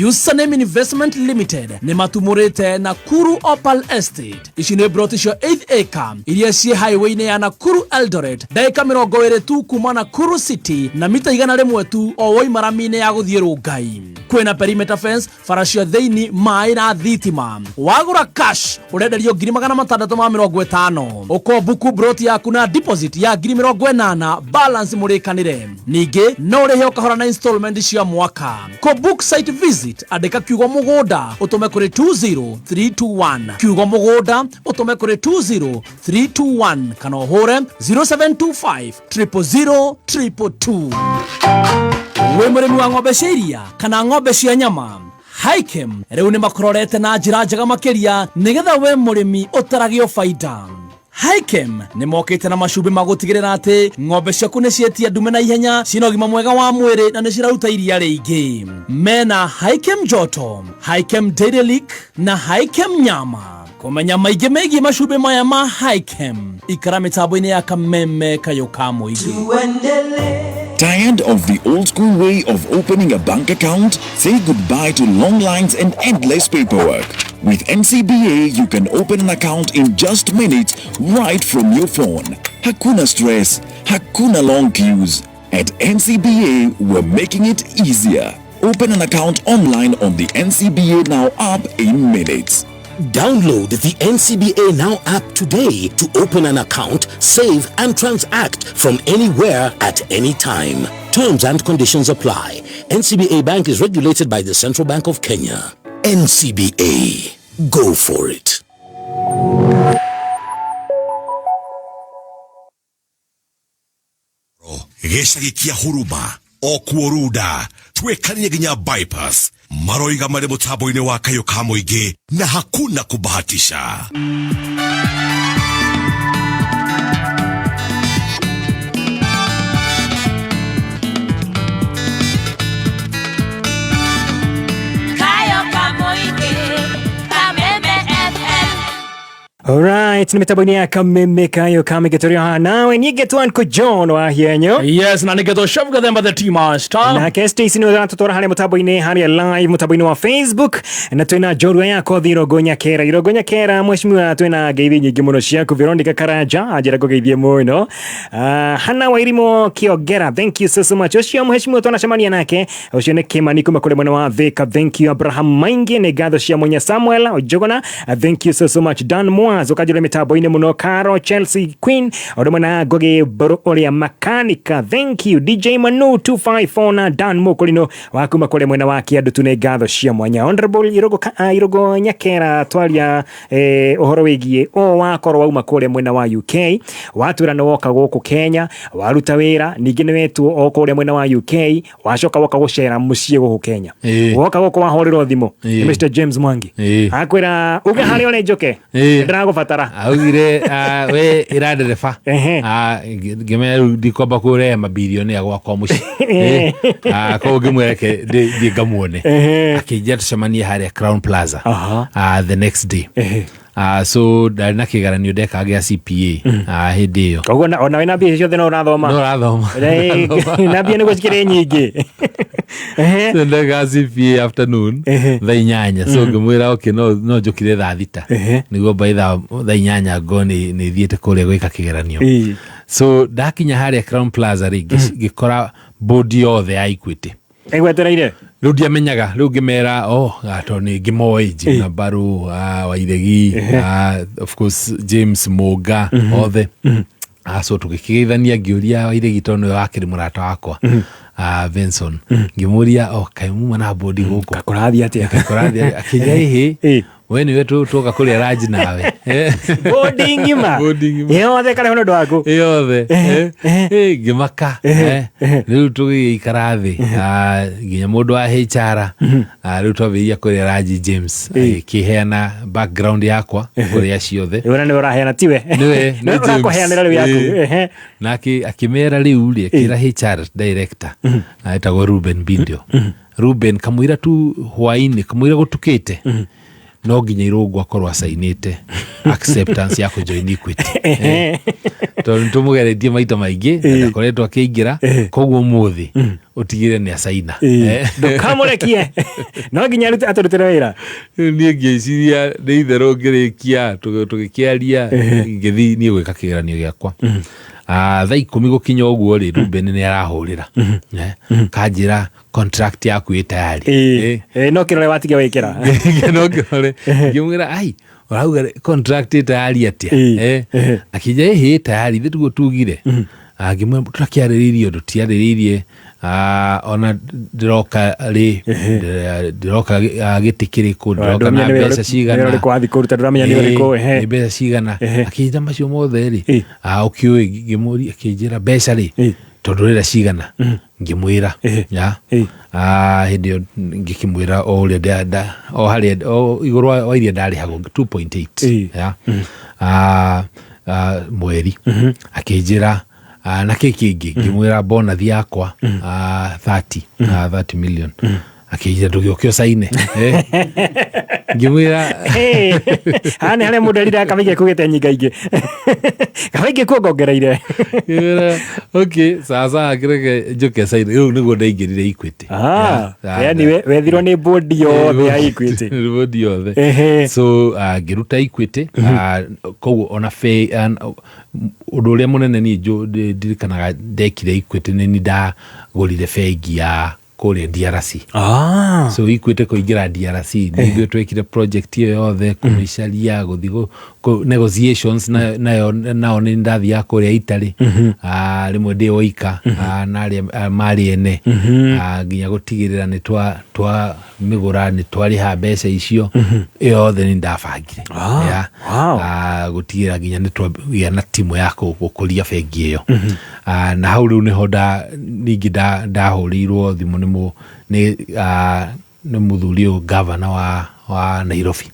Username Investment Limited nĩ matumũrĩte Nakuru Opal Estate. Ici nĩ broti cia 8 acre iria ciĩ highway-inĩ ya Nakuru Eldoret, ndagĩka 20 tu kuma Nakuru City na mita 100 tu o woima rami-inĩ ya gũthiĩ Rongai. Kwĩna perimeter fence, bara cia thĩinĩ, maĩ na thitima. Wagũra cash ũrenderio 650,000. Ũkombuku broti yaku na deposit ya 80,000, balance mũrĩkanĩre. Ningĩ no ũrĩhe ũkahora na installment cia mwaka. Kũbook site visit, andĩka kiugo mũgũnda ũtũme kũrĩ 20321, kiugo mũgũnda ũtũme kũrĩ 20321, kana ũhũre 0725 000 222. Wĩ mũrĩmi wa ng'ombe cia iria kana ng'ombe cia nyama, Hikem rĩu nĩ makũrorete na njĩra njega makĩria nĩgetha we mũrĩmi ũtaragio baida. Hikem nĩ mokĩte na macumbĩ ma gũtigĩrĩra atĩ ng'ombe ciaku nĩ ciĩtia ndume na ihenya, ciĩna ũgima mwega wa mwĩrĩ na nĩ ciraruta iria rĩingĩ. Mena Hikem Joto, Hikem Dairy Lick na Hikem Nyama. Kũmenya maingĩ megiĩ macumbĩ maya ma Hikem, ikara mĩtambo-inĩ ya Kameme Kayũ ka Mũingĩ. Tired of the old school way of opening a bank account? Say goodbye to long lines and endless paperwork. With NCBA, you can open an account in just minutes right from your phone. Hakuna stress, hakuna long queues. At NCBA, we're making it easier. Open an account online on the NCBA Now app in minutes. Download the NCBA Now app today to open an account, save and transact from anywhere at any time. Terms and conditions apply. NCBA Bank is regulated by the Central Bank of Kenya. NCBA. Go for it. Gĩcagi kĩa Huruma o kuo Runda twĩkanie nginya bypass maroiga marĩ mũtambo-inĩ wa Kayũ ka Mũingĩ na hakuna kubahatisha. Kayo Kamoige, Kameme FM. Alright, nĩ mĩtambo-inĩ ya Kameme Kayo ka Mũingĩ tũrĩ haha nawe niĩ ngetwo Uncle John wa Hienyo. Yes, na nĩngetwo Chef Gathemba the Tea Master. Nake Stacy nĩwe ũratũtwara harĩa mũtambo-inĩ harĩa live mũtambo-inĩ wa Facebook, na twĩna njorua ya kothi Irongo Nyakera. Irongo Nyakera mheshimiwa, twĩna ngeithi nyingĩ mũno ciaku. Veronica Karanja anjĩra ngũgeithie mũno. Hana Wairimo Kiongera, thank you so, so much. Ũcio mheshimiwa twanacemania nake ũcio nĩ Kimani kuma kũrĩ mwena wa Thika. Thank you. Abraham Maingi, nĩ ngatho cia mwanya. Samuel Ojogona, thank you so, so much. Dan Mwazo ũkanjũra mĩtambo-inĩ mũno. Caro Chelsea Queen ũndũ mwena na Ngugi Mbũrũ ũrĩa makanika, thank you. DJ Manu 254 na Dan Mũkũrinũ wa kuma kũrĩ mwena wa Kĩandu tu, nĩ ngatho cia mwanya. Honorable Irogo, Irogo Nyakera, twaria ũhoro wĩgiĩ o wakorwo wauma kũrĩa mwena wa UK, watwĩra nĩ woka gũkũ Kenya waruta wĩra, ningĩ nĩ wetwo o kũrĩa mwena wa UK, wacoka woka gũcera mũciĩ gũkũ Kenya, woka gũkũ wahũrĩrwo thimũ nĩ Mr James Mwangi, akwĩra uge harĩa ũrĩ njoke ndĩragũbatara. Augire we ĩra ndereba ngĩmenya rĩu ndikwamba kũrehe mabilionea gwakwa mũciĩ, koguo ngĩmwĩra thiĩ ngamuone, akĩnjĩra tũcemanie harĩa Crown Plaza the next day. So ndarĩ na kĩgeranio ndekaga gĩa CPA hĩndĩ ĩyo. Koguo ona wĩna mbia ciothe no ũrathoma? No ũrathoma. Na mbia nĩguo cikĩrĩ nyingĩ. So ndekaga CPA afternoon thaa 8, so ngĩmwĩra okay no njũkire thaa 6 nĩguo by thaa 8 ngo nĩ thiĩte kũrĩa gwĩka kĩgeranio. So ndakinya harĩa Crown Plaza rĩ, ngĩkora bodi yothe ya Equity ĩgwetereire. Rĩu ndiamenyaga, rĩu ngĩmera tondũ nĩ ngĩmoĩ Jim na Mbaru, Wairegi, of course James Mũnga, othe. So tũgĩkĩgeithania, ngĩũria Wairegi tondũ nĩwe wakĩrĩ mũrata wakwa, Benson, ngĩmũria kaĩ muma na bodi gũkũ, kũrathiĩ atĩa? Kũrathiĩ akĩnjĩra ĩhĩ, we nĩwe tũka kũrĩa ranji nawe. Bodi ng'ima yothe karĩ nĩ ũndũ waku yothe. Ngĩmaka. Rĩu tũgĩikara thĩ nginya mũndũ wa HR, rĩu twambĩrĩria kũrĩa ranji, James agĩkĩheana background yakwa kũrĩa ciothe. Ũrĩa nĩwe ũraheana tiwe? Nĩwe, nĩ ũrakũheanĩra rĩu yaku. Na akĩmera rĩu rĩ, akĩra HR director etagwo Ruben Bindio, Ruben kamũira tu hwainĩ, kamũira gũtukĩte, No nginya Irũngũ akorwo acainĩte acceptance ya kũjoin Equity. Tondũ nĩtũmũgeretie maita maingĩ na ndakoretwo akĩingĩra, koguo ũmũthĩ ũtigĩre nĩ acaina. Ndũkamũrekie, no nginya atũrutĩre wĩra. Rĩu niĩ ngĩciria nĩ itherũ, ngĩrĩkia tũgĩkĩaria, ngĩthiĩ niĩ gwĩka kĩgeranio gĩakwa. 10:00 gũkinya ũguo rĩ, Ruben nĩ arahũrĩra. Kanjĩra contract yaku ĩ tayari. No kĩrore watiga wĩkĩra. No kĩrore. Ngĩmwĩra, ai, ũrauga contract ĩ tayari atĩa? Akĩnjĩra, ĩhĩ, ĩ tayari, ithuĩ tiguo tugire. Ngĩmwĩra, tũrakĩarĩrĩirie ũndũ tiarĩrĩirie, ona ndĩroka rĩ, ndĩroka gĩtĩ kĩrĩkũ, ndĩroka na Ndũramenya nĩ wĩra mbeca ũrĩkũ- cigana. wĩra ũrĩkũ wathiĩ kũruta, ndũramenya nĩ ũrĩkũ, ehe. Nĩ mbeca cigana. Akĩnjĩra macio mothe rĩ, ũkĩũĩ, ngĩmũria, akĩnjĩra mbeca rĩ, tondũ ũrenda cigana, ngĩmwĩra ya. Hĩndĩ ĩyo ngĩkĩmwĩra o ũrĩa o harĩa o igũrũ wa iria ndarĩhagwo 2.8 ya mweri. Akĩnjĩra, na kĩ kĩngĩ, ngĩmwĩra bonus yakwa 30 million. Akĩnjĩra, ndũgĩũke ũcaine. Ngĩmwĩra Haha nĩ harĩa mũndũ eriraga kaba kugĩte nyinga ingĩ, kaba ingĩ kuongongereire. Ngĩmwĩra, okay, sawa, kĩreke njũke caine. Rĩu nĩguo ndaingĩrire Equity. Yani wethirwo nĩ board yothe ya Equity. Board yothe. So ngĩruta Equity. Koguo ona ũndũ ũrĩa mũnene niĩ ndirikanaga ndekire Equity nĩ ndagũrire bengi ya kũrĩa DRC. So Equity kũingĩra DRC nĩ ithuĩ twekire project ĩyo yothe, kũmĩcaria, gũthiĩ negotiations nayo nao nĩ ndathiaga kũrĩa Italy, rĩmwe ndĩ woika, na arĩa marĩ ene, nginya gũtigĩrĩra nĩ twa mĩgũra, nĩ twarĩha mbeca icio. Ĩyo yothe nĩ ndabangire. Yeah. Gũtigĩrĩra nginya nĩ twagĩa na timu ya gũkũria bengi ĩyo. Na hau rĩu nĩho ningĩ ndahũrĩirwo thimũ nĩ mũthuri ũyũ gavana wa Nairobi.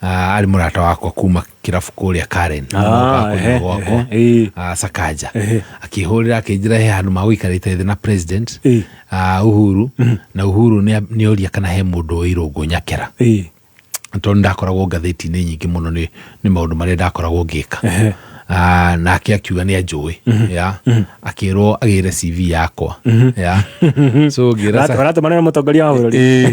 Arĩ mũrata wakwa kuma kĩrabu kũrĩa Karen. Okaga kũnyua gwakwa. Sakaja akĩhũrĩra, akĩnjĩra he handũ magũikarĩte thĩ na president Uhuru, na Uhuru nĩ oria kana he mũndũ ũĩ Irũngũ Nyakera, tondũ ndakoragwo ngathĩti-inĩ nyingĩ mũno nĩ maũndũ marĩa ndakoragwo ngĩka. Nake akiuga nĩ anjũĩ ya, akĩrwo agĩre CV yakwa ya, so ngĩra Ũratũmanĩra mũtongoria wa bũrũri.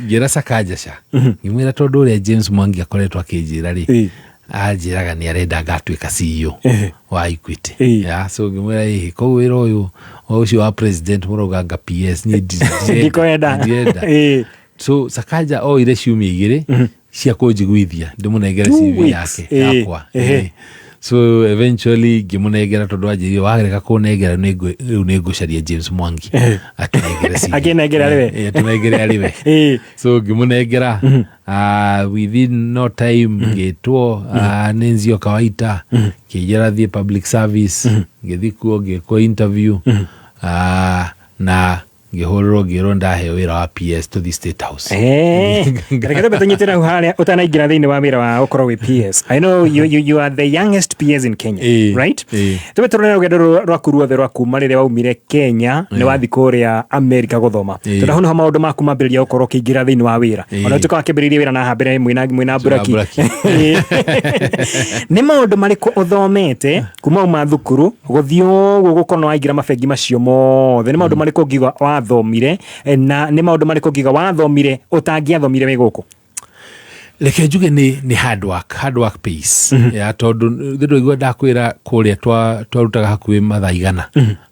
Ngĩra Sakaja ca, ngĩmwĩra tondũ ũrĩa James Mwangi akoretwo akĩnjĩra rĩ, anjĩraga nĩ arenda ngatuĩka CEO wa Equity ya. So ngĩmwĩra, ĩhĩ, koguo wĩra ũyũ ũcio wa president mũrauga nga PS, niĩ Ndikwenda. Ndirenda. So Sakaja oire ciumia 2 cia kũnjiguithia ndĩmũnengere Two CV weeks. yake yakwa. So eventually ngĩmũnengera, tondũ anjĩrire wagereka kũnengera rĩu nĩ ngũcaria James Mwangi atũnengere CV. Akĩnengere arĩ we. Atũnengere arĩ we. So ngĩmũnengera, within no time ngĩtwo nĩ Nzioka Kawaita, kĩnjĩra thiĩ public service. Ngĩthiĩ kuo, ngĩkwo interview, na ngĩhũrĩrwo, ngĩrwo ndaheo wĩra wa PS tũthiĩ State House. Reke twambe tũnyitĩre hau harĩa ũtanaingĩra thĩinĩ wa wĩra wa gũkorwo wĩ PS. I know you are the youngest PS in Kenya, right? Twambe tũrore rũgendo rwaku ruothe rwa kuma rĩrĩa waumire Kenya nĩ wathiĩ kũrĩa Amerika gũthoma. Tondũ hau nĩho maũndũ maku mambĩrĩria gũkorwo ũkĩingĩra thĩinĩ wa wĩra. Ona ũtuĩka wakĩambĩrĩria wĩra na haha mbere mwĩna Buraki. Buraki. Nĩ maũndũ marĩkũ ũthomete kuma uma thukuru gũthiĩ ũguo gũkorwo nĩ waingĩra mabengi macio mothe? Nĩ maũndũ marĩkũ ũngiuga wathomire, na nĩ maũndũ marĩkũ ũngiuga wathomire ũtangĩathomire wĩ gũkũ? Reke njuge nĩ hard work, hard work pays ya, tondũ thĩ ndũigua ndakwĩra kũrĩa twarutaga hakuhĩ mathaa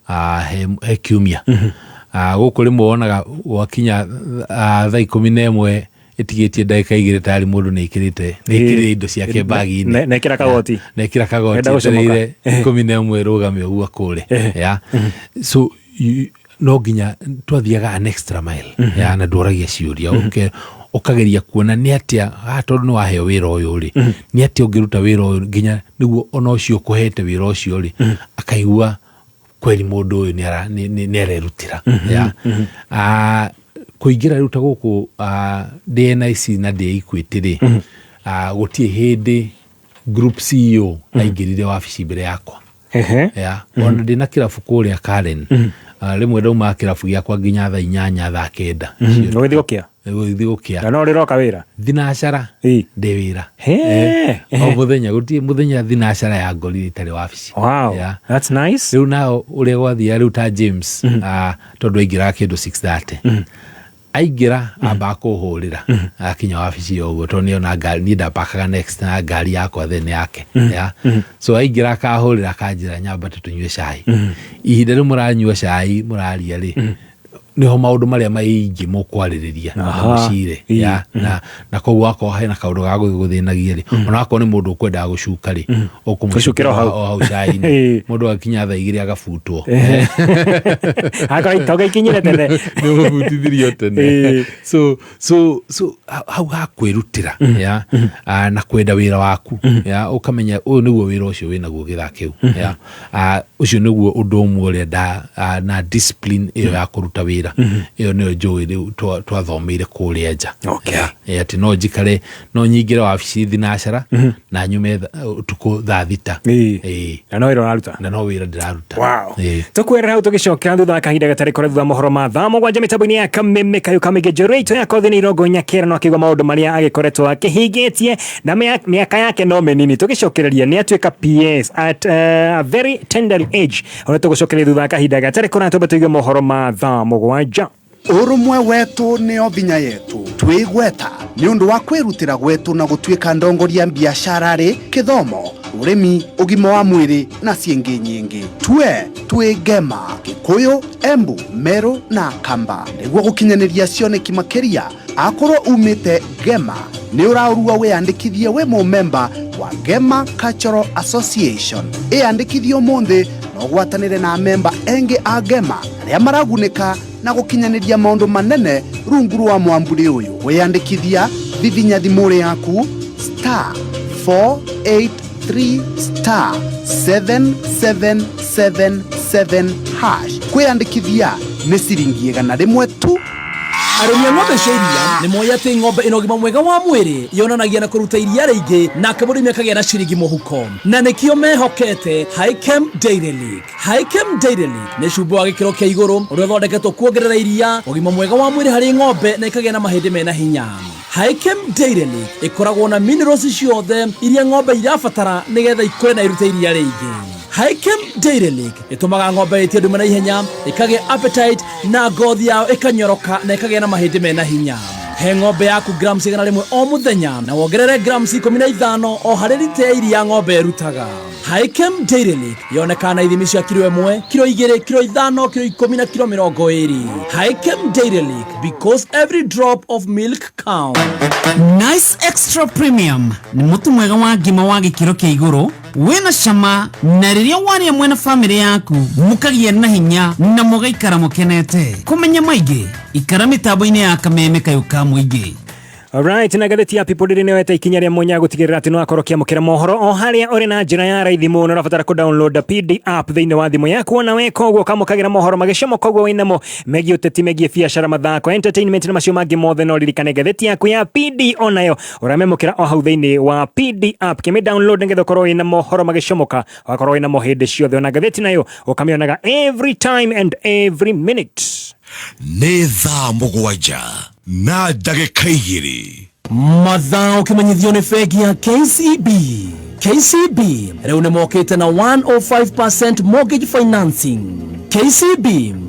100 he kiumia. Gũkũ rĩmwe wonaga wakinya 11:30 ĩtigĩtie ndagĩka 2 tayari mũndũ nĩ ĩkĩrĩte nĩ ĩkĩrĩte indo ciake bagi-inĩ. Nekĩra kagoti. Nekĩra kagoti. Enda gũcomoka. Etereire 11 rũgame ũguo kũre ya. So no nginya twathiaga an extra mile ya, na ndworagia ciũria, ũkageria kuona nĩ atĩa, tondũ nĩ waheo wĩra ũyũ rĩ, nĩ atĩa ũngĩruta wĩra ũyũ nginya nĩguo ona ũcio ũkũhete wĩra ũcio rĩ, akaigua kweri mũndũ ũyũ nĩ arerutĩra ya. Kũingĩra rĩu ta gũkũ, ndĩ NIC na ndĩ Equity rĩ, gũtirĩ hĩndĩ group CEO aingĩrire wabici mbere yakwa ya. Ona ndĩ na kĩrabu kũrĩa Karen, rĩmwe ndaumaga kĩrabu gĩakwa nginya 8:00, 9:00. Ũgĩthiĩ gũkĩa? Gũthiĩ gũkĩa. Na no rĩroka wĩra? Thinacara ndĩ wĩra. He. O mũthenya, gũtirĩ mũthenya thinacara ya ngorire itarĩ wabici. Wow. Yeah. That's nice. Rĩu nao ũrĩa gwathiaga rĩu ta James, tondũ aingĩraga kĩndũ 6:30, aingĩra ambaga kũhũrĩra akinya wabici ĩyo ũguo, tondũ nĩona ngari niĩ ndapakaga next na ngari yakwa then yake. Yeah. So aingĩra akahũrĩra akanjĩra nyambate tũnyue cai. Ihinda rĩu mũranyua cai mũraria rĩ, nĩho maũndũ marĩa maingĩ mũkwarĩrĩria na mũcire. Yeah. Na koguo akorwo hena kaũndũ ga gũthĩnagia rĩ, ona akorwo nĩ mũndũ ũkwendaga gũcuka rĩ, Gũcukĩra o hau. o hau cai-inĩ. Mũndũ akinya thaa 2 agabutwo. Toga ikinyire tene. Nĩ ũgũbutithirio tene. So hau ha kwĩrutĩra, yeah, na kwenda wĩra waku, yeah, ũkamenya ũyũ nĩguo wĩra ũcio wĩnaguo gĩthaa kĩu, yeah. Ũcio nĩguo ũndũ ũmwe ũrĩa nda na discipline ĩyo ya kũruta wĩra, ĩyo nĩyo njũĩ rĩu twathomeire kũrĩa nja. Yeah, atĩ no njikare, no nyingĩre wabici thinacara na nyume ũtukũ thaa 6. Na no wĩra ũraruta? Na no wĩra ndĩraruta. Wow. Tũkwĩrera hau tũgĩcoka thutha wa kahinda gatarĩ kũrĩa, thutha wa mohoro ma thaa 7 mĩtambo-inĩ ya Kameme Kayũ Kamĩngĩ Generator ya Kothi nĩ Irongo Nyakera, no akĩigua maũndũ marĩa agĩkoretwo akĩhingĩtie na mĩaka yake no mĩnini. Tũgĩcokereria nĩ atuĩka PS at a very tender age, ũrĩa tũgũcokereria thutha wa kahinda gatarĩ kũraya. Twambe tũigue mohoro ma thaa 7. Ũrũmwe wetũ nĩo vinya yetu, twĩgweta nĩ ũndũ wa kwĩrutĩra gwetũ na gũtuĩka ndongoria biacara rĩ, kĩthomo, ũrĩmi, ũgima wa mwĩrĩ na ciĩngĩ nyingĩ. Tue twĩ Ngema, Gĩkũyũ, Embu, Meru na Kamba nĩguo gũkinyanĩria cioneki makĩria. Akorwo umĩte Ngema, nĩ ũraũrua wĩyandĩkithie wĩ mũmemba wa Ngema Cultural Association. Ĩyandĩkithie ũmũthĩ na ũgwatanĩre na memba engĩ a Ngema arĩa maragunĩka na gũkinyanĩria maũndũ manene rungu rwa mwamburi ũyũ. Wĩyandĩkithia, vivinya thimũ yaku *483*7777#. Kwĩyandĩkithia nĩ ciringi 100 tu. Arĩmi a ng'ombe cia iria nĩ moĩ atĩ ng'ombe ĩna ũgima mwega wa mwĩrĩ yonanagia na kũruta iria rĩingĩ, nake mũrĩmi akagĩa na ciringi mũhuko, na nĩkĩo mehokete Hikem Dairy League. Hikem Dairy League nĩ cumbĩ wa gĩkĩro kĩa igũrũ ũrĩa ũthondeketwo kuongerera iria, ũgima mwega wa mwĩrĩ harĩ ng'ombe, na ĩkagĩa na mahĩndĩ mena hinya. Hikem Dairy League ĩkoragwo na minerals ciothe iria ng'ombe irabatara nĩgetha ikũre na irute iria rĩingĩ. Hikem Dairy League ĩtũmaga ng'ombe ĩtie ndume na ihenya, ĩkagĩa appetite, na ngothi yao ĩkanyoroka na ĩkagĩa na mahĩndĩ mena hinya. He ng'ombe yaku grams 100 o mũthenya na wongerere grams 15 o harĩ rita ya iria ng'ombe ĩrutaga. Hikem Dairy League yonekaga na ithimi cia kiro 1, kiro 2, kiro 5, kiro 10 na kiro 20. Hikem Dairy League, because every drop of milk counts. Nice Extra Premium nĩ mũtu mwega wa ngima wa gĩkĩro kĩa igũrũ wĩna cama, na rĩrĩa warĩa mwena bamĩrĩ yaku mũkagĩa na hinya na mũgaikara mũkenete. Kũmenya maingĩ, ikara mĩtambo-inĩ ya Kameme Kayũ ka Mũingĩ. Alright, na ngathĩti ya People Daily nĩyoete ikinya rĩa mwanya gũtigĩrĩra atĩ nĩwakorwo ũkĩamũkĩra mohoro o harĩa ũrĩ na njĩra ya raithi mũno. Ũrabatara kũ download PD app thĩinĩ wa thimũ yaku, ona weka ũguo ũkamũkagĩra mohoro magĩcomoka ũguo wĩnamo megiĩ ũteti, megiĩ biacara, mathako, entertainment na macio mangĩ mothe. No ririkane ngathĩti yaku ya PD onayo ũramĩamũkĩra o hau thĩinĩ wa PD app. Kĩmĩ download nĩgetha ũkorwo wĩna mohoro magĩcomoka, ũgakorwo wĩnamo hĩndĩ ciothe, ona ngathĩti nayo ũkamĩonaga every time and every minute. Nĩ thaa 7:02. Mathaa ũkĩmenyithio nĩ bengi ya KCB. KCB rĩu nĩ mokĩte na 105% mortgage financing. KCB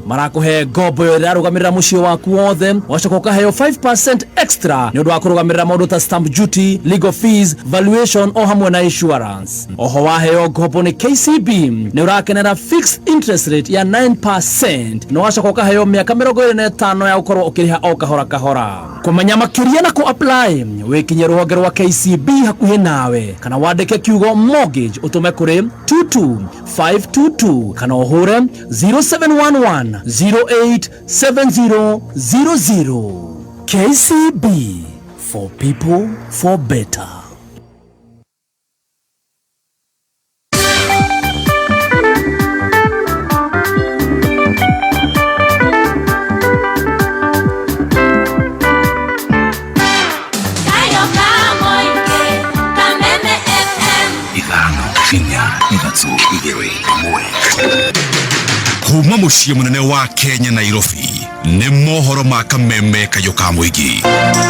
marakũhe ngombo ĩyo ĩrarũgamĩrĩra mũciĩ waku wothe, ũgacoka ũkaheo 5% extra nĩ ũndũ wa kũrũgamĩrĩra maũndũ ta stamp duty, legal fees, valuation o hamwe na insurance. Oho waheo ngombo nĩ KCB nĩ ũrakenera fixed interest rate ya 9% na ũgacoka ũkaheo mĩaka 25 ya gũkorwo ũkĩrĩha o kahora kahora. Kũmenya makĩria na kũ apply, wĩkinye rũhonge rwa KCB hakuhĩ nawe kana wandĩke kiugo mortgage ũtũme kũrĩ 22522 kana ũhũre 0711 087000. KCB, for people, for better. Kayo Kamoinge, Kameme FM. 5 4 3 2 1. Kuma mũciĩ mũnene wa Kenya, Nairobi. Nĩ mohoro ma kameme kayũ ka mũingĩ.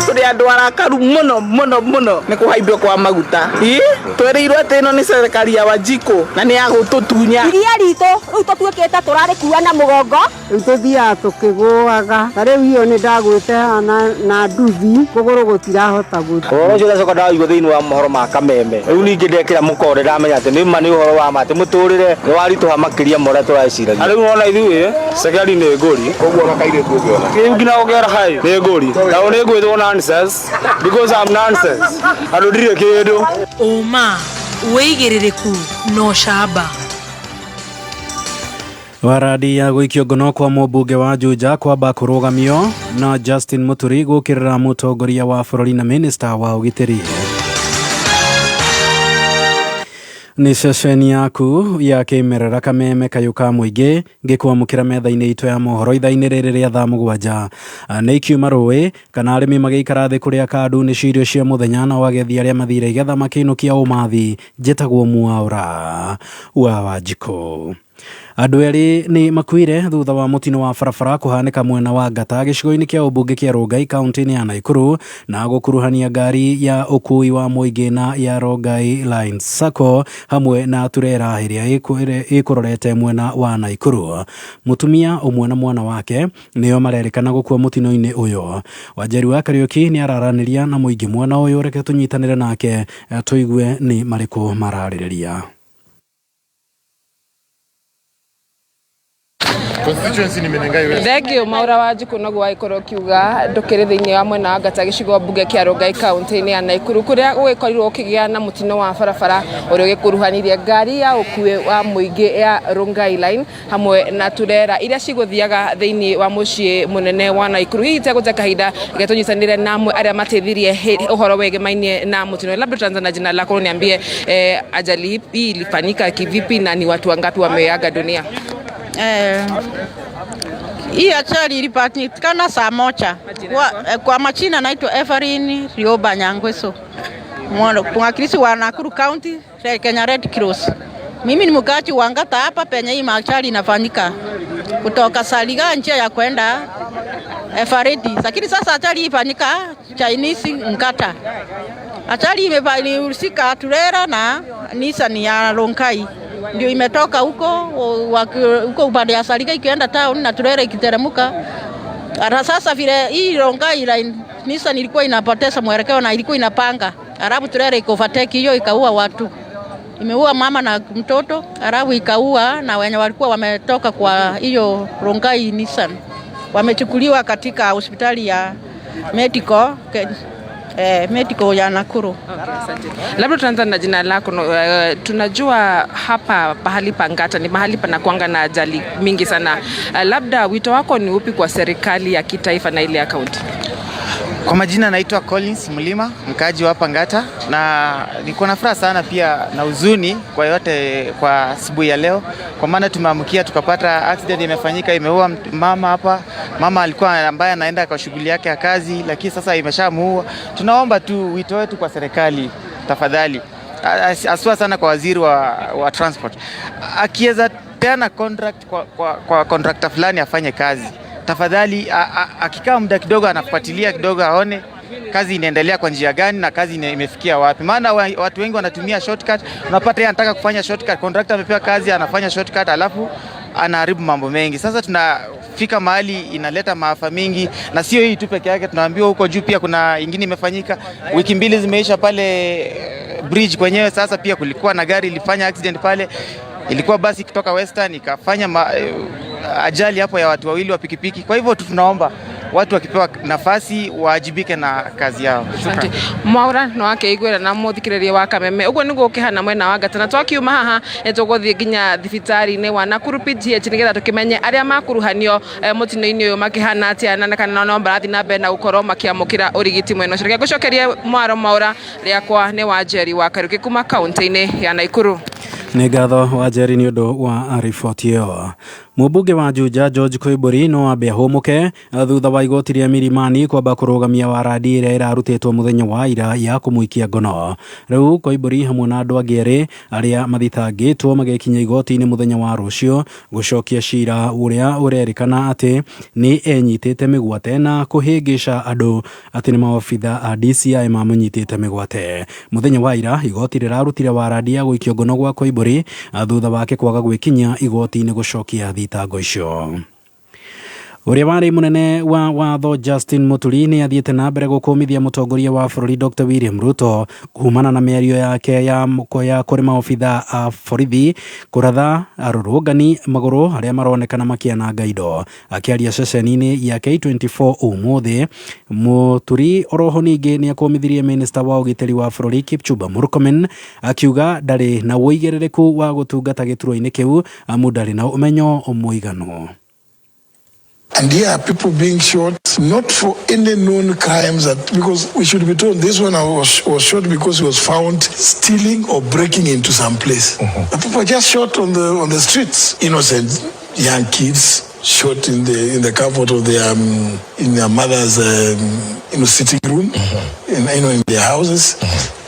Tũrĩ andũ arakaru mũno mũno mũno nĩ kũhaimbio kwa maguta. Ĩ twerirwo atĩ ĩno nĩ serikali ya Wanjikũ na nĩ ya gũtũtunya. Iria ritũ rĩu tũtuĩkĩte tũrarĩkua na mũgongo. Rĩu tũthiaga tũkĩgũaga ta rĩu iyo nĩ ndagwĩte haha na nduthi kũgũrũ gũtirahota gũthiĩ. Ũhoro ũcio ndacoka ndaũigua thĩinĩ wa mohoro ma kameme rĩu ningĩ ndekĩra mũkonde ndamenya atĩ nĩ ma nĩ ũhoro wa ma atĩ mũtũrĩre nĩ waritũha makĩria ma ũrĩa tũreciragia. Rĩu wona ithuĩ cekeri nĩ ngũri koguo ona kairĩtu ũngĩona rĩu nginya gũkera hai nĩ ngũri na nĩ ngwĩtwo nonsense because I'm nonsense andũ ndirĩ kĩndũ. Ũma, wĩigĩrĩrĩku na ũcamba. Waradi ya gũikio ngono kwa mũmbunge wa Juja kwamba kũrũgamio na Justin Muturi gũkĩrĩra mũtongoria wa bũrũri na minista wa ũgitĩri. Nĩ ceceni yaku ya kĩmerera kameme kayũ ka mũingĩ ngĩkwamũkĩra metha-inĩ itũ ya mohoro ithaa-inĩ rĩrĩ rĩa thaa 7. Nĩ ikiuma rũĩ kana arĩmi magĩikara thĩ kũrĩa kandu nĩ irio cia mũthenya na wagethi arĩa mathire igetha makĩinũkia ũmathi. Njĩtagwo Mwaũra wa Wanjikũ. Andũ erĩ nĩ makuire thutha wa mũtino wa barabara kũhanĩka mwena wa Ngata gĩcigo-inĩ kĩa ũmbunge kĩa Rongai kaunti-inĩ ya Naikuru na gũkuruhania ngari ya ũkui wa mũingĩ na ya Rongai Line Sacco hamwe na turera ĩrĩa ĩkũrorete mwena wa Naikuru. Mũtumia ũmwe na mwana wake nĩo marerĩkana gũkua mũtino-inĩ ũyũ. Wanjeri wa Kariũki nĩ araranĩria na mũingĩ mwena ũyũ, reke tũnyitanĩre nake tũigue nĩ marĩkũ mararĩrĩria. Constituency ni Menengai West. Thengio Maura Wanjikũ noguo wagĩkorwo ũkiuga ndũkĩrĩ thĩinĩ wa mwena wa Ngata gĩcigo mbunge kĩa Rongai kaunti-inĩ ya Naikuru kũrĩa gũgĩkorirwo gũkĩgĩa na mũtino wa barabara ũrĩa ũgĩkuruhanirie ngari ya ũkuĩ wa mũingĩ ya Rongai Line hamwe na turera iria cigũthiaga thĩinĩ wa mũciĩ mũnene wa Naikuru. Hihi tegũte kahinda reke tũnyitanĩre na amwe arĩa mateithirie ũhoro wĩgĩmainie na mũtino. Labda tutaanza na jina lako uniambie, ajali hii ilifanyika kivipi na ni watu wangapi wameaga dunia? Hii ajali ilipatikana saa 1. Kwa majina naitwa Everine Rioba Nyangweso, mwakilishi wa Nakuru County, Kenya Red Cross. Mimi ni mkaaji wa Ngata hapa penye hii ajali inafanyika, kutoka Saliga njia ya kwenda Everett. Lakini sasa ajali ifanyika Chinese Ngata. Ajali imehusika turera na Nissan ya Rongai. Ndio imetoka huko huko upande ya Saliga ikienda town na turera ikiteremka. Hata sasa vile hii Rongai line Nissan ilikuwa inapoteza mwelekeo na ilikuwa inapanga. Alafu turera iko overtake hiyo ikaua watu. Imeua mama na mtoto, alafu ikaua na wenye walikuwa wametoka kwa hiyo Rongai Nissan. Wamechukuliwa katika hospitali ya medical medical ya Nakuru. Okay, asante. Labda tuanze na jina lako. Tunajua hapa pahali pa Ngata ni mahali panakuanga na ajali mingi sana. Labda wito wako ni upi kwa serikali ya kitaifa na ile ya kaunti? Kwa majina naitwa Collins Mlima, mkaaji wa hapa Ngata, na niko na furaha sana pia na huzuni kwa yote kwa asubuhi ya leo, kwa maana tumeamkia tukapata accident imefanyika, imeua mama hapa. Mama alikuwa ambaye anaenda kwa shughuli yake ya kazi, lakini sasa imeshamuua. Tunaomba tu wito wetu kwa serikali, tafadhali, aswa sana kwa waziri wa transport, akiweza peana contract kwa contractor fulani afanye kazi. Tafadhali akikaa muda kidogo anafuatilia kidogo aone kazi inaendelea kwa njia gani na kazi imefikia wapi. Maana watu wengi wanatumia shortcut, unapata yeye anataka kufanya shortcut, contractor amepewa kazi anafanya shortcut alafu anaharibu mambo mengi. Sasa tunafika mahali inaleta maafa mingi, na sio hii tu peke yake, tunaambiwa huko juu pia kuna ingine imefanyika. Wiki 2 zimeisha pale bridge kwenyewe, sasa pia kulikuwa na gari ilifanya accident pale. Ilikuwa basi kutoka Western ikafanya ajali hapo ya watu wawili wa pikipiki. Kwa hivyo tunaomba watu wakipewa nafasi waajibike na kazi yao. Asante. Mwaura no akeiguira na muthikiriria wa Kameme uguo niguo ukihana mwena wa Ngata, na twakiuma haha nituguthie nginya thibitari-inĩ wa Nakuru PGH nigetha tukimenye aria makuruhanio mutino-inĩ uyu makihana atia na kana no marathi na mbere na gukorwo makiamukira urigiti mwena ucio. Reke ngucokerie mwaro Mwaura, riakwa nĩ Wanjeri wa Kariuki kuma kaunti-inĩ ya Nakuru. Nĩ ngatho Wanjeri nĩ ũndũ wa riboti ĩyo. Mũmbunge wa Juja George Koimbũri no ambe ahũmũke thutha wa igoti rĩa Milimani kwamba kũrũgamia warandi ĩrĩa ĩrarutĩtwo mũthenya wa ira ya kũmũikia ngono. Rĩu Koimbũri hamwe na andũ angĩ erĩ arĩa mathitangĩtwo magekinya igoti-inĩ mũthenya wa rũciũ gũcokia cira ũrĩa ũrerĩkana atĩ nĩ enyitĩte mĩgwate na kũhĩngĩca andũ atĩ nĩ maobitha a DCI mamũnyitĩte mĩgwate. Mũthenya wa ira igoti rĩrarutire warandi ya gũikio ngono gwa Koimbũri thutha wake kwaga gwĩkinyia igoti-inĩ gũcokia thitango icio. Ũrĩa warĩ mũnene wa watho Justin Muturi nĩ athiĩte na mbere gũkũmithia mũtongoria wa bũrũri Dr. William Ruto kumana na mĩario yake ya kũrĩ maobitha a borithi kũratha arũrũngani magũrũ arĩa maronekana makĩananga indo. Akĩaria ceceni-inĩ ya K24 ũmũthĩ, Muturi oroho ningĩ nĩ akũmithirie minista wa ũgitĩri wa bũrũri Kipchumba Murkomen akiuga ndarĩ na ũigĩrĩrĩku wa gũtungata gĩturwa-inĩ kĩu amu ndarĩ na ũmenyo mũiganu. And here are people being shot, not for any known crimes, that because we should be told this one was shot because he was found stealing or breaking into some place. But people are just shot on the streets, innocent young kids shot in the comfort of their in their mother's sitting room, in their houses.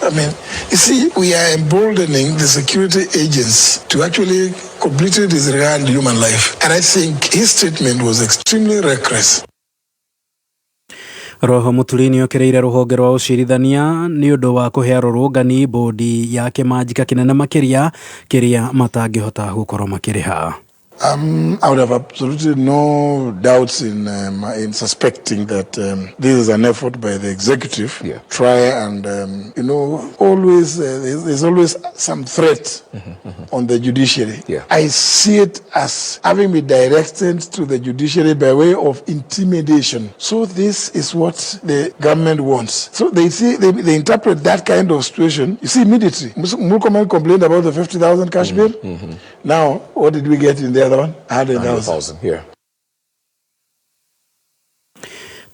I mean, you see, we are emboldening the security agents to actually completely disregard human life. And I think his statement was extremely reckless. Roho Muturi nĩ okereire rũhonge rwa ũcirithania nĩ ũndũ wa kũhe arũrũngani bodi ya kĩmanjika kĩnene makĩria kĩrĩa matangĩhota gũkorwo makĩrĩha. I would have absolutely no doubts in suspecting that this is an effort by the executive. Try and always there's always some threat on the judiciary. I see it as having been directed to the judiciary by way of intimidation. So this is what the government wants. So they see they interpret that kind of situation. You see, immediately Murkomen complained about the 50,000 cash bill. Now, what did we get in the other one? 100,000. Yeah.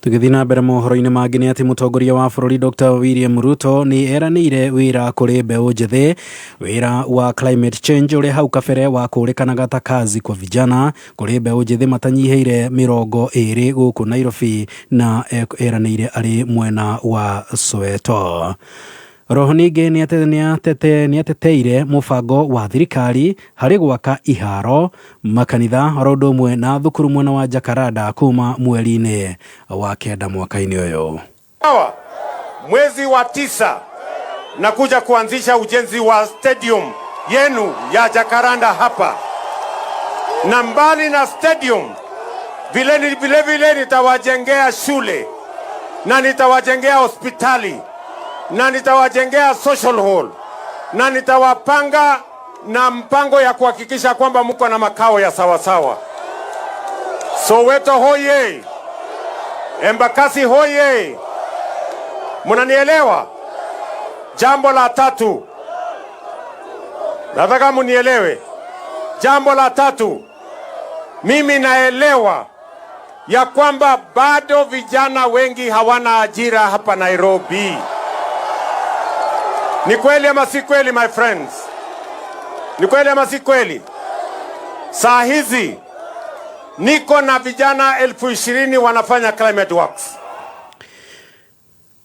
Tũgĩthiĩ na mbere mohoro-inĩ mangĩ nĩ atĩ mũtongoria wa bũrũri Dr. William Ruto nĩ eranĩire wĩra kũrĩ mbeũ njĩthĩ, wĩra wa climate change ũrĩa hau kabere wakũrĩkanaga ta kazi kwa vijana kũrĩ mbeũ njĩthĩ matanyihĩire 20 gũkũ Nairobi na eranĩire arĩ mwena wa Soweto. Roho ningĩ nĩ ateteire mũbango wa thirikari harĩ gwaka iharo makanitha oro ũndũ ũmwe na thukuru mwena wa Jakaranda kuma mweri-inĩ wa 9 mwaka-inĩ ũyũ. Mwezi wa 9 nakuja kuanzisha ujenzi wa stadium yenu ya Jakaranda hapa, na mbali na stadium vile vile nitawajengea shule na nitawajengea hospitali na nitawajengea social hall na nitawapanga na mpango ya kuhakikisha kwamba mko na makao ya sawasawa. Soweto hoye! Embakasi hoye! Mnanielewa? Jambo la tatu, nataka munielewe. Jambo la tatu, mimi naelewa ya kwamba bado vijana wengi hawana ajira hapa Nairobi. Ni kweli ama si kweli, my friends? Ni kweli ama si kweli? Saa hizi niko na vijana 20,000 wanafanya climate works.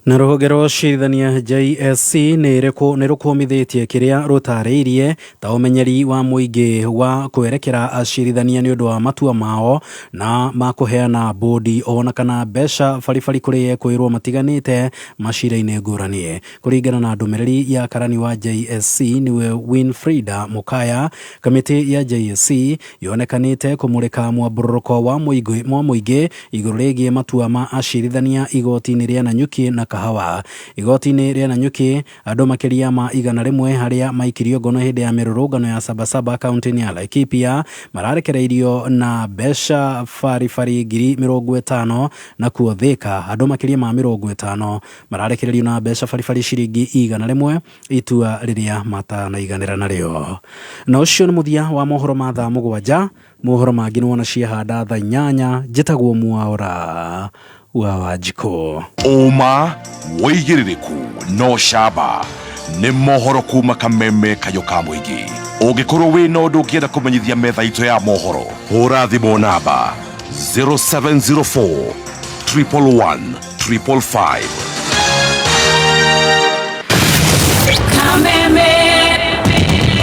Na rũhonge rwa ũcirithania JSC nĩ rũkũmithĩtie kĩrĩa rũtarĩirie ta ũmenyeri wa mũingĩ wa kwerekera acirithania nĩ ũndũ wa matua mao na makũheana bodi ona kana mbeca baribari kũrĩ ekwĩrwo matiganĩte macira-inĩ ngũrani. Kũringana na ndũmĩrĩri ya karani wa JSC nĩwe Winfrida Mukaya, kamĩtĩ ya JSC yonekanĩte kũmũrĩka mwambũrũrũko wa mũingĩ igũrũ rĩgiĩ matua ma acirithania igoti-inĩ rĩa Nanyuki na Kahawa. Igoti-inĩ rĩa Nanyuki andũ makĩria ma 100 arĩa maikirio ngono hĩndĩ ya mĩrũrũngano ya Sabasaba kaunti-inĩ ya Laikipia mararekereirio na mbeca baribari 50,000 na kuo Thika andũ makĩria ma 50 mararekereirio na mbeca baribari ciringi 100 itua rĩrĩa matanaiganĩra narĩo. Na ũcio nĩ mũthia wa mohoro ma thaa 7. Mohoro mangĩ nĩ wona ciahanda thaa 8. Njĩtagwo Mwaura wa Wanjikũ. Ũma wĩigĩrĩrĩku no camba. Nĩ mohoro kuma Kameme Kayũ ka Mũingĩ. Ũngĩkorwo wĩna ũndũ ũngĩenda kũmenyithia metha itũ ya mohoro, hũra thimũ namba 0704 111 555. Kameme.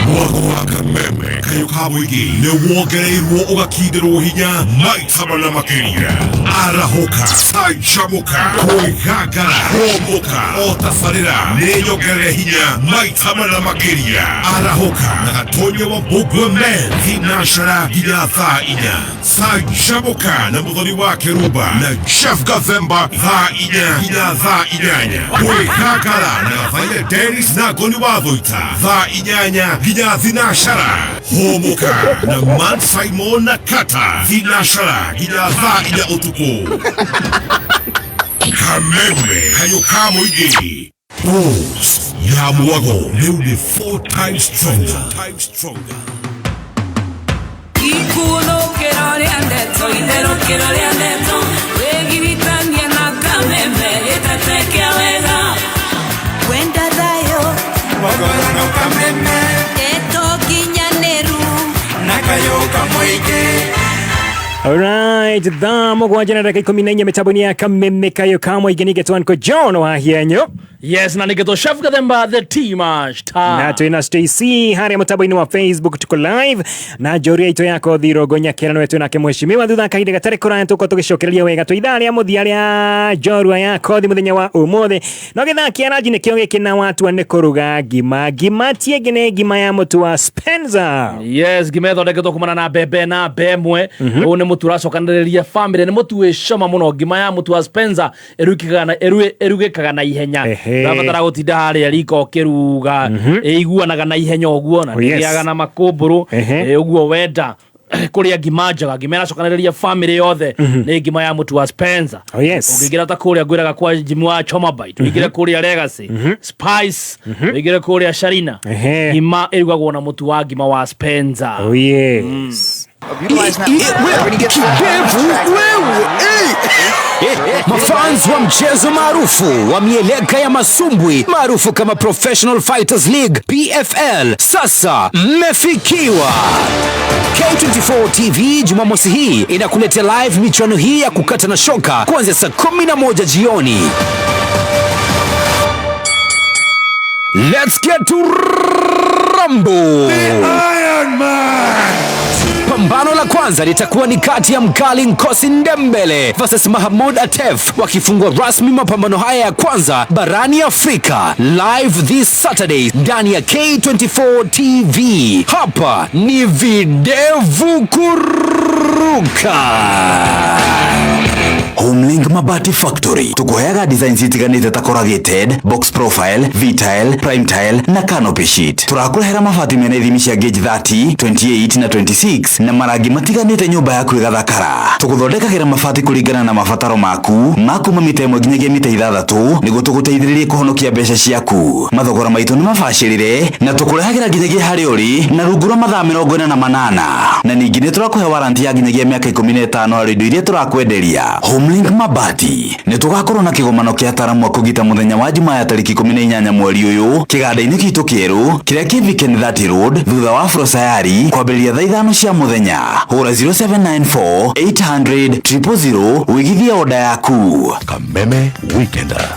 Mwako wa Kameme Kayũ ka Mũingĩ nĩ wongereirwo ũgakindĩrwo hinya maita mana makĩria. Arahũka, canjamũka, kwĩgangara, kũmbũka, o tabarĩra nĩ nyongerere hinya maita mana makĩria. Arahũka na Gatonye wa Mbũngwe Men thinashara nginya thaa 4. Canjamũka na Mũthoni wa Kĩrumba na Jeff Gathemba thaa 4 nginya thaa 8. Kwĩgangara na Gathaia Dennis na Ngoni wa Thũita thaa 8 nginya thinashara. Hũmũka na Man Simon na Kata thinashara nginya thaa 4 ũtukũ. Kameme Kayũ ka Mũingĩ. Pulse ya Mwago rĩu nĩ 4 times stronger. Ikunũkĩro rĩa ndeto, itherũkĩro rĩa ndeto, wĩgiritanie na Kameme gĩtete kĩa wega. Wenda thayũ, Wagorano Kameme, ndeto nginyanĩru, na Kayũ ka Mũingĩ. Alright, thaa 7 na dakika 14 mitambo-inĩ ya Kameme Kayũ ka Mũingĩ. Nĩgetwo Uncle John wa Hienyo. Yes, na nĩgetwo Chef Gathemba the Tea Master. Na twĩna Stacy harĩa mũtambo-inĩ wa Facebook, tuko live na njũria itũ ya kothi Rongo Nyakĩra nĩwe twĩnake mheshimiwa. Thutha kahinda gatarĩ kũraya tũkorwo tũgĩcokereria wega twĩ ithaa rĩa mũthia rĩa njorua ya kothi mũthenya wa ũmũthĩ. No gĩthaa kĩa ranji nĩkĩo gĩkĩ na watua nĩ kũruga ngima. Ngima ti ĩngĩ nĩ ngima ya mũtu wa Spencer. Yes, ngima ĩthondeketwo kumana na mbembe na mbemwe. Ũyũ nĩ mũtu ũracokanĩrĩria family, nĩ mũtu wĩ cama mũno. Ngima ya mũtu wa Spencer ĩrugĩkaga na ihenya. Ndabatara gũtinda harĩa riko ũkĩruga, ĩiguanaga na ihenya ũguo na Oh, yes. ndĩgĩaga na makũmbũrũ. Ũguo wenda kũrĩa ngima njega, ngima ĩracokanĩrĩria family yothe, nĩ ngima ya mũtu wa Spencer. Oh, yes. Ũngĩingĩra ta kũrĩa ngwĩraga kwa Jimmy wa Choma Bite, ũingĩre kũrĩa Legacy Spice, ũingĩre kũrĩa Sharina, ngima ĩrugagwo na mũtu wa ngima wa Spencer. Oh, yes. Kidevu wewe. Mafans wa mchezo maarufu wa mieleka ya masumbwi maarufu kama Professional Fighters League PFL sasa mmefikiwa. K24 TV Jumamosi hii inakuletea live michuano hii ya kukata na shoka kuanzia saa 11 jioni. Let's get to rumble. The Iron Man. Pambano la kwanza litakuwa ni kati ya mkali Nkosi Ndembele versus Mahamud Atef, wakifungua rasmi mapambano haya ya kwanza barani Afrika live this Saturday ndani ya K24 TV. Hapa ni videvu kuruka. Homelink Mabati Factory tukuheaga designs itiganite ta corrugated, box profile, V-tile, prime tile na canopy sheet. Tũrakũrehera mabati mena ithimi cia gauge 30, 28 na 26 na marangi matiganĩte nyũmba yaku ĩgathakara. Tũgũthondekagĩra mabati kũringana na mabataro maku ma kuma mita 1 nginyagia mita 6 nĩguo tũgũteithĩrĩrie kũhonokia mbeca ciaku. Mathogora maitũ nĩ mabacĩrĩre na tũkũrehagĩra nginyagia harĩa ũrĩ na rungu rwa mathaa 48, na ningĩ nĩ tũrakũhe warranty ya nginyagia mĩaka 15 harĩ indo iria tũrakwenderia. Homelink Mabati nĩ tũgakorwo na kĩgomano kĩa ataramu a kũgita mũthenya wa Jumaa ya tarĩki 18 mweri ũyũ kĩganda-inĩ gitũ kĩerũ kĩrĩa kĩ Viken 30 Road thutha wa Afro Sayari kwambĩrĩria thaa 5 cia mũthenya. Hũra 0794 800 000 wĩigithie oda yaku. Kameme Weekender.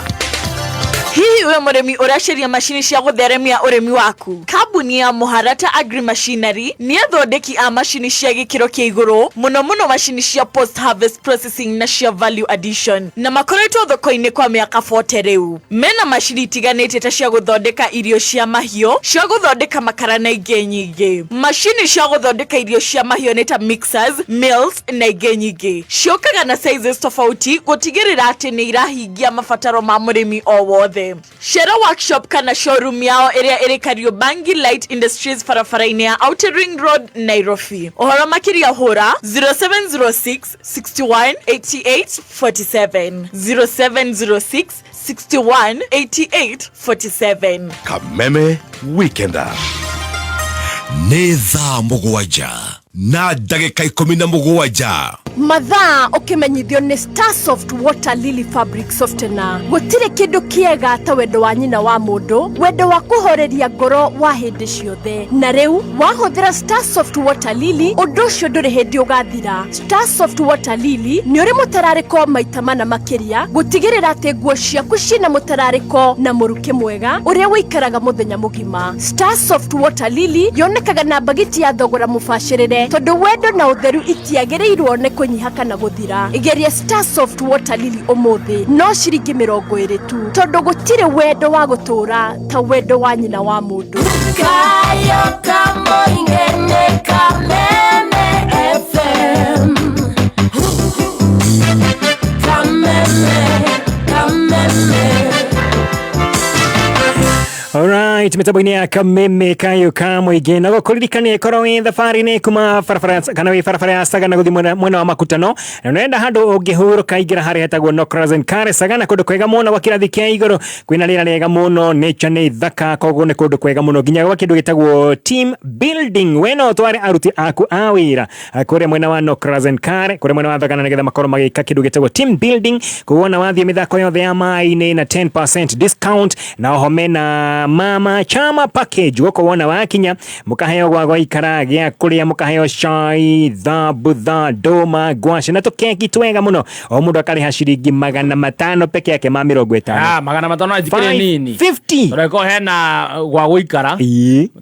Hihi we mũrĩmi ũracaria macini cia gũtheremia ũrĩmi waku? Kambuni ya Mũharata Agri Machinery nĩ athondeki a macini cia gĩkĩro kĩa igũrũ, mũno mũno macini cia post harvest processing na cia value addition, na makoretwo thoko-inĩ kwa mĩaka 40 rĩu. Mena macini itiganĩte ta cia gũthondeka irio cia mahiũ, cia gũthondeka makara na ingĩ nyingĩ. Macini cia gũthondeka irio cia mahiũ nĩ ta mixers, mills na ingĩ nyingĩ. Ciũkaga na sizes tofauti gũtigĩrĩra atĩ nĩ irahingia mabataro ma mũrĩmi o wothe. Cera workshop kana showroom yao ĩrĩa ĩrĩ Kariobangi Light Industries barabara-inĩ ya Outer Ring Road, Nairobi. Ũhoro makĩria hũra 0706 61 88 47, 0706 61 88 47. Kameme Weekender. Nĩ thaa 7 na ndagĩka 17. Mathaa ũkĩmenyithio nĩ Starsoft Water Lily Fabric Softener. Gũtirĩ kĩndũ kĩega ta wendo wa nyina wa mũndũ, wendo wa kũhoreria ngoro wa hĩndĩ ciothe. Na rĩu wahũthĩra Starsoft Water Lily, ũndũ ũcio ndũrĩ hĩndĩ ũgathira. Starsoft Water Lily nĩ ũrĩ mũtararĩko maita mana makĩria, gũtigĩrĩra atĩ nguo ciaku ciĩna mũtararĩko na mũrukĩ mwega ũrĩa ũikaraga mũthenya mũgima. Starsoft Water Lily yonekaga na mbagiti ya thogora mũbacĩrĩre, tondũ wendo na ũtheru itiagĩrĩirwo nĩ kũnyiha kana gũthira. Geria Starsoft Water Lily ũmũthĩ, no ciringi 20 tu, tondũ gũtirĩ wendo wa gũtũũra ta wendo wa nyina wa mũndũ. Kayo kamoinge nĩ Kameme FM. Kameme, Kameme. Alright, mitambo-inĩ ya Kameme kayo ka mũingĩ na gũkũririkania ĩkorwo wĩ thabarĩ-inĩ kuma barabara kana wĩ barabara ya Sagana gũthiĩ mwena wa Makutano na ũrenda handũ ũngĩhurũka, ingĩra harĩa hetagwo No Crescent Kare Sagana, kũndũ kwega mũno gwa kĩrathi kĩa igũrũ, kwĩna rĩera rĩega mũno, nature nĩ thaka, koguo nĩ kũndũ kwega mũno nginya gwa kĩndũ gĩtagwo team building. We no ũtware aruti aku a wĩra kũrĩa mwena wa No Crescent Kare, kũrĩa mwena wa Thagana, nĩgetha makorwo magĩka kĩndũ gĩtagwo team building. Koguo ona wathiĩ mĩthako yothe ya maĩ-inĩ na 10% discount, na oho mena mama chama package. Gũkũ wona wakinya mũkaheo gwa gũikara, gĩa kũrĩa, mũkaheo cai, thambutha, ndũma, ngwacĩ na tũkeki twega mũno. O mũndũ akarĩha ciringi 500 peke yake ma 50. Ah, 500 njikĩrĩ nini. 550. Tũreko hena gwa gũikara,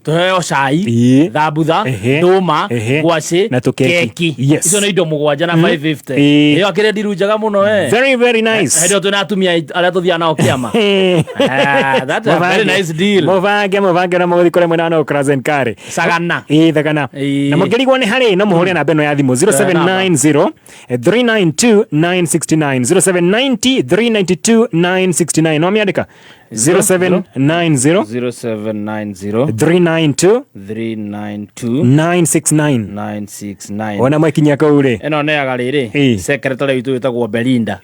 tũheo cai, thambutha, ndũma, ngwacĩ na tũkeki. Keki. Yes. Icio nĩ indo mũgwanja na 550. Ĩyo akĩrĩ ndiru njega mũno we. Very, very nice. Hĩndĩ ĩyo twĩna atumia arĩa tũthiaga nao kĩama. Ah, that's a very nice deal. Mũbange, mũbange na mũgũthiĩ kũrĩa mwena wa No Crescent Kare. Sagana. Ĩĩ, Thagana. Na mũngĩrigwo nĩ harĩ, no mũhũre namba ĩno ya thimũ 0790 392 969, 0790 392 969. No mĩandĩka 0790 0790 392 392 969. 969. Ona mwekinyia kũu rĩ, Ĩno neaga rĩrĩ secretary witũ wĩtagwo Belinda.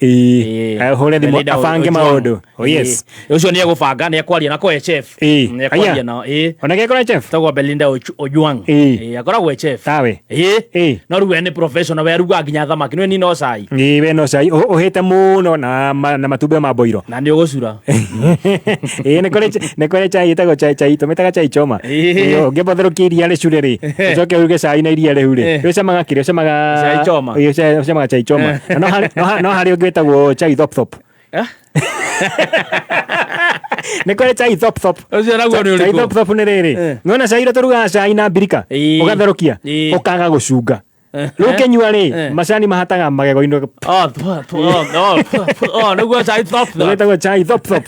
Ahũre thimũ Belinda abange Ojwang. maũndũ. Oh, yes. Ũcio nĩ egũbanga, nĩ ekwaria na kwa chef. Nĩ ekwaria Aya. nao. Ĩĩ. Ona gekora chef. Tagwo Belinda Ojwang. Ĩĩ, akoragwo e chef. Tawe. Ĩĩ. No rĩu we nĩ professional, we arugaga nginya thamaki. Nĩ ni no cai. Ĩĩ, we no cai ũhĩte mũno na matumbĩ ma boiro. Na nĩ ũgũcura. Ĩĩ, nĩ kũrĩ chai ĩtagwo chai, chai tũmĩtaga chai choma. Ĩĩ, ũngĩamba ũtherũkie iria rĩcure rĩ, ũcoke ũruge cai na iria rĩu rĩ, ũcamaga kĩrĩa ũcamaga Chai choma. Ĩĩ, ũcamaga chai choma. Na no harĩ ũngĩ wĩtagwo chai thop thop. Nĩ kũrĩ chai thop thop. Ũcio naguo nĩ Chai ũrĩkũ? thop thop nĩ rĩrĩ, nĩwona cai ũrĩa tũrugaga cai na mbirika, ũgatherũkia, ũkaga gũcunga, rĩu ũkĩnyua rĩ, macani mahataga magego-inĩ. Oh, oh, oh, oh, nĩguo chai thop thop. Wĩtagwo chai thop thop.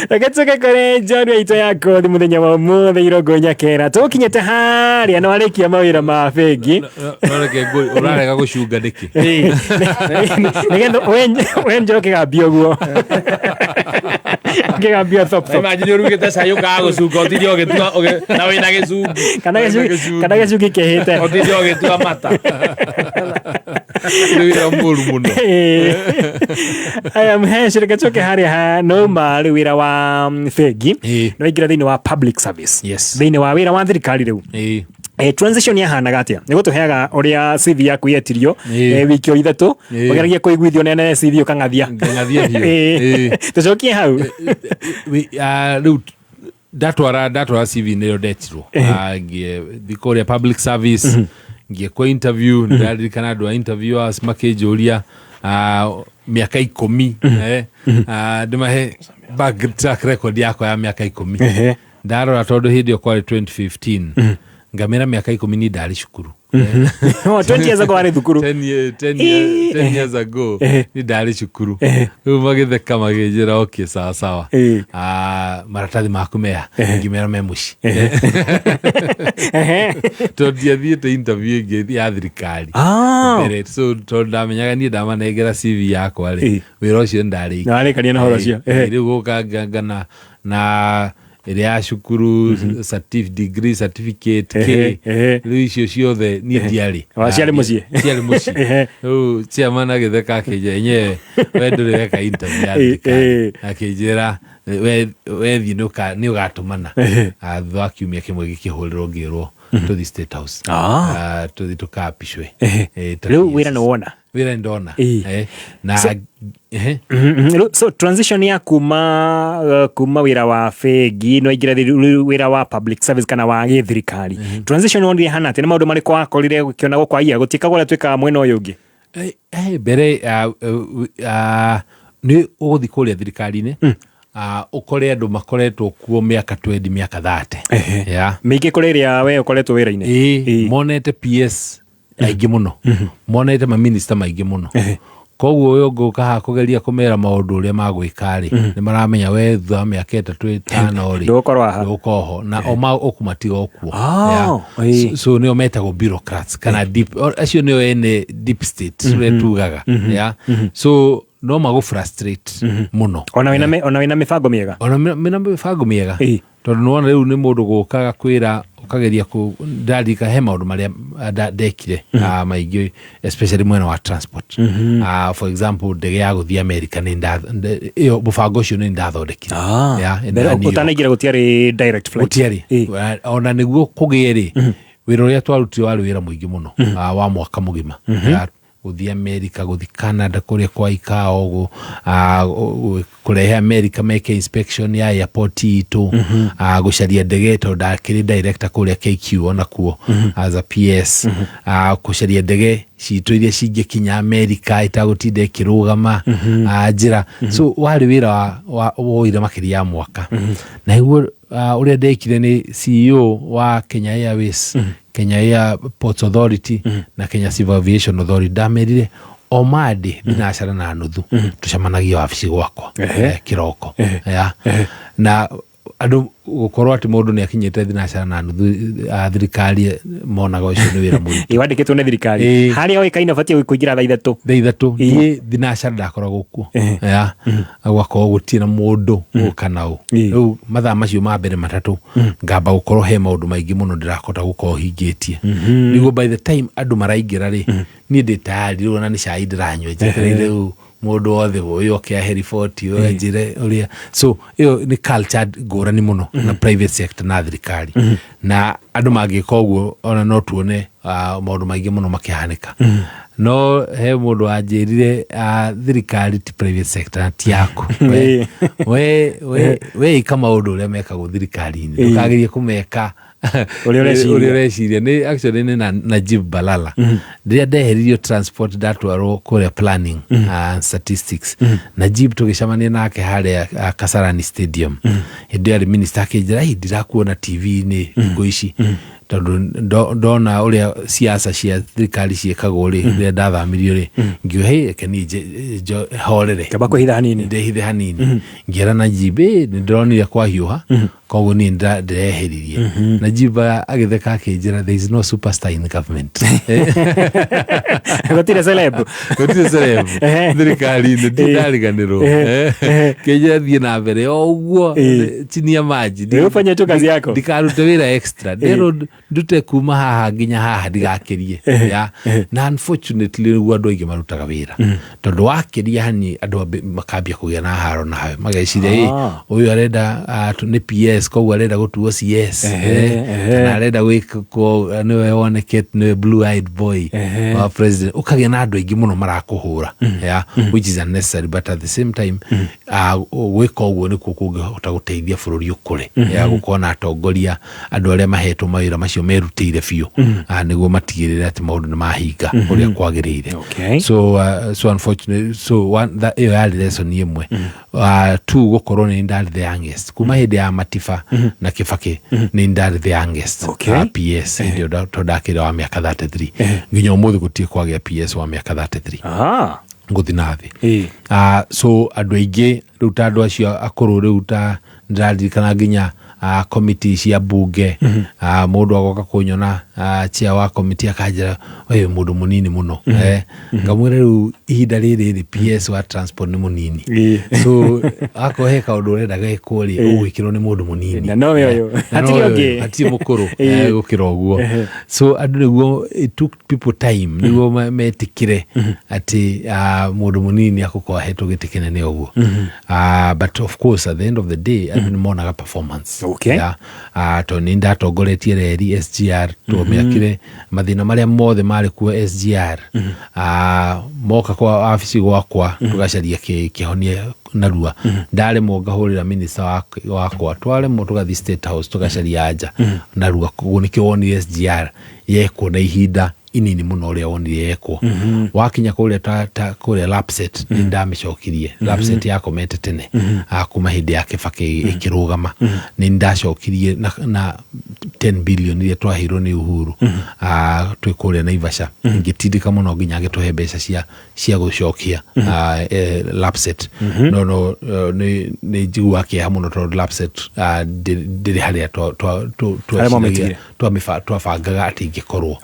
Reke tũke kũrĩ njorua itũ ya kothi mũthenya wa ũmũthĩ, Irongo Nyakera. Tũkinyĩte harĩa na warĩkia mawĩra ma bengi. Reke ũrarega gũcunga nĩkĩ? Nĩgetha we njoro kĩgambia ũguo kĩgambia thop thop. Imagine ũrugĩte cai ũkaga gũcunga, ũtinde ũgĩtua na wĩna gĩcungi. Kana gĩcungi kĩhĩte. Ũtinde ũgĩtua mata. Nĩ wĩra mũru mũno. Aya mhesh, reke tũke harĩa ha noma rĩu wĩra wa bengi no ingĩra thĩinĩ wa public service, thĩinĩ wa wĩra wa thirikari rĩu. Transition yahanaga atĩa? Nĩ gũtũheaga ũrĩa CV yaku yetirio wiki o 3, ũgeragia kũiguithio nene CV ũkang'athia. Ngang'athia biũ. Tũcokie hau. Rĩu ndatwara CV nĩyo ndetirwo. Ngĩthiĩ kũrĩa public service, ngĩekwo interview. Ndĩraririkana andũ a interviewers makĩnjũria, mĩaka 10, ndĩmahe back track record yakwa ya mĩaka 10. Ndarora, tondũ hĩndĩ ĩyo kwarĩ 2015, ngamĩra mĩaka 10 ni ndarĩ cukuru. Oh, 20 years ago warĩ thukuru. 10 years ago ni ndarĩ cukuru. Rĩu magĩtheka magĩnjĩra, okay, sawa sawa. Maratathi maku meha? Ngĩmera me mũciĩ, tondũ ndiathiĩte interview ĩngĩ ya thirikari mbere. So tondũ ndamenyaga niĩ ndamanengera CV yakwa rĩ, wĩra ũcio nĩ Nĩwarĩkania na ũhoro ũcio. Rĩu gũka ngana na ĩrĩa ya cukuru, degree certificate, kĩ, rĩu icio ciothe niĩ ndiarĩ. Wa, ciarĩ mũciĩ. Ciarĩ mũciĩ. Rĩu chairman agĩtheka akĩnjĩra, enyewe we ndũrĩ weka interview ya thirikari? Akĩnjĩra Wethiĩ nĩ ũgatũmana. Ehe. Thutha wa kiumia kĩmwe gĩkĩhũrĩrwo ngĩrwo tũthiĩ State House. Ah. Tũthiĩ tũkapicwe. Ehe. Ta Rĩu PSs. wĩra nĩ wona. Wĩra nĩ ndona. Ĩĩ. Na ehe. Rĩu, so transition ya kuma wĩra wa bengi no ingĩra rĩu wĩra wa public service kana wa gĩthirikari, transition wonire hana atĩa? Nĩ maũndũ marĩkũ wakorire ũkĩona gũkwaia gũtiĩkagwo ũrĩa twĩkaga mwena ũyũ ũngĩ? Mbere nĩ ũgũthiĩ kũrĩa thirikari-inĩ, ũkore andũ makoretwo kuo mĩaka 20, mĩaka 30. Yeah. Mĩingĩ kũrĩ ĩrĩa we ũkoretwo wĩra-inĩ. Ĩĩ, monete PS aingĩ mũno, monete maminista maingĩ mũno, koguo ũyũ ngũka haha kũgeria kũmera maũndũ ũrĩa magwĩka rĩ, nĩ maramenya we thutha wa mĩaka 3, 5 rĩ, Ndũgũkorwo haha. Ndũgũkorwo ho na o ũkũmatiga o kuo. Ah, Yeah. ĩĩ. So nĩo metagwo bureaucrats kana deep, acio nĩo ene deep state ũrĩa tugaga. Yeah. So no magũ frustrate mũno. Ona wĩna mĩbango mĩega. Ona mena mĩbango mĩega, tondũ nĩwona rĩu nĩ mũndũ gũkaga kwĩra ũkageria kũ ndarika he maũndũ marĩa ndekire maingĩ, especially mwena wa transport. For example, ndege ya gũthiĩ America nĩ ĩyo mũbango ũcio nĩ ndathondekire. Yeah, Mbere na New York. ũtanaingĩra gũtiarĩ direct flight. Gũtiarĩ. Ona nĩguo kũgĩe rĩ, wĩra ũrĩa twarutire warĩ wĩra mũingĩ mũno, wa mwaka mũgima. Gũthiĩ America, gũthiĩ Canada kũrĩa kwa ICAO, kũrehe America meke inspection ya airport itũ, gũcaria ndege tondũ ndakĩrĩ director kũrĩa KQ ona kuo as a PS, gũcaria ndege citũ iria cingĩkinya America itagũtinda ĩkĩrũgama njĩra. So warĩ wĩra woire makĩria ya mwaka. Na nĩguo ũrĩa ndekire nĩ CEO wa Kenya Airways, Kenya Airports Authority na Kenya Civil Aviation Authority, ndamerire o Monday 4:30 tũcemanagie wabici gwakwa, kĩroko. Yeah. Na andũ gũkorwo atĩ mũndũ nĩ akinyĩte 4:30 thirikari monaga ũcio nĩ wĩra mũritũ. Ĩ, wandĩkĩtwo nĩ thirikari. Ĩĩ. Harĩa oĩkaine ũbatiĩ kũingĩra thaa 3. Thaa 3, niĩ thinacara ndakoragwo kuo. Yeah. Gwakorwo gũtirĩ na mũndũ gũka nao. Rĩu mathaa macio ma mbere 3 ngamba gũkorwo he maũndũ maingĩ mũno ndĩrakota gũkorwo hingĩtie, nĩguo by the time andũ maraingĩra rĩ, niĩ ndĩ tayari. Rĩu ona nĩ cai ndĩranyua njetereire rĩu mũndũ wothe ũyũ oke ahe riboti ũyũ anjĩre ũrĩa. So ĩyo nĩ culture ngũrani mũno na private sector na thirikari, na andũ mangĩka ũguo ona no tuone maũndũ maingĩ mũno makĩhanĩka. No he mũndũ wanjĩrire, thirikari ti private sector na ti yaku. We ĩka maũndũ ũrĩa mekagwo thirikari-inĩ, ndũkagerie kũmeka ũrĩa ũreciria. Ũrĩa ũreciria. Nĩ actually nĩ Najib Balala, rĩrĩa ndeheririo transport ndatwarwo kũrĩa planning and statistics, Najib tũgĩcemania nake harĩa Kasarani Stadium hĩndĩ ĩyo arĩ minister, akĩnjĩra, "Hey, ndirakuona TV-inĩ thikũ ici tondũ ndona ũrĩa siasa cia thirikari ciĩkagwo rĩ, rĩrĩa ndathamirio rĩ, ngiuga, hey, reke niĩ horere." Kaba kwĩhitha hanini. Ndehithe hanini. Ngĩra Najib, "Ĩ, nĩ ndĩronire kwahiũha, koguo niĩ ndĩreheririe." Najib agĩtheka akĩnjĩra, "There is no superstar in government." Gũtirĩ celeb. Gũtirĩ celeb thirikari-inĩ, ndariganĩrwo. Kĩnjĩra, "Thiĩ na mbere o ũguo chini ya maji." Rĩu ũfanye tu kazi yako. Ndikarute wĩra extra, nderwo ndute kuma haha nginya haha, ndigakirie. Ya, na unfortunately nĩguo andũ aingĩ marutaga wĩra, tondũ wakĩria hani andũ makambia kũgĩa na haro nawe, mageciria, "Ĩ, ũyũ arenda nĩ PS koguo arenda gũtuo CS, kana arenda gwĩkwo nĩwe wonekete nĩwe blue eyed boy wa president." Ũkagĩa na andũ aingĩ mũno marakũhũra, yeah, which is unnecessary, but at the same time gwĩka ũguo nĩkuo kũngĩhota gũteithia bũrũri ũkũre, ya gũkorwo na atongoria andũ arĩa mahetwo mawĩra macio merutĩire biũ, nĩguo matigĩrĩre atĩ maũndũ nĩ mahinga ũrĩa kwagĩrĩire. So unfortunately, so one, that, ĩyo yarĩ lesson ĩmwe. Two, gũkorwo nĩ ndarĩ the youngest kuma hĩndĩ ya Matiba na Kĩbakĩ, nĩ ndarĩ the youngest PS hĩndĩ ĩyo, tondũ ndakĩrĩ wa mĩaka 33. Nginya ũmũthĩ gũtirĩ kwagĩa PS wa mĩaka 33 ngũthi na thĩ. So andũ aingĩ rĩu ta andũ acio akũrũ rĩu ta ndĩraririkana nginya committee cia bunge, mũndũ agoka kũnyona. Chair wa committee akanjĩra we wĩ mũndũ mũnini mũno. Ngamwĩra rĩu ihinda rĩrĩ rĩ PS wa transport nĩ mũnini, so akorwo he kaũndũ ũrenda gekwo rĩ, ũgwĩkĩrwo nĩ mũndũ mũnini. Na nowe ũyũ. Na Hatirĩ nowe ũngĩ. ũyũ, hatirĩ mũkũrũ gũkĩra ũguo. So andũ nĩguo, it took people time nĩguo metĩkĩre atĩ mũndũ mũnini akũkorwo ahetwo gĩtĩ kĩnene ũguo. But of course at the end of the day andũ nĩ monaga performance. Yeah. Tondũ nĩ ndatongoretie reri SGR, twamĩakire mathĩna marĩa mothe marĩ kuo SGR. Moka kwa wabici gwakwa tũgacaria kĩhonia narua. Ndaremwo ngahũrĩra minister wakwa, twaremwo tũgathiĩ State House tũgacaria anja narua. Koguo nĩkĩo wonire SGR yekwo na ihinda inini mũno ũrĩa wonire yekwo. Wakinya kũrĩa ta kũrĩa Lapset, nĩ ndamĩcokirie. Lapset yakomete tene, kuma hĩndĩ ya Kibaki ĩkĩrũgama. Nĩ ndacokirie na 10 billion iria twaheirwo nĩ Uhuru, twĩ kũrĩa Naivasha. Ngĩtindĩka mũno nginya agĩtũhe mbeca cia gũcokia Lapset. No nĩ njiguaga kĩeha mũno tondũ Lapset ndĩrĩ harĩa Harĩa mwamĩtigire. twabangaga atĩ ingĩkorwo.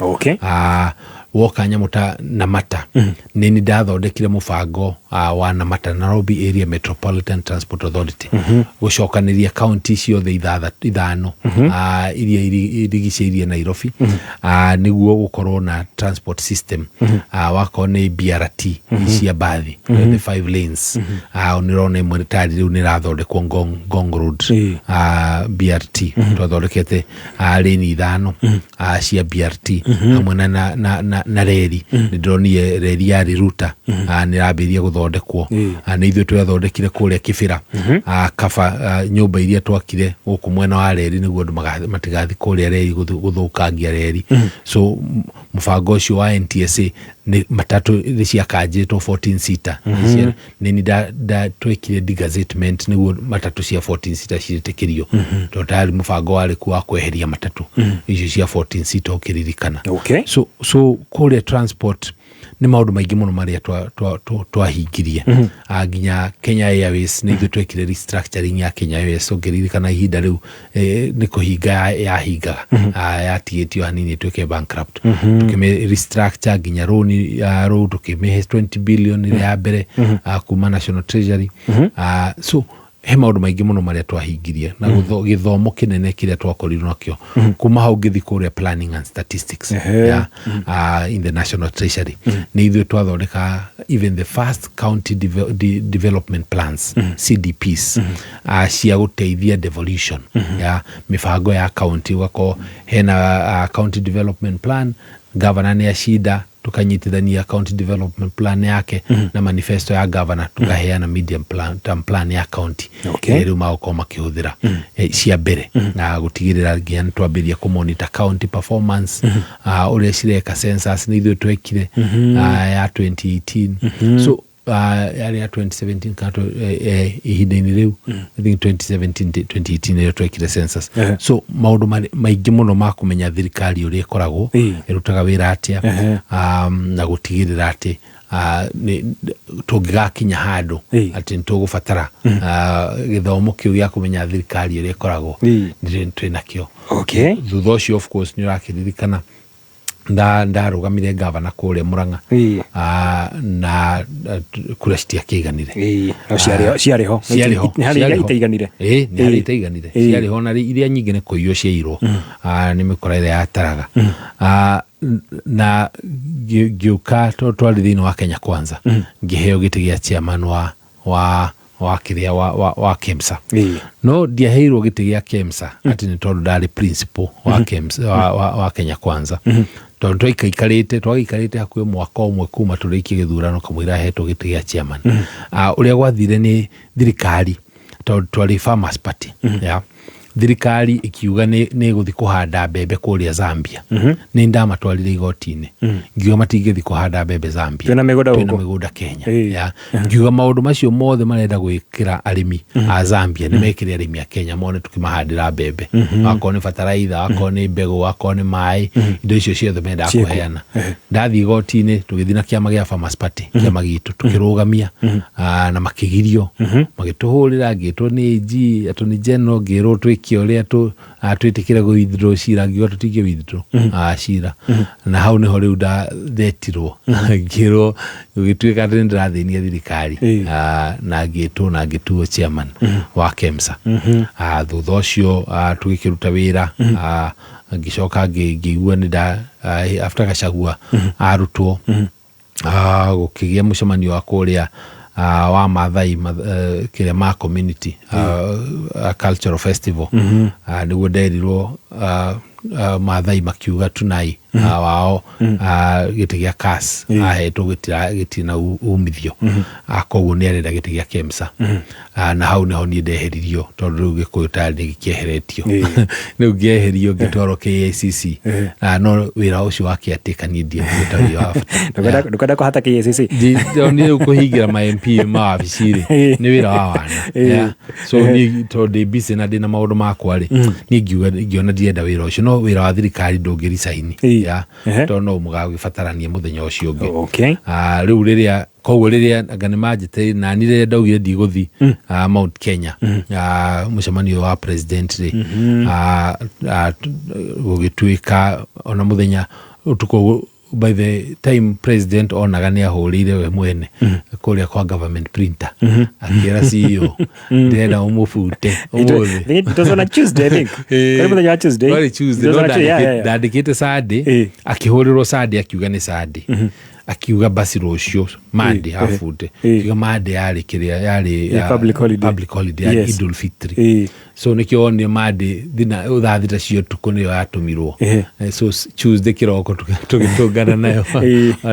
Woka nyamũ ta Namata, nĩ nĩ ndathondekire mũbango wa Namata, Nairobi Area Metropolitan Transport Authority, gũcokanĩria kaunti ciothe ithano iria irigicĩirie Nairobi, nĩguo gũkorwo na transport system. Wakorwo nĩ BRT cia mbathi, the five lanes. Nĩ ũrona ĩmwe tayari rĩu nĩ ĩrathondekwo Ngong Road. BRT twathondekete lane ithano cia BRT hamwe na reri. Nĩ ndĩronire reri ya Riruta nĩ ĩrambĩrĩria gũthondekwo. Nĩ ithuĩ twathondekire kũrĩa Kibera, kaba nyũmba iria twakire gũkũ mwena wa reri nĩguo andũ matigathiĩ kũrĩa reri gũthũkangia reri. So mũbango ũcio wa NTSA nĩ matatũ nĩ ciakanjĩtwo 14 seater. Nĩ nĩ twekire degazettement nĩguo matatũ cia 14 seater ciĩtĩkĩrio, tondũ tayari mũbango warĩ kuo wa kweheria matatũ icio cia 14 seater ũkĩririkana. So kũrĩa transport nĩ maũndũ maingĩ mũno marĩa twahingirie. Nginya Kenya Airways nĩ ithuĩ twekire restructuring ya Kenya Airways. Ũngĩririkana ihinda rĩu nĩ kũhinga yahingaga. Yatigĩtio hanini ĩtuĩke bankrupt. Tũkĩmĩ restructure nginya rũni rũu tũkĩmĩhe 20 billion ĩrĩa ya mbere kuma National Treasury. So he maũndũ maingĩ mũno marĩa twahingirie na gĩthomo kĩnene kĩrĩa twakorirwo nakĩo. Kuma hau ngĩthiĩ kũrĩa planning and statistics, yeah, in the National Treasury, nĩ ithuĩ twathondeka even the first county development plans, CDPs, cia gũteithia devolution ya mĩbango ya county. Ũgakorwo hena county development plan, governor nĩ acinda, tukanyitithania county development plan yake na manifesto ya governor, tukaheana medium plan, term plan ya county. Rĩu magũkorwo makĩhũthĩra cia mbere na gũtigĩrĩra nginya nĩ twambĩrĩria kũmonitor county performance, ũrĩa cireka. Census nĩ ithuĩ twekire, ya 2018. So yarĩ ya 2017 kana ihinda-inĩ rĩu, I think 2017 2018 nĩrĩo twekire census. So maũndũ maingĩ mũno ma kũmenya thirikari ũrĩa ĩkoragwo ĩrutaga wĩra atĩa, na gũtigĩrĩra atĩ tũngĩgakinya handũ atĩ nĩ tũgũbatara gĩthomo kĩu gĩa kũmenya thirikari ũrĩa ĩkoragwo, nĩ twĩ nakĩo. Thutha ũcio of course nĩ ũrakĩririkana ndarũgamire gavana kũrĩa Murang'a, na kura citiakĩiganire. No ciarĩ ho. Ciarĩ ho. Nĩ harĩ iria Ciarĩ ho. itaiganire. Ĩĩ, nĩ harĩ itaiganire. Ciarĩ ho na iria nyingĩ nĩ kũiywo ciairwo. Nĩ mĩkora ĩrĩa yataraga. Na ngĩũka tondũ twarĩ thĩinĩ wa Kenya Kwanza, ngĩheo gĩtĩ gĩa chairman wa kĩrĩa wa KEMSA. No ndiaheirwo gĩtĩ gĩa KEMSA atĩ nĩ tondũ ndarĩ principal wa KEMSA, wa Kenya Kwanza, tondũ twagĩikarĩte hakuhĩ mwaka ũmwe kuma tũrĩkie gĩthurano kamũira hetwo gĩtĩ gĩa chairman. Ũrĩa gwathire nĩ thirikari, tondũ twarĩ Farmers Party, yeah. Thirikari ikiuga nĩ ĩgũthiĩ kũhanda mbembe kũrĩa Zambia. Nĩ ndamatwarire igoti-inĩ, ngiuga matingĩthiĩ kũhanda mbembe Zambia. Twĩna mĩgũnda Twĩna gũkũ. mĩgũnda Kenya. Yeah. Ngiuga maũndũ macio mothe marenda gwĩkĩra arĩmi a Zambia nĩ mekĩre arĩmi a Kenya mone tũkĩmahandĩra mbembe. Wakorwo nĩ bataraitha, wakorwo nĩ mbegũ, wakorwo nĩ maĩ, indo icio ciothe mendaga Ciĩkuo. kũheana. Ndathiĩ igoti-inĩ tũgĩthiĩ na kĩama gĩa Farmers Party, kĩama gitũ, tũkĩrũgamia, na makĩgirio, magĩtũhũrĩra, ngĩtwo nĩ AG, Attorney General, ngĩrwo twĩkire. Twĩke ũrĩa twĩtĩkĩre gũ withdraw cira, ngiuga tũtingĩ withdraw cira. Na hau nĩho rĩu ndetirwo, ngĩrwo gũgĩtuĩka atĩ nĩndĩrathĩnia thirikari, na ngĩtwo na ngĩtuo chairman wa KEMSA. Thutha ũcio tũgĩkĩruta wĩra, ngĩcoka ngĩigua nĩ nda after Gachagua arutwo, gũkĩgĩa mũcemanio wa kũrĩa wa Mathai, kĩrĩa ma community cultural festival. Nĩguo nderirwo Mathai makiuga Tunai wao gĩtĩ gĩa CAS ahetwo gĩtirĩ na umithio. Koguo nĩ arenda gĩtĩ gĩa KEMSA. Na hau nĩho niĩ ndeheririo, tondũ rĩu Gĩkũyũ tayari nĩ gĩkĩeheretio. Rĩu ngĩeherio ngĩtwarwo KICC. No wĩra ũcio wa caretaker niĩ ndiaiguĩte ta wĩ wa bata. Ndũkwenda kũhata KICC? Niĩ rĩu kũhingĩra ma MP mawabici rĩ, nĩ wĩra wa wana. Yeah. So niĩ tondũ ndĩ busy na ndĩna maũndũ makwa rĩ, niĩ ngiuga ngĩona ndirenda wĩra ũcio, no wĩra wa thirikari ndũngĩ resign, yeah, tondũ no mũgagĩbatarania mũthenya ũcio ũngĩ. Rĩu rĩrĩa koguo rĩrĩa anga nĩ manjĩtĩire nani, rĩrĩa ndaugire ndigũthi Mount Kenya mũcemanio wa president rĩ, gũgĩtuĩka ona mũthenya ũtukũ, by the time president onaga nĩ ahũrĩire we mwene kũrĩa kwa government printer, akĩra CEO, "Ndĩrenda ũmũbute ũmũthĩ." It was on a Tuesday, I think. Karibu mũthenya wa Tuesday. Warĩ Tuesday, It was no on a Tuesday, yeah. ndandĩkĩte Sunday, akĩhũrĩrwo Sunday, akiuga nĩ Sunday, akiuga basi rũciũ Monday abute. Akiuga Monday yarĩ kĩrĩa yarĩ Public holiday. Public holiday yarĩ Idul Fitri. So nĩkĩo wonire Monday thina thaa 6 cia ũtukũ nĩyo yatũmirwo. So Tuesday kĩroko tũgĩtũngana nayo.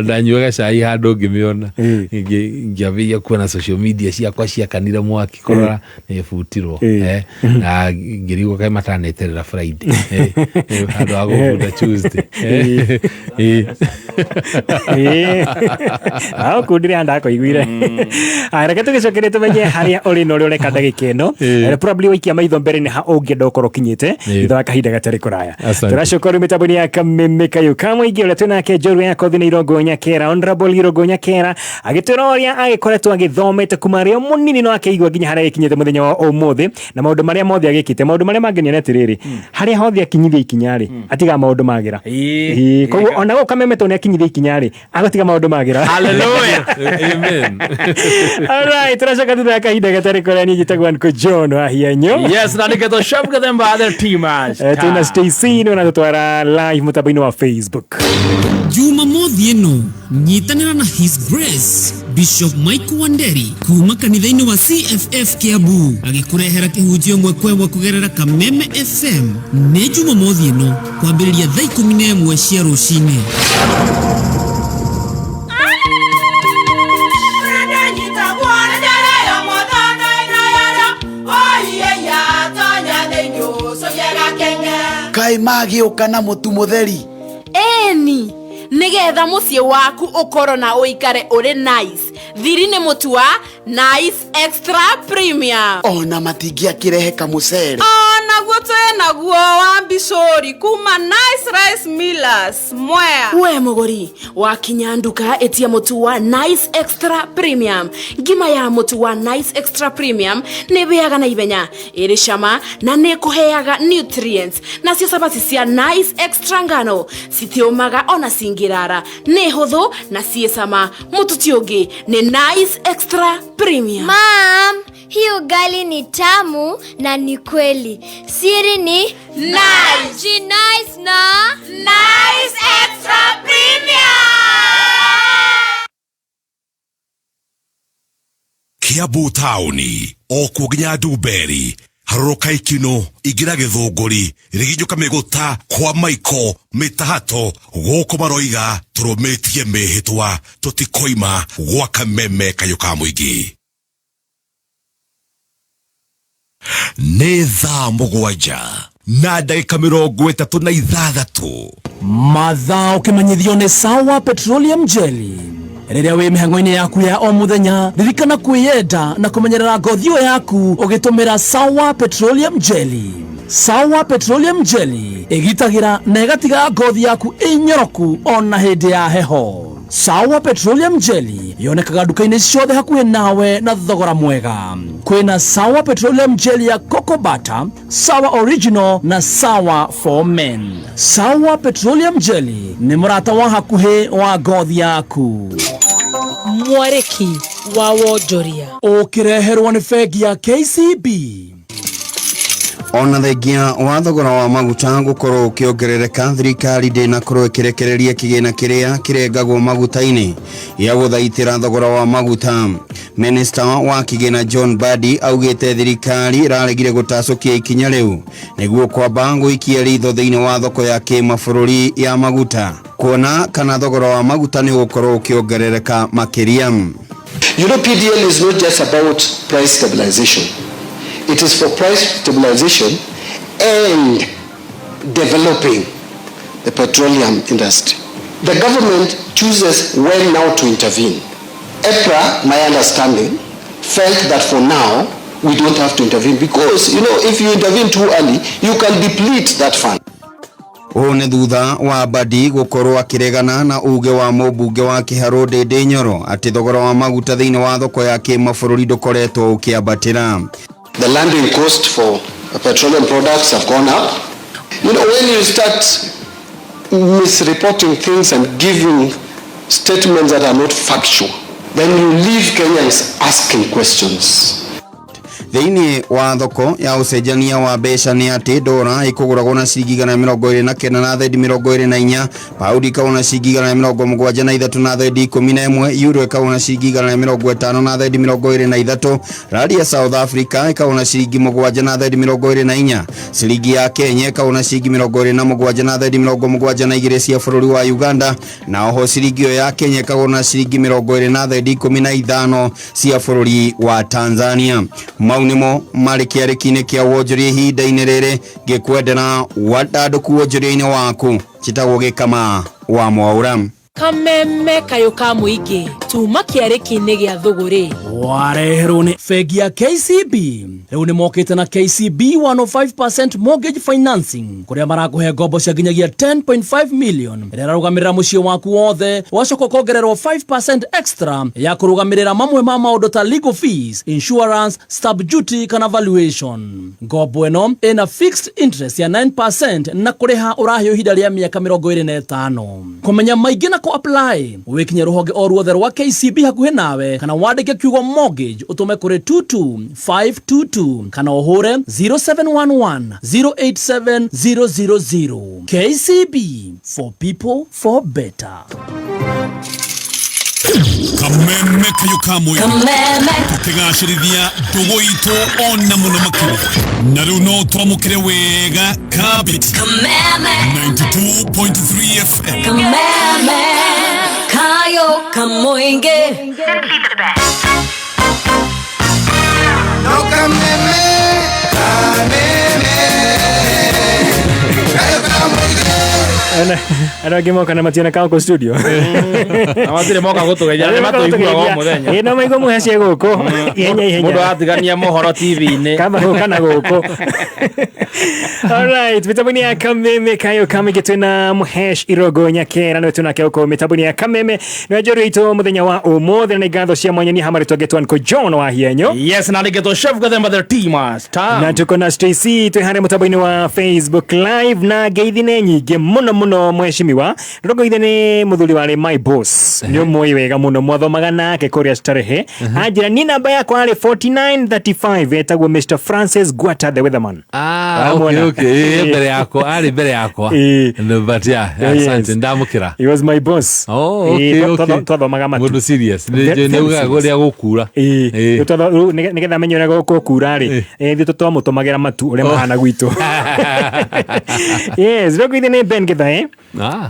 Ndanyuaga cai handũ ngĩmĩona. Ngĩambĩrĩria kuona social media ciakwa ciakanire mwaki kũrora nĩ ĩbutirwo. Na ngĩrigwo kaĩ mataneterera Friday handũ ha gũbuta Tuesday. Kuu ndire ndakoiguire. Reke tũgĩcokerie tũmenye harĩa ũrĩ na ũrĩa ũreka ndagĩka ĩno. Probably waikia maitho mbere nĩ ha ũngĩenda ũkorwo ũkinyĩte thutha wa kahinda gatarĩ kũraya. Asante. Tũracoka rĩu mĩtambo-inĩ ya Kameme Kayũ ka Mũingĩ, ũrĩa twĩnake njorua ya kothi nĩ Irũngũ Nyakera, Honorable Irũngũ Nyakera, agĩtwĩra ũrĩa agĩkoretwo agĩthomete kuma arĩ o mũnini no akĩigua nginya harĩa agĩkinyĩte mũthenya wa ũmũthĩ na maũndũ marĩa mothe agĩkĩte. Maũndũ marĩa mangenia nĩ atĩrĩrĩ, harĩa hothe akinyithia ikinya rĩ, atigaga maũndũ magĩra. Ĩĩ, koguo ona gũka Kameme to nĩ akinyithia ikinya rĩ, agatiga maũndũ magĩra. Hallelujah. Amen. Alright, tũracoka thutha wa kahinda gatarĩ kũraya. Niĩ njĩtagwo Uncle John wa Hianyo. Yes, na nĩgetwo Chef Gathemba, the team. Twĩna Stacy nĩ ũratũtwara live mũtambo-inĩ wa Facebook. Jumamothi ĩno nyitanĩra na His Grace Bishop Michael Wanderi kuma kanitha-inĩ wa CFF Kiambu agĩkũrehera kĩhunjio ĩmwe kwa ĩmwe kũgerera Kameme FM. Nĩ Jumamothi ĩno kwambĩrĩria thaa 11 cia rũcinĩ. Kaĩ magĩũka na mũtu mũtheri? Ĩni, nĩgetha mũciĩ waku ũkorwo na ũikare ũrĩ nice, thiri nĩ mũtu wa Nice Extra Premium. Ona matingĩakĩrehe kamũcere? Onaguo twĩ naguo wa mbicũri kuma Nice Rice Millers Mwea. We mũgũri wakinya nduka, ĩtia mũtu wa Nice Extra Premium. Ngima ya mũtu wa Nice Extra Premium nĩ ĩhĩaga na ihenya, ĩrĩ cama na nĩ ĩkũheaga nutrients. Nacio cabaci cia Nice Extra ngano citiũmaga ona cingĩrara, nĩ hũthũ na ciĩ cama. Mũtu ti ũngĩ, nĩ Nice Extra Premium. Mom, hii ugali ni tamu na ni kweli. Siri ni Nice. Nice na Nice Extra Premium. Kiambu taũni o kuo nginya Ndumberi, harũrũka Ikino, ingĩra Gĩthũngũri, rĩgĩnjũka mĩgũta kwa Maiko mĩtahato gũkũ maroiga tũrũmĩtie mĩhĩtwa tũtikoima gwa Kameme Kayũ ka Mũingĩ. Nĩ thaa 7:36. Mathaa ũkĩmenyithio nĩ Sawa Petroleum Jelly. Rĩrĩa wĩ mĩhang'o-inĩ yaku ya o mũthenya, ririkana kwĩyenda na kũmenyerera ngothi ĩyo yaku ũgĩtũmĩra Sawa Petroleum Jelly. Sawa Petroleum Jelly ĩgitagĩra na ĩgatiga ngothi yaku ĩnyoroku ona hĩndĩ ya heho. Sawa Petroleum Jelly yonekaga nduka-inĩ ciothe hakuhĩ nawe na thogora mwega. Kwĩna Sawa Petroleum Jelly ya Coco Butter, Sawa Original na Sawa for Men. Sawa Petroleum Jelly nĩ mũrata wa hakuhĩ wa ngothi yaku. Mwarĩki wa wonjoria ũkĩreherwo nĩ bengi ya KCB. Ona thengia wa thogora wa maguta gũkorwo ũkĩongerereka, thirikari ndĩnakorwo ĩkĩrekereria kĩgĩna kĩrĩa kĩrengagwo maguta-inĩ gĩa gũthaitĩra thogora wa maguta. Minista wa kĩgĩna John Mbadi augĩte thirikari ĩraregire gũtacũkia ikinya rĩu nĩguo kwamba gũikia ritho thĩinĩ wa thoko ya kĩmabũrũri ya maguta kuona kana thogora wa maguta nĩ ũgũkorwo ũkĩongerereka makĩria. You know, PDL is not just about price stabilization. It is for price stabilization and developing the petroleum industry. The government chooses when now to intervene. EPRA, my understanding, felt that for now we don't have to intervene because, you know, if you intervene too early, you can deplete that fund. Ũũ nĩ thutha wa Mbadi gũkorwo akĩregana na uge wa mũmbunge wa Kĩharũ Ndĩndĩ Nyoro atĩ thogora wa maguta thĩinĩ wa thoko ya kĩmabũrũri ndũkoretwo ũkĩambatĩra. The landing cost for petroleum products have gone up. You know, when you start misreporting things and giving statements that are not factual, then you leave Kenyans asking questions. Thĩinĩ wa thoko ya ũcenjania wa mbeca nĩ atĩ dora ĩkũgũragwo na ciringi 129 na thendi 24, paundi ĩkagũrwo na ciringi 173 na thendi 11, euro ĩkagũrwo na ciringi 150 na thendi 23, randi ya South Africa ĩkagũrwo na ciringi 7 na thendi 24, ciringi ya Kenya ĩkagũrwo na ciringi 27 na thendi 72 cia bũrũri wa Uganda, na oho ciringi ĩyo ya Kenya ĩkagũrwo na ciringi 20 na thendi 15 cia bũrũri wa Tanzania. Mau nĩmo marĩ kĩarĩki-inĩ kĩa wonjoria ihinda-inĩ rĩrĩ, ngĩkwendera wandandũku wonjoria-inĩ waku. Njĩtagwo Gĩkama wa Mwaũra. Kameme kayũ ka mũingĩ tuma kĩarĩki-inĩ gĩa thũgũrĩ. Wareherwo nĩ bengi ya KCB. Rĩu nĩ mokĩte na KCB 105% mortgage financing kũrĩa marakũhe ngombo cia nginyagia 10.5 million ĩrĩa ĩrarũgamĩrĩra mũciĩ waku wothe, ũgacoka ũkongererwo 5% extra ya kũrũgamĩrĩra mamwe ma maũndũ ta legal fees, insurance, stamp duty kana valuation. Ngombo ĩno ĩna fixed interest ya 9% na kũrĩha ũraheo ihinda rĩa mĩaka 25. Kũmenya maingĩ na kũ apply wĩkinye rũhonge o ruothe rwa KCB hakuhĩ nawe kana wandĩke kiugo mortgage ũtũme kũrĩ 22522 kana ũhũre 0711 087 000. KCB, for people for better. Kameme kayo ka mũingĩ. Kameme. Tũkĩgacĩrithia ndũgũ itũ ona mũno makĩria, na rĩu no twamũkĩre wega kabiti. Kameme. 92.3 FM. Kameme kayo kamũingĩ. No kameme, kameme, kayo kamũingĩ. Andå angä moka na mationeka gå studio. Na matirĩ moka gũtũgeithia, na nĩ matũiguaga o mũthenya. Ĩ, no maigua mũhece gũkũ ihenya ihenya. Mũndũ aratigania mohoro TV-inĩ. Kamba gũka na gũkũ. Alright, mitambo-inĩ ya Kameme kayo kamĩingĩ twĩna Mũhesh Irogo Nyakera nĩwe twĩnake gũkũ mitambo-inĩ ya Kameme nĩwe njorua itũ mũthenya wa ũmũthĩ, na nĩ ngatho cia mwanya niĩ hamwe rĩtwa ngetwo John wa Hienyo. Yes, na nĩngetwo Chef Gathemba the Tea Master. Na tuko na Stacy twĩ harĩa mũtambo-inĩ wa Facebook Live na ngeithi nĩ nyingĩ mũno mũno mheshimiwa. Ndĩrongoithe nĩ mũthuri warĩ my boss, nĩ ũmũĩ wega mũno, mwathomaga nake kũrĩa Starehe. Anjĩra niĩ namba yakwa yarĩ 4935, etagwo Mr Francis Gwata the Weatherman. Ah, Wamwona? okay, okay. Mbere yakwa, arĩ mbere yakwa. No, but yeah, Yes. asante, ndamũkĩra. He was my boss. Oh, okay, okay. Twathomaga matu. Mũndũ serious. Nĩ Very nĩ ugaga serious. ũrĩa gũkura. Rĩu rĩu nĩgetha amenye ũrĩa gũkura rĩ, ithuĩ twamũtũmagĩra matu ũrĩa mahana gwitũ. Yes, rĩu ngũithie nĩ Ben Githae.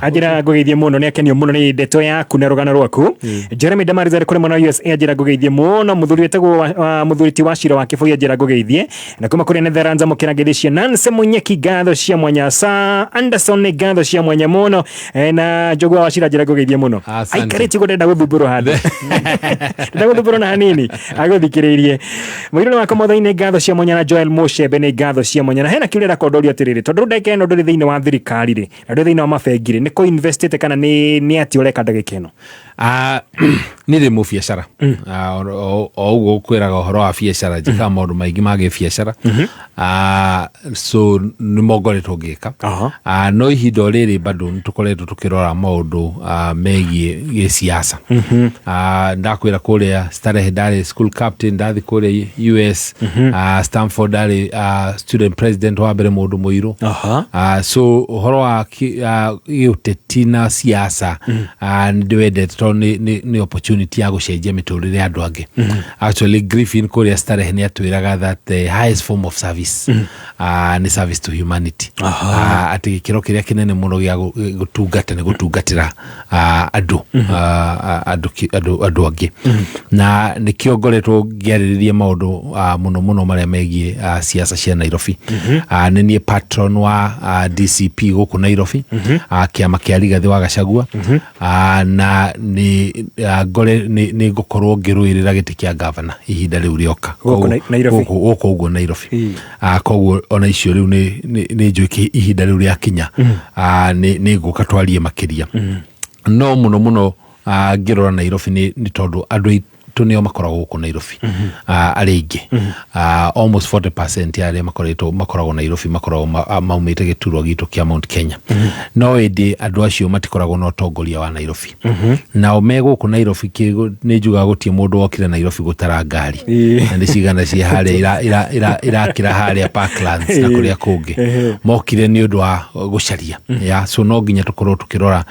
Anjĩra ngũgeithie mũno, nĩ akenio mũno nĩ ndeto yaku na rũgano rwaku. Jeremy Damariz arĩ kũrĩ mwena wa USA, anjĩra ngũgeithie mũno. Mũthuri wĩtagwo mũthuri ti wa Cira wa Kĩboi, anjĩra ngũgeithie. Na kuma kũrĩa Netherlands amũkĩra ngeithi cia Nancy Munyeki, ngatho cia mwanya. Sa Anderson nĩ ngatho cia mwanya mũno. Na Njũgũa wa Cira anjĩra ngũgeithie mũno. Asante. Aikarĩtie ũguo ndenda gũthumbũrwo handũ. Ndenda gũthumbũrwo na hanini agũthikĩrĩirie. Mũirũ wakwa mothe-inĩ ngatho cia mwanya na Joel Mushebe nĩ ngatho cia mwanya. Na hena kĩũria ndakondorio atĩrĩrĩ, tondũ ndagĩka ĩno ndũrĩ thĩinĩ wa thirikari rĩ, na ndũrĩ thĩinĩ wa mabengi rĩ, nĩ kũ investĩte kana nĩ atĩ ũreka ndagĩka ĩno? Niĩ ndĩ mũbiacara. O ũguo kwĩraga ũhoro wa biacara, njĩkaga maũndũ maingĩ ma gĩbiacara. So nĩmo ngoretwo ngĩka. No ihinda o rĩrĩ bado nĩ tũkoretwo tũkĩrora maũndũ megiĩ gĩsiasa. Ndakwĩra kũrĩa Starehe ndarĩ school captain, ndathi kũrĩa US, Stanford ndarĩ student president wa mbere mũndũ mũirũ. So ũhoro wa gĩũteti na siasa, nĩ ndĩwendete tondũ nĩ opportunity ya gũcenjia mĩtũrĩre ya andũ angĩ. Actually, Griffin kũrĩa Starehe nĩ atwĩraga that the highest form of service nĩ service to humanity. Atĩ gĩkĩro kĩrĩa kĩnene mũno gĩa gũtungata nĩ gũtungatĩra andũ, andũ angĩ. Na nĩkĩo ngoretwo ngĩarĩrĩria maũndũ mũno mũno marĩa megiĩ siasa cia Nairobi. Nĩ niĩ patron wa DCP gũkũ Nairobi, kĩama kĩa Rigathĩ wa Gachagua. Na nĩ ngũkorwo ngĩrũĩrĩra gĩtĩ kĩa gavana ihinda rĩu rĩoka. Gũkũ Nairobi? Gũkũ ũguo Nairobi. Koguo ona icio rĩu nĩ njũĩ ihinda rĩu rĩakinya, nĩ ngũka twarie makĩria. No mũno mũno, ngĩrora Nairobi nĩ tondũ andũ aitũ nĩo makoragwo gũkũ Nairobi, arĩa aingĩ. Almost 40% ya arĩa makoretwo makoragwo Nairobi makoragwo maumĩte gĩturwa gitũ kĩa Mount Kenya. No ĩndĩ andũ acio matikoragwo na ũtongoria wa Nairobi. Nao me gũkũ Nairobi, nĩ njugaga gũtirĩ mũndũ wokire Nairobi gũtara ngari. Na nĩ cigana ciĩ harĩa irakĩra harĩa Parklands na kũrĩa kũngĩ. Mokire nĩ ũndũ wa gũcaria. Ya, so no nginya tũkorwo tũkĩrora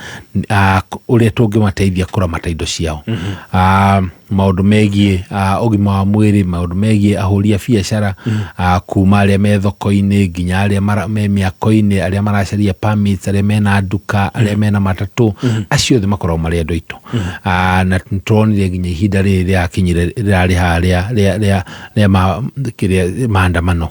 ũrĩa tũngĩmateithia kũramata indo ciao. Maũndũ megiĩ ũgima wa mwĩrĩ, maũndũ megiĩ ahũri a biacara, kuma arĩa me thoko-inĩ nginya arĩa me mĩako-inĩ, arĩa maracaria permits, arĩa mena nduka, arĩa mena matatũ, acio othe makoragwo marĩ andũ aitũ. Na nĩtũronire nginya ihinda rĩrĩ rĩrakinyire rĩrarĩ haha rĩa kĩrĩa maandamano.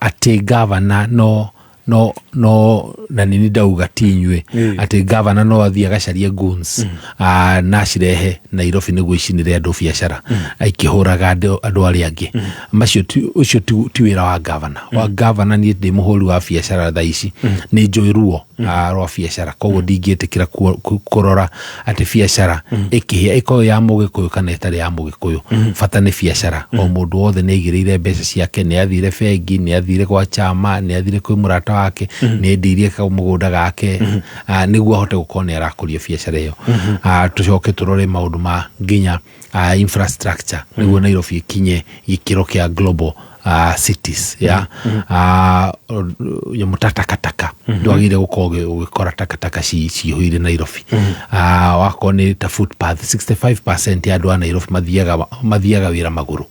Atĩ gavana no no no na nini ndauga ti inyuĩ, atĩ gavana no athiĩ agacarie goons, na acirehe Nairobi nĩguo icinĩre andũ biacara, ikĩhũraga andũ arĩa angĩ. Macio ũcio ti wĩra wa gavana. Wa gavana, niĩ ndĩ mũhũri wa biacara thaa ici, nĩ njũĩ ruo rwa biacara, koguo ndingĩtĩkĩra kũrora atĩ biacara ĩkĩhĩa, ĩkorwo ya mũgĩkũyũ kana ĩtarĩ ya mũgĩkũyũ. Bata nĩ biacara. O mũndũ wothe nĩ aigĩrĩire mbeca ciake, nĩ athire bengi, nĩ athire gwa chama, nĩ athire kwĩ mũrata wake, nĩ endirie kamũgũnda gake, nĩguo ahote gũkorwo nĩ arakũria biacara ĩyo. Tũcoke tũrore maũndũ ma nginya infrastructure nĩguo Nairobi ĩkinye gĩkĩro kĩa global cities ya nyamũ ta takataka. Ndwagĩrĩire gũkorwo ũgĩkora takataka cihũire Nairobi. Wakorwo nĩ ta footpath, 65% ya andũ a Nairobi mathiaga wĩra magũrũ.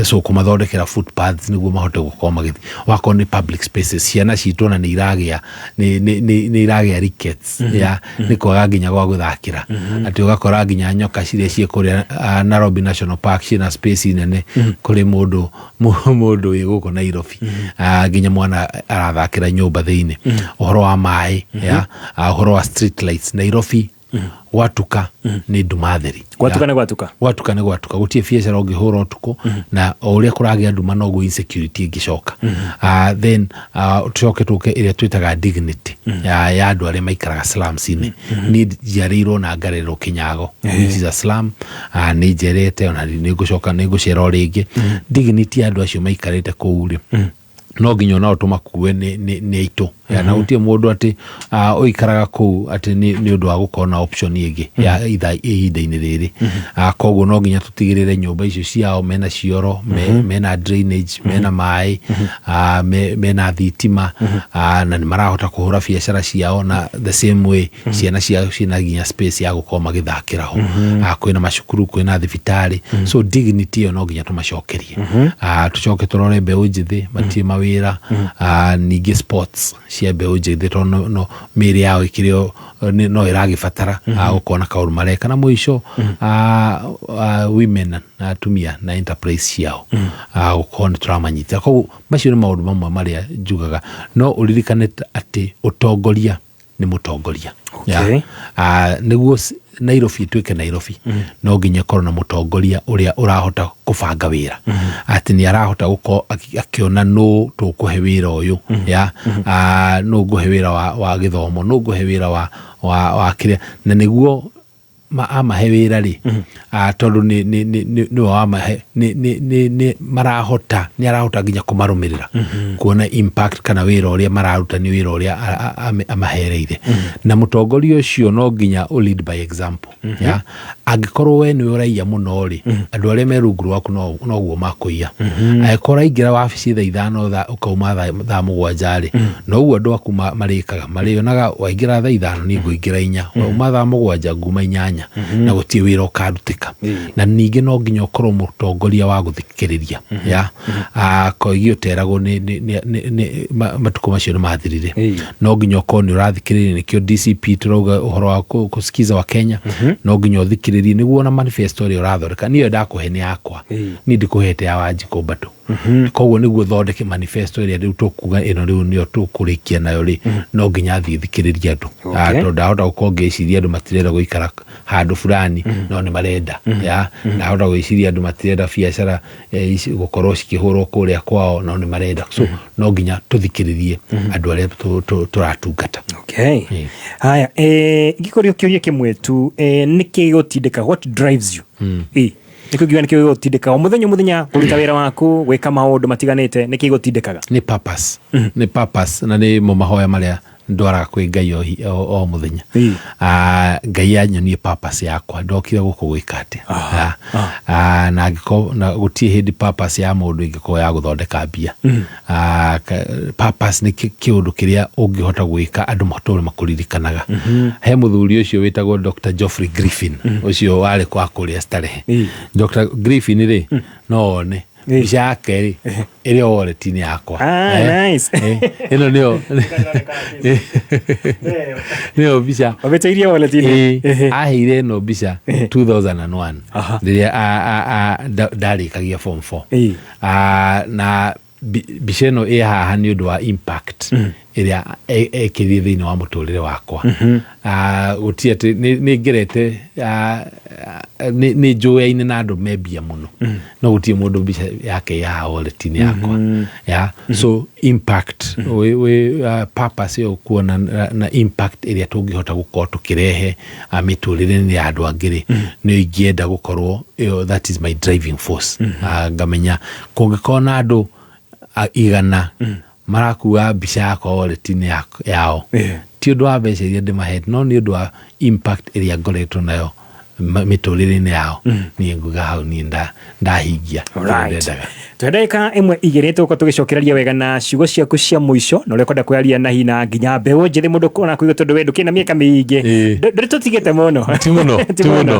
So kũmathondekera footpaths nĩguo mahote gũkorwo magĩthiĩ. Wakorwo nĩ public spaces, ciana citũ ona nĩ iragĩa rickets ya nĩ kwaga nginya gwa gũthakĩra, atĩ ũgakora nginya nyoka ciria ciĩ kũrĩa Nairobi National Park ciĩna space nene kũrĩ mũndũ wĩ gũkũ Nairobi. Nginya mwana arathakĩra nyũmba thĩinĩ. Ũhoro wa maĩ, ya ũhoro wa street lights Nairobi, gwatuka nĩ nduma theri. Gwatuka nĩ gwatuka. Gwatuka nĩ gwatuka, gũtirĩ biacara ũngĩhũra ũtukũ, na o ũrĩa kũragĩa nduma noguo insecurity ĩngĩcoka. Then tũcoke tũke ĩrĩa twĩtaga dignity ya andũ arĩa maikaraga slums-inĩ. Niĩ njiarĩirwo na ngarererwo Kĩnyago, which is a slum. Nĩ njerete ona nĩ ngũcoka nĩ ngũcera o rĩngĩ. Dignity ya andũ acio maikarĩte kũu rĩ, no nginya onao tũmakue nĩ aitũ. Ya, na gũtirĩ mũndũ atĩ ũikaraga kũu atĩ nĩ ũndũ wa gũkorwo na option ĩngĩ ya ihinda-inĩ rĩrĩ. Koguo no nginya tũtigĩrĩre nyũmba icio ciao mena cioro, mena drainage, mena maĩ, mena thitima, na nĩ marahota kũhũra biacara ciao, na the same way ciana ciao ciĩna nginya space ya gũkorwo magĩthakĩra ho. Kwĩna macukuru, kwĩna thibitarĩ. So dignity ĩyo no nginya tũmacokerie. Tũcoke tũrore mbeũ njĩthĩ matirĩ mawĩra. Ningĩ sports cia mbeũ njĩthĩ, tondũ no mĩĩrĩ yao ĩkĩrĩ o no ĩragĩbatara gũkorwo na kaũndũ mareka. Na mũico, women na atumia na enterprise ciao, gũkorwo nĩ tũramanyitĩra. Koguo macio nĩ maũndũ mamwe marĩa njugaga. No ũririkane atĩ ũtongoria nĩ mũtongoria. Ya. Nĩguo Nairobi ĩtuĩke Nairobi, no nginya ĩkorwo na mũtongoria ũrĩa ũrahota kũbanga wĩra, atĩ nĩ arahota gũkorwo akĩona nũ tũkũhe wĩra ũyũ, ya nũ ngũhe wĩra wa gĩthomo, nũ ngũhe wĩra wa kĩrĩa, na nĩguo amahe wĩra rĩ, tondũ nĩwe wamahe, nĩ marahota, nĩ arahota nginya kũmarũmĩrĩra kuona impact kana wĩra ũrĩa mararuta nĩ wĩra ũrĩa amahereire. Na mũtongoria ũcio no nginya ũ lead by example, ya angĩkorwo we nĩwe ũraiya mũno rĩ, andũ arĩa me rungu rwaku noguo makũiya. Angĩkorwo ũraingĩra wabici thaa 5 ũkauma thaa 7 rĩ, noguo andũ aku marĩkaga, marĩonaga waingĩra thaa 5 niĩ ngũingĩra 4, wauma thaa 7 nguma 8, na gũtirĩ wĩra ũkarutĩka. Na ningĩ no nginya ũkorwo mũtongoria wa gũthikĩrĩria, ya koigi ũteragwo nĩ matukũ macio nĩ mathirire, no nginya ũkorwo nĩ ũrathikĩrĩria. Nĩkĩo DCP tũrauga ũhoro wa kũsikiza wa Kenya. No nginya ũthikĩrĩrie nĩguo ona manifesto ĩrĩa ũrathondeka, niĩ ndakũhe nĩ yakwa, niĩ ndikũhete ya Wanjikũ Mbandũ. Koguo nĩguo thondeke manifesto ĩrĩa rĩu tũkuga ĩno rĩu nĩyo tũkũrĩkia nayo rĩ, no nginya thiĩ thikĩrĩrie andũ. Tondũ ndahota gũkorwo ngĩciria andũ matirenda gũikara handũ fulani, no nĩ marenda, ya ndahota gwĩciria andũ matirenda biacara gũkorwo cikĩhũrwo kũrĩa kwao, no nĩ marenda. So no nginya tũthikĩrĩrie andũ arĩa tũratungata. Okay. Haya, ngĩkũria kĩũria kĩmwe tu, nĩkĩ gĩgũtindĩka, what drives you? Nĩkĩ ũngiuga nĩkĩ gĩgũtindĩka o mũthenya o mũthenya kũruta wĩra waku, gwĩka maũndũ matiganĩte, nĩkĩ gĩgũtindĩkaga? Nĩ purpose, nĩ purpose, na nĩ mo mahoya marĩa ndwaraga kwĩ Ngai o mũthenya. Ngai anyonie purpose yakwa, ndokire gũkũ gwĩka atĩa. Na angĩkorwo na gũtirĩ hĩndĩ purpose ya mũndũ ĩngĩkorwo ya gũthondeka mbia. Purpose nĩ kĩũndũ kĩrĩa ũngĩhota gwĩka andũ matũre makũririkanaga. He mũthuri ũcio wĩtagwo Dr. Geoffrey Griffin, ũcio warĩ kwa kũrĩa Starehe. Dr. Griffin rĩ, no one mbica yake rĩ ĩrĩ o wallet-inĩ yakwa. Nice. Ĩno nĩyo mbica. Wabĩtĩirie wallet-inĩ. Ĩĩ, aheire ĩno mbica 2001 rĩrĩa ndarĩkagia form 4. Na mbica ĩno ĩ haha nĩ ũndũ wa impact ĩrĩa ekĩrire thĩinĩ wa mũtũrĩre wakwa. Gũtirĩ atĩ nĩ ngerete, nĩ njũyaine na andũ me mbia mũno, no gũtirĩ mũndũ mbica yake ĩ haha wallet-inĩ yakwa. Ya so impact wĩ purpose ĩyo kuona na impact ĩrĩa tũngĩhota gũkorwo tũkĩrehe mĩtũrĩre-inĩ ya andũ angĩ rĩ, nĩyo ingĩenda gũkorwo ĩyo, that is my driving force. Ngamenya kũngĩkorwo na andũ 100 marakua mbica yakwa wallet-inĩ yao, ti ũndũ wa mbeca iria ndĩmahete, no nĩ ũndũ wa impact ĩrĩa ngoretwo nayo mĩtũrĩre-inĩ yao, niĩ nguga hau niĩ ndahingia kĩrĩa ndendaga. Twĩ ndagĩka ĩmwe igĩrĩ tũgũkorwo tũgĩcokereria wega na ciugo ciaku cia mũico na ũrĩa ũkwenda kwaria na hina nginya mbeũ njĩthĩ mũndũ ona kũigua, tondũ we ndũkĩrĩ na mĩaka mĩingĩ. Ndũrĩ tũtigĩte mũno. Ti mũno, ti mũno.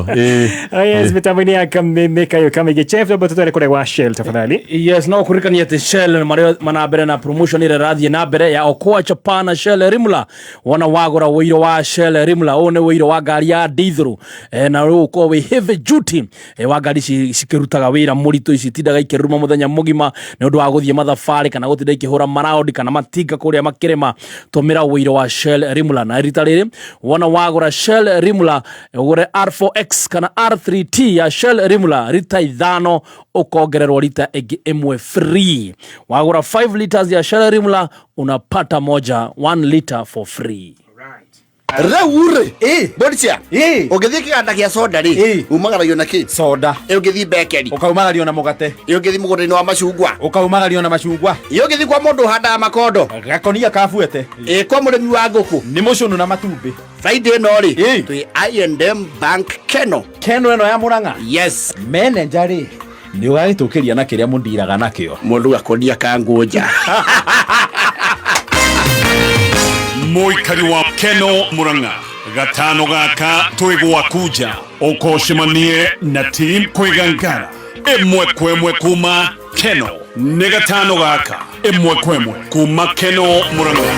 Oh, yes, mĩtambo-inĩ ya Kameme Kayo Kamĩingĩ. Chef, twamba tũtware kũrĩa gwa Shell tafadhali. Yes, no kũririkania atĩ Shell marĩ mana mbere na promotion ĩrĩa ĩrathiĩ na mbere ya Okoa Chapa na Shell Rimla. Wona wagũra ũiro wa Shell Rimla, ũyũ nĩ ũiro wa ngari ya diesel, na rĩu ũkorwo wĩ heavy duty, wa ngari cikĩrutaga wĩra mũritũ, ici itindaga ikĩruruma mũthenya mũgima nĩ ũndũ wa gũthiĩ mathabarĩ kana gũtinda ikĩhũra maraũndi kana matinga kũrĩa makĩrĩma. Tũmĩra ũiro wa Shell Rimla, na rita rĩrĩ wona wagũra Shell Rimla, ũgũre R4X kana R3T ya Shell Rimla rita 5, ũkongererwo rita ĩngĩ 1 free. Wagũra 5 liters ya Shell Rimla unapata moja 1 liter for free. Rĩu rĩ, Boricia, ũngĩthiĩ kĩganda gĩa soda rĩ, umagaragio na kĩ? Soda. Ũngĩthiĩ bakery ũkaumagario na mũgate. Ũngĩthiĩ mũgũnda-inĩ wa macungwa ũkaumagario na macungwa. Ũngĩthiĩ kwa mũndũ ũhandaga makondo gakonia kabuete. Kwa mũrĩmi wa ngũkũ nĩ mũcũnũ na matumbĩ. Friday ĩno rĩ, twĩ I&M Bank Keno. Keno ĩno ya Murang'a? Yes. Manager rĩ, nĩ ũgagĩtũkĩria na kĩrĩa mũndiraga nakĩo. Mũndũ gakonia ka ngũnja. Mũikari wa Keno Murang'a, gatano gaka twĩ gwaku nja, ũkocemanie na team kwĩgangara ĩmwe kwa ĩmwe kuma Keno. Nĩ gatano gaka ĩmwe kwa ĩmwe kuma Keno Murang'a.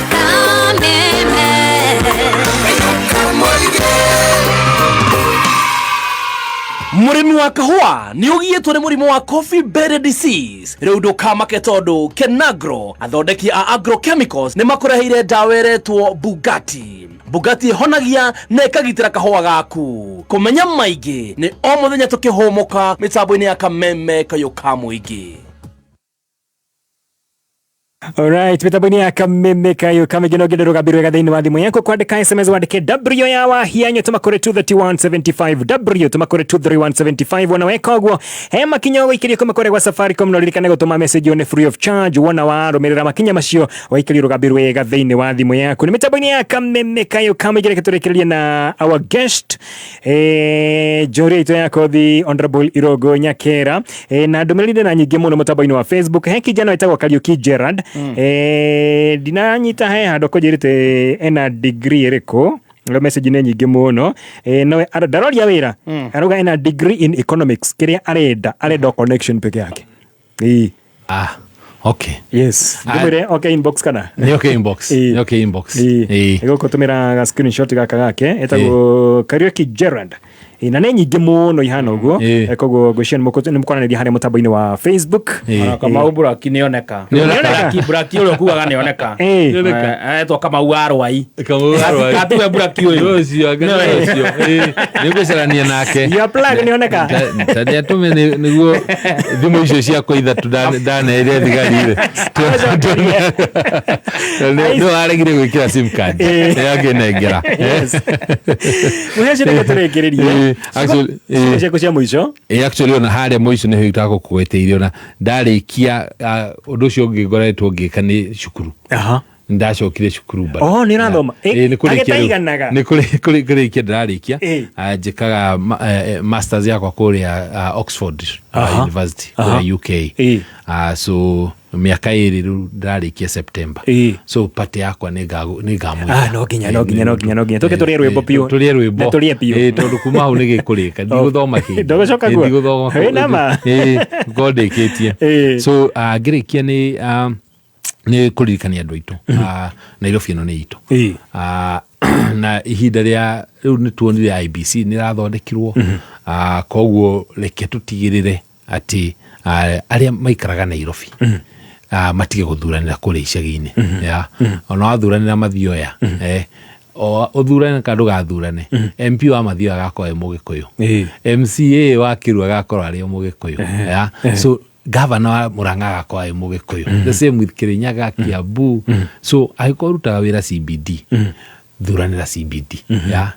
Mũrĩmi wa kahũa nĩ ũgiĩtwo nĩ mũrimũ wa coffee berry disease. Rĩu ndũkamake tondũ Kenagro, athondeki a agrochemicals, nĩ makũreheire ndawa ĩretwo Bugatti. Bugatti ĩhonagia na ĩkagitĩra kahũa gaku. Kũmenya maingĩ nĩ o mũthenya tũkĩhũmũka mĩtambo-inĩ ya Kameme Kayũ ka Mũingĩ. Alright, mitambo-inĩ ya Kameme Kayũ ka Mũingĩ no ngende rũgambi rwega thĩinĩ wa thimũ yaku kwandĩka SMS wandĩke W ya Wahianyũ tũma kũrĩ 23175 W tũma kũrĩ 23175. Wona weka ũguo he makinya ũgũikĩria kuma kũrĩa gwa Safaricom, no ririkane gũtũma message ĩyo nĩ free of charge. Wona warũmĩrĩra makinya macio waikĩrio rũgambi rwega thĩinĩ wa thimũ yaku. Nĩ mĩtambo-inĩ ya Kameme Kayũ ka Mũingĩ, reke tũrĩkĩrĩrie na our guest, njũria itũ ya kothi, Honorable Irongo Nyakera, na ndũmĩrĩri na nyingĩ mũno mũtambo-inĩ wa Facebook. He kijana wĩtagwo Kariuki Gerard, ndinanyita he handũ kũnjĩrĩte ena degree ĩrĩkũ. Ĩyo message nĩ nyingĩ mũno. Nowe ndaroria wĩra, arauga ena degree in economics. Kĩrĩa arenda o connection peke yake. Ĩĩ. Ah, okay. Yes. Ah. Ndĩmwĩre okay inbox kana? Nĩ okay inbox. Nĩ okay inbox. Ĩĩ. Ĩgũkũtũmĩra ga screenshot gaka gake, etagwo Kariuki Gerard. Ĩĩ, na nĩ nyingĩ mũno ihana ũguo. Koguo ngwĩciria nĩ mũkwaranĩria harĩa mũtambo-inĩ wa Facebook. Ona Kamau Buraki nĩoneka. Nĩoneka. Buraki ũrĩa ũkuaga nĩoneka. Ĩĩ. Etwo Kamau wa Rwai. Kamau wa Rwai. Gatuwe Buraki ũyũ. Ũcio, anga nĩ ũcio. Ĩĩ, nĩ ngũcarania nake. Your plug nĩoneka. Ta nĩ atũme nĩguo thimũ icio ciakwa ithatũ ndaneire thigari rĩ. Nĩ waregire gwĩkĩra sim card. Ĩĩ, angĩnengera. Yes. Mũhĩa reke tũrĩkĩrĩrie. Ĩĩ, actually, ĩĩ. Ciaku cia mũico. Ĩĩ, actually ona harĩa mũico nĩho itakũkũgweteire, ona ndarĩkia, ũndũ ũcio ũngĩ ngoretwo ngĩka nĩ cukuru. Ndacokire cukuru bado. Oh, nĩ ũrathoma? Ĩĩ, nĩ kũrĩkia rĩu. Agĩtaiganaga. Nĩ kũrĩkia ndĩrarĩkia. Njĩkaga masters yakwa kũrĩa Oxford University kũrĩa UK. So mĩaka 2 rĩu ndĩrarĩkia September. So party yakwa nĩ ngamwĩta. Ah, no nginya, no nginya, no nginya, no nginya. Tũke tũrĩe rwĩmbo biũ. Tũrĩe rwĩmbo. Na tũrĩe biũ. Ĩĩ, tondũ kuma hau nĩ gĩkũrĩka. Ndigũthoma kĩngĩ. Ndũgũcoka Ĩĩ, kuo? ndigũthoma Wĩ na ma? Ĩĩ, ngorwo ndĩkĩtie. So ngĩrĩkia nĩ kũririkania andũ aitũ, Nairobi ĩno nĩ itũ. Na ihinda rĩa rĩu nĩ tuonire IEBC nĩ ĩrathondekirwo. Koguo reke tũtigĩrĩre atĩ arĩa maikaraga Nairobi matige gũthuranĩra kũrĩa icagi-inĩ. Ya. Ona wathuranĩra Mathioya, ũthurane kana ndũgathurane, MP wa Mathioya agakorwo e Mũgĩkũyũ, MCA wa Kĩrua agakorwo arĩ o Mũgĩkũyũ. Ya. So gavana wa Murang'a agakorwo arĩ Mũgĩkũyũ, the same with Kirinyaga, Kiambu. So angĩkorwo ũrutaga wĩra CBD, thuranĩra CBD. Ya.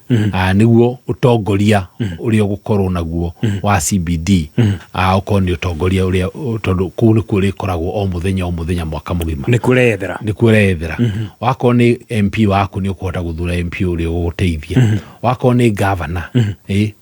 Nĩguo ũtongoria ũrĩa ũgũkorwo naguo wa CBD, ũkorwo nĩ ũtongoria ũrĩa, tondũ kũu nĩkuo ũrĩkoragwo o mũthenya o mũthenya mwaka mũgima. Nĩkuo ũreyethera. Nĩkuo ũreyethera. Wakorwo nĩ MP waku, nĩ ũkũhota gũthura MP ũrĩa ũgũgũteithia. Wakorwo nĩ gavana,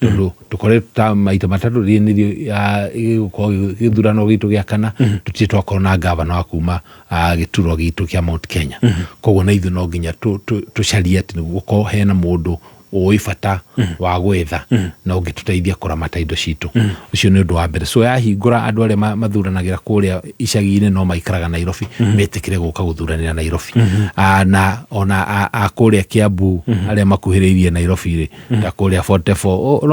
tondũ tũkoretwo ta maita matatũ rĩrĩ nĩrĩo, gĩgũkorwo gĩthurano gitũ gĩa kana, tũtirĩ twakorwo na gavana wa kuma gĩturwa gitũ kĩa Mount Kenya. Koguo na ithuĩ no nginya tũcarie atĩ nĩguo gũkorwo hena mũndũ ũĩ bata wa gwetha na ũngĩtũteithia kũramata indo citũ. Ũcio nĩ ũndũ wa mbere. So yahingũra andũ arĩa mathuranagĩra kũrĩa icagi-inĩ no maikaraga Nairobi, metĩkĩre gũka gũthuranĩra Nairobi. Na ona a kũrĩa Kiambu arĩa makuhĩrĩirie Nairobi rĩ, ta kũrĩa 44,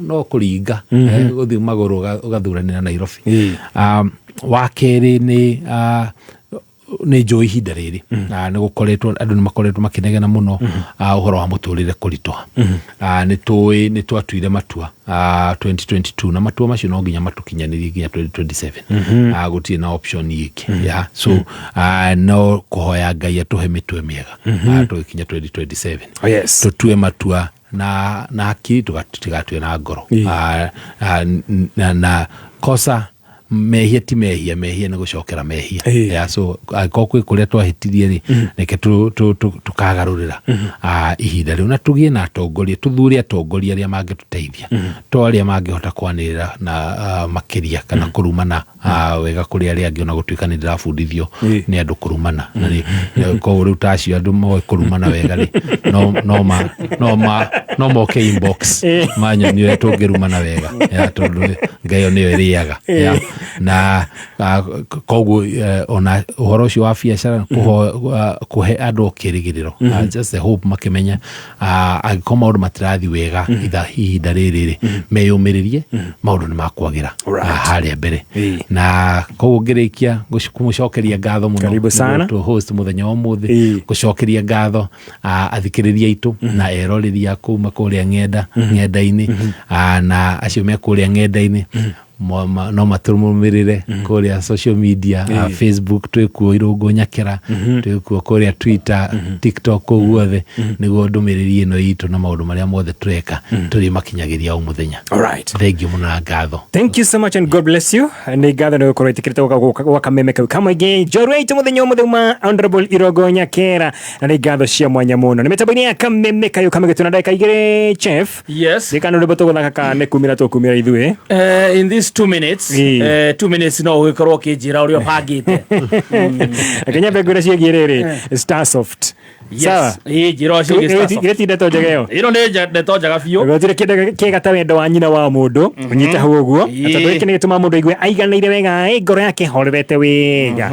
no kũringa, gũthiĩ magũrũ ũgathuranĩra Nairobi. Wa kerĩ nĩ njũĩ ihinda rĩrĩ, nĩ gũkoretwo andũ nĩ makoretwo makĩnegena mũno, ũhoro wa mũtũrĩre kũritũha. Nĩ tũĩ nĩ twatuire matua, 2022, na matua macio no nginya matũkinyanĩrie nginya 2027. Gũtirĩ na option ĩngĩ. Yeah. So, no kũhoya Ngai atũhe mĩtwe mĩega, tũgĩkinya 2027. Oh, yes. Tũtue matua na hakiri, tũtigatue na ngoro. Na kosa mehia ti mehia, mehia nĩ gũcokera mehia. Yeah, so angĩkorwo kwĩ kũrĩa twahĩtirie rĩ, reke tũkagarũrĩra, ihinda rĩu, na tũgĩe na atongoria, tũthure atongoria arĩa mangĩtũteithia, to arĩa mangĩhota kwanĩrĩra na makĩria kana kũrumana, wega kũrĩ arĩa angĩ, ona gũtuĩka nĩ ndĩrabundithio nĩ andũ kũrumana. Na koguo rĩu ta acio andũ moĩ kũrumana wega rĩ, no moke inbox manyonie ũrĩa tũngĩrumana wega. Ya, tondũ Ngai ĩyo nĩyo ĩrĩaga. Ya. Na koguo ona ũhoro ũcio wa biacara kũhe andũ kĩrĩgĩrĩro, just the hope, makĩmenya angĩkorwo maũndũ matirathiĩ wega ihinda rĩrĩ rĩ, meyũmĩrĩrie, maũndũ nĩ makwagĩra harĩa mbere. Na koguo ngĩrĩkia kũmũcokeria ngatho mũno. Karibu sana. Nĩ host mũthenya wa ũmũthĩ, gũcokeria ngatho athikĩrĩria aitũ na eroreri a kuma kũrĩa ng'enda-inĩ, na acio me kũrĩa ng'enda-inĩ no matũrũmĩrĩre kũrĩa social media, Facebook twĩkuo Irũngũ Nyakĩra, twĩkuo kũrĩa Twitter, TikTok, kũu guothe, nĩguo ndũmĩrĩri ĩno itũ na maũndũ marĩa mothe tũreka tũrĩ makinyagĩria o mũthenya. Thengiũ mũno na ngatho. Thank you so much and God bless you. Nĩ ngatho nĩ gũkorwo ĩtĩkĩrĩte gũka gwa kameme kau kamwe njorua itũ mũthenya ũmũthĩ uma Honorable Irogo Nyakera, na nĩ ngatho cia mwanya mũno. Nĩ mĩtambo-inĩ ya kameme kayũ kamwe na ndagĩka 2, chef. Yes. Ndikana rwĩmbo tũgũthaka kana nĩ kumĩra tũkumĩra ithuĩ. In these 2 minutes, 2 minutes no ũgĩkorwo ũkĩnjĩra ũrĩa ũbangĩte. Reke nyambe ngwĩre ciĩgiĩ rĩrĩ Starsoft. Yes. Ĩĩ, njĩra ciĩgiĩ Starsoft. Gĩti ndeto njega ĩyo. Ĩno nĩ ndeto njega biũ. Gũtirĩ kĩndũ kĩega ta wendo wa nyina wa mũndũ, ũnyite hau ũguo, na tondũ gĩkĩ nĩ gĩtũmaga mũndũ aigue aiganĩire wega, ngoro yake ĩhorerete wega.